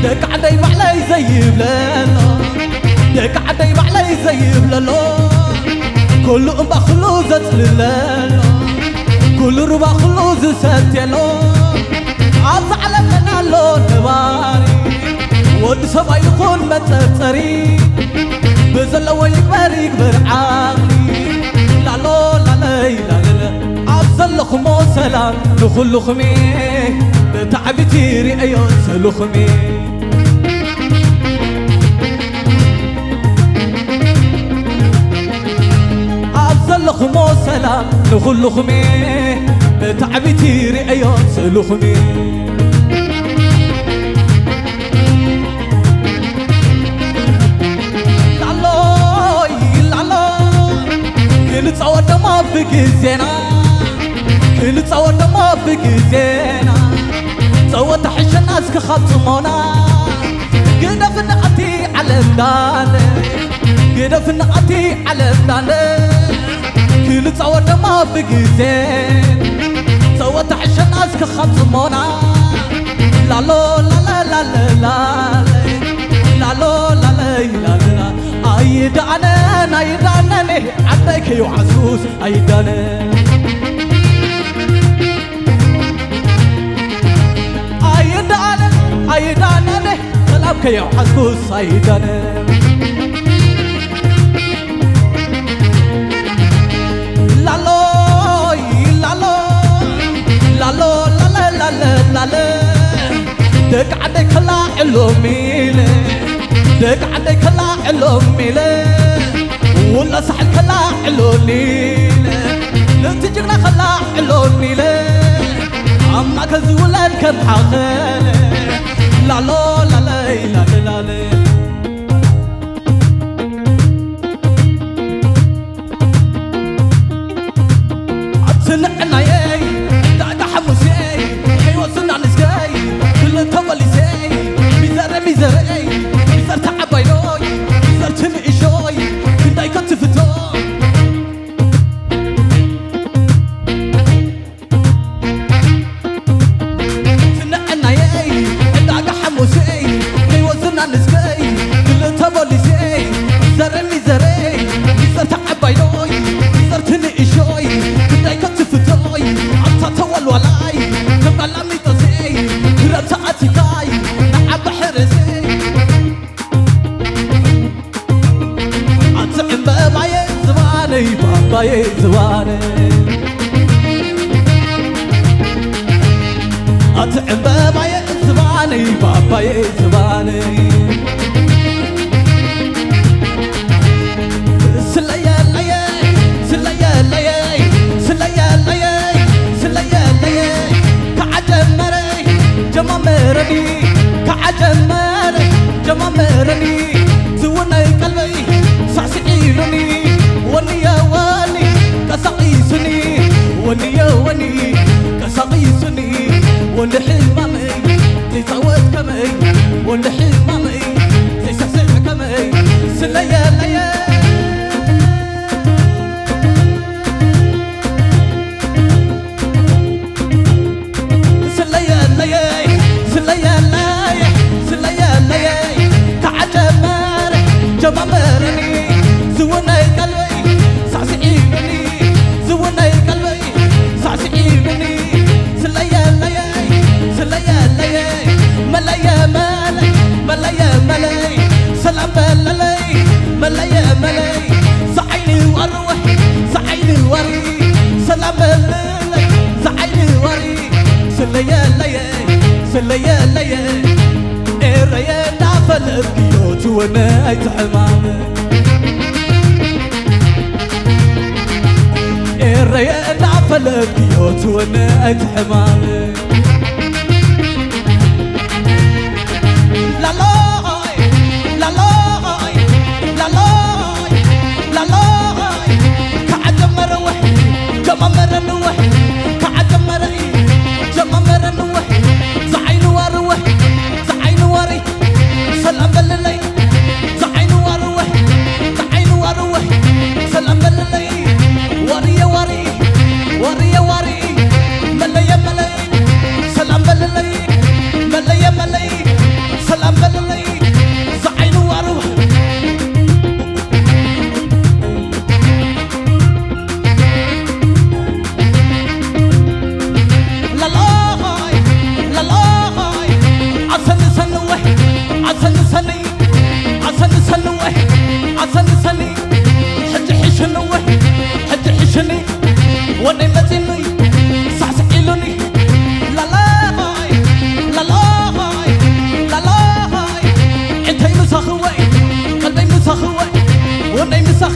ደቂ ዓደይ ባዕለይ ዘይብለሎ ደቂ ዓደይ ባዕለይ ዘይብለሎ ኩሉ እምባ ኩሉ ዘጽልለሎ ኩሉ ሩባ ኩሉ ዝሰትየሎ ኣብዛ ዓለም መን ኣሎ ነባሪ ወዲ ሰብኣይ ይኹን መጠርጠሪ ብዘለዎ ይግበር ይግበር ዓቕሊ ላሎ ላለይ ላለለ ኣብ ዘለኹሞ ሰላም ንኹልኹም ብታዕቢቲ ርእዮ ስእልኹም ኣብ ዘለኹሞ ሰላም ንኹልኹም ብታዕቢቲ ርእዮ ስእልኹም ላሎይ ላሎ ክንጻወት ደሞ ብግዜና ክንጻወት ደሞ ብግዜና ጸወታ ሕሸና እስኪ ካብ ጽሞና ግደፍና ኣቲ ዓለም ዳነ ግደፍና ኣቲ ዓለም ዳነ ክንጻወት ደሞ ብግዜ ጸወታ ሕሸና እስኪ ካብ ጽሞና ላሎ ላለ ላለ ላለ ላሎ ላለይ ላለላ ኣይዳነን ኣይዳነን ዓደይ ከይውዓሱስ ኣይዳነን ኣይዳነን ኣይዳነን ሰላም ከየውዓስኩስ ኣይዳነን ላሎ ላሎ ላሎ ላለ ላለ ላለ ደቂ ዓደይ ከላዕሎም ኢለ ደቂ ዓደይ ከላዕሎም ኢለ ውላ ሳሕል ከላዕሎኒ ኢለ ነቲ ጅግና ከላዕሎኒ ኢለ ኣብ ማእከል ዝውለድ ከም ሓኸለ ላሎ ላለይ ላለላለ ኣብቲ ንዕናየይ ዳዕዳ ሓሙስየይ ሕይወትና ንስገይ ክልተ ወሊሰይ ሚዘረ ሚዘረይ ሚዘርታ ዓባይኖይ ሚዘርቲ ንእሾይ ክንዳይ ከትፍቶ ትንዕናየይ ዕዳጋ ሓሙስየይ ሕይወት ባባየ ዝባነይ ኣቲ ዕምበባየ ዝባነይ ባባየ ዝባነይ ስለየለየ ስለየለየ ስለየለየ ስለየለየ ከዓጀመረ ጀማመረኒ ከዓጀመረ ጀማመረኒ ዝውነይ ቀልበይ ሳዕስዒሉኒ ወንየ ወኒ ቀሳቒሱኒ ወንየ ወኒ ቀሳቒሱኒ ወኒ ሕማመይ ዘይጻወት ከመይ ወኒ ሕማመይ ዘይስሕስዕ ከመይ ስለየለየ ስለየለየ ስለየለየ ስለየለየ ከዓጀመረ ጀማመረኒ ዝውነይ ቀልበይ ሳዕስዒሉኒ ዝውነይ ቀልበይ ሳዕስዒሉኒ ስለየለየ ስለየለየ መለየ መለይ መለየ መለይ ሰላም በለለይ መለየ መለይ ዝዓይኒ ዋርወ ዝዓይኒ ዋሪ ሰላም በለለይ ዝዓይኒ ዋሪ ስለየለየ ስለየለየ ኤረየ እንዳፈለጥክዮ ትወነ ኣይትሕማም ኤረየ እንዳፈለጥክዮ ትወነ ኣይትሕማም ላሎይ ላሎይ ላሎይ ላሎይ ከዓጀመረ ወሒ ጀማመረ ንወሒ ከዓጀመረ ጀማመረ ንወሒ ዝዓይኒ ዋሪ ወሒ ዝዓይኒ ዋሪ ሰላም በልለይ ዝዓይኒ ዋሪ ወሒ ዝዓይኒ ዋሪ ወሒ ሰላም በልለይ ዋርየ ዋሪ ዋርየ ዋሪ መለየ መለይ ሰላም በልለይ መለየ መለይ ሰላም በልለይ ዝዓይኒ ዋሪ ወሒ ላሎይ ላሎይ ኣሰንሰንወ ኣሰንሰኒ ኣሰንሰንወ ኣሰንሰኒ ሕጂ ሕሽንወ ሕጂ ሕሽኒ ወደይ መፂኒ ሳዕስዕ ኢሉኒ ላሎይ ላሎይ ላሎይ ዕንተይ ምሳኽወ ቀልበይ ምሳኽወ ወደይ ምሳኺ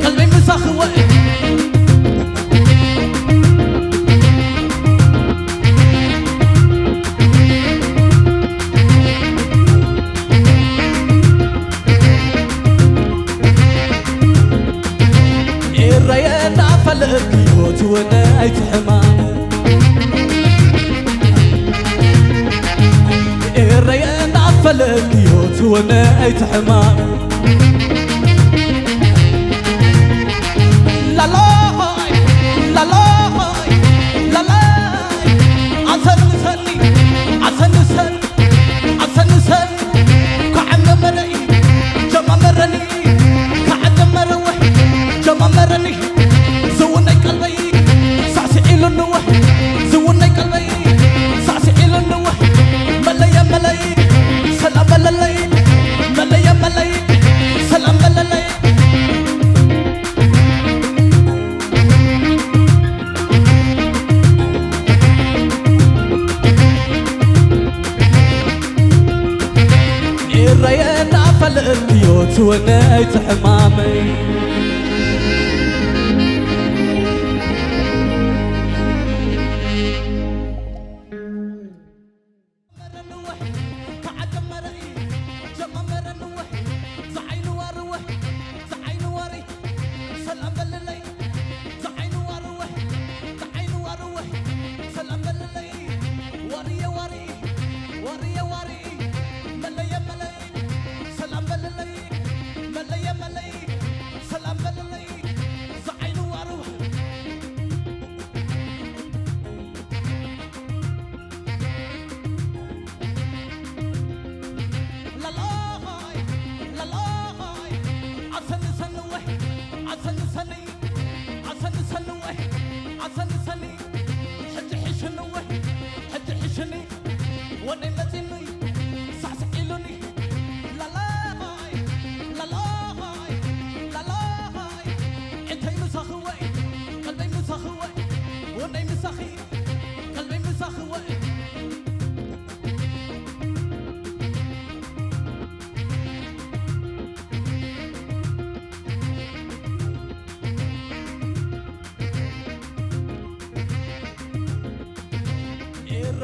ቀልበይ ምሳኽወ ኤረየ እንዳፈለጥክዮ ትወነ ኣይትሕማም ኤረየ እንዳፈለጥክዮ ትወነ ኣይትሕማም ላሎይ ላሎይ ላሎይ ኣሰንሰኒ ኣሰንሰኒ ኣሰንሰኒ ከዓጀመረ ጀማመረኒ ከዓጀመረ ወሒ ጀማመረኒ ዝውነይ ቀልበይ ሳዕስዒሉኒ ወሒ ዝውነይ ቀልበይ ሳዕስዒሉኒ ወሒ መለየ መለይ ሰላም በለለይ መለየ መለይ ሰላም በለለይ ኤረየ እንዳፈለጥክዮ ትወነ ኣይትሕማመይ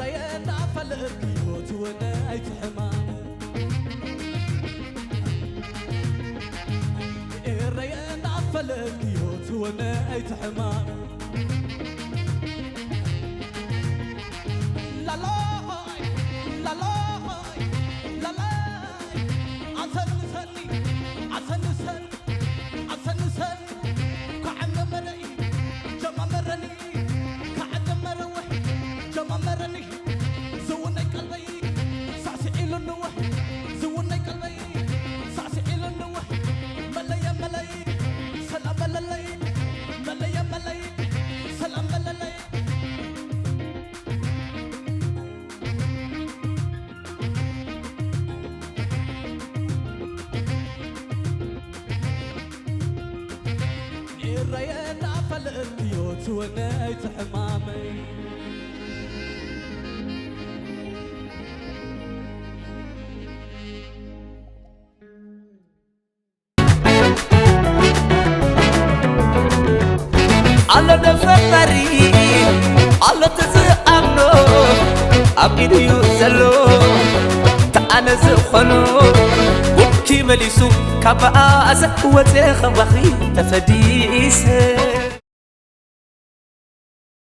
ኤረየ እናፈለጥክዮ ትወነ ኣይትሕማም። ኤረየ እናፈለጥክዮ ትወነ ኣይትሕማም። ላላይ፣ ላላይ፣ ላላይ፣ ኣሰንሰኒ፣ ኣሰንሰኒ፣ ኣሰንሰኒ፣ ከዓመመረይ፣ ጀማመረኒ፣ ከዓጀመረወ፣ ጀማመረኒ፣ ዝውነይ ቀልበይ፣ ሳዕስዒሉንወ፣ ዝውነይ ቀልበይ፣ ሳዕስዒሉንወ፣ መለየ መለይ፣ ሰላም በለለይ፣ መለየ መለይ፣ ሰላም በለለይ። ኤረየ እናፈለጥክዮ ትወነ ኣይትሕማመይ። ኣሎ ዶ ፈጣሪ፣ ኣሎ እቲ ዝኣምኖ፣ ኣብ ኢዱ እዩ ዘሎ። እቲ ኣነ ዝኾኖ፣ ውኪ መሊሱ፣ ካብ መኣሰ ወፀ፣ ከም ባኽሪ ተፈዲሰ።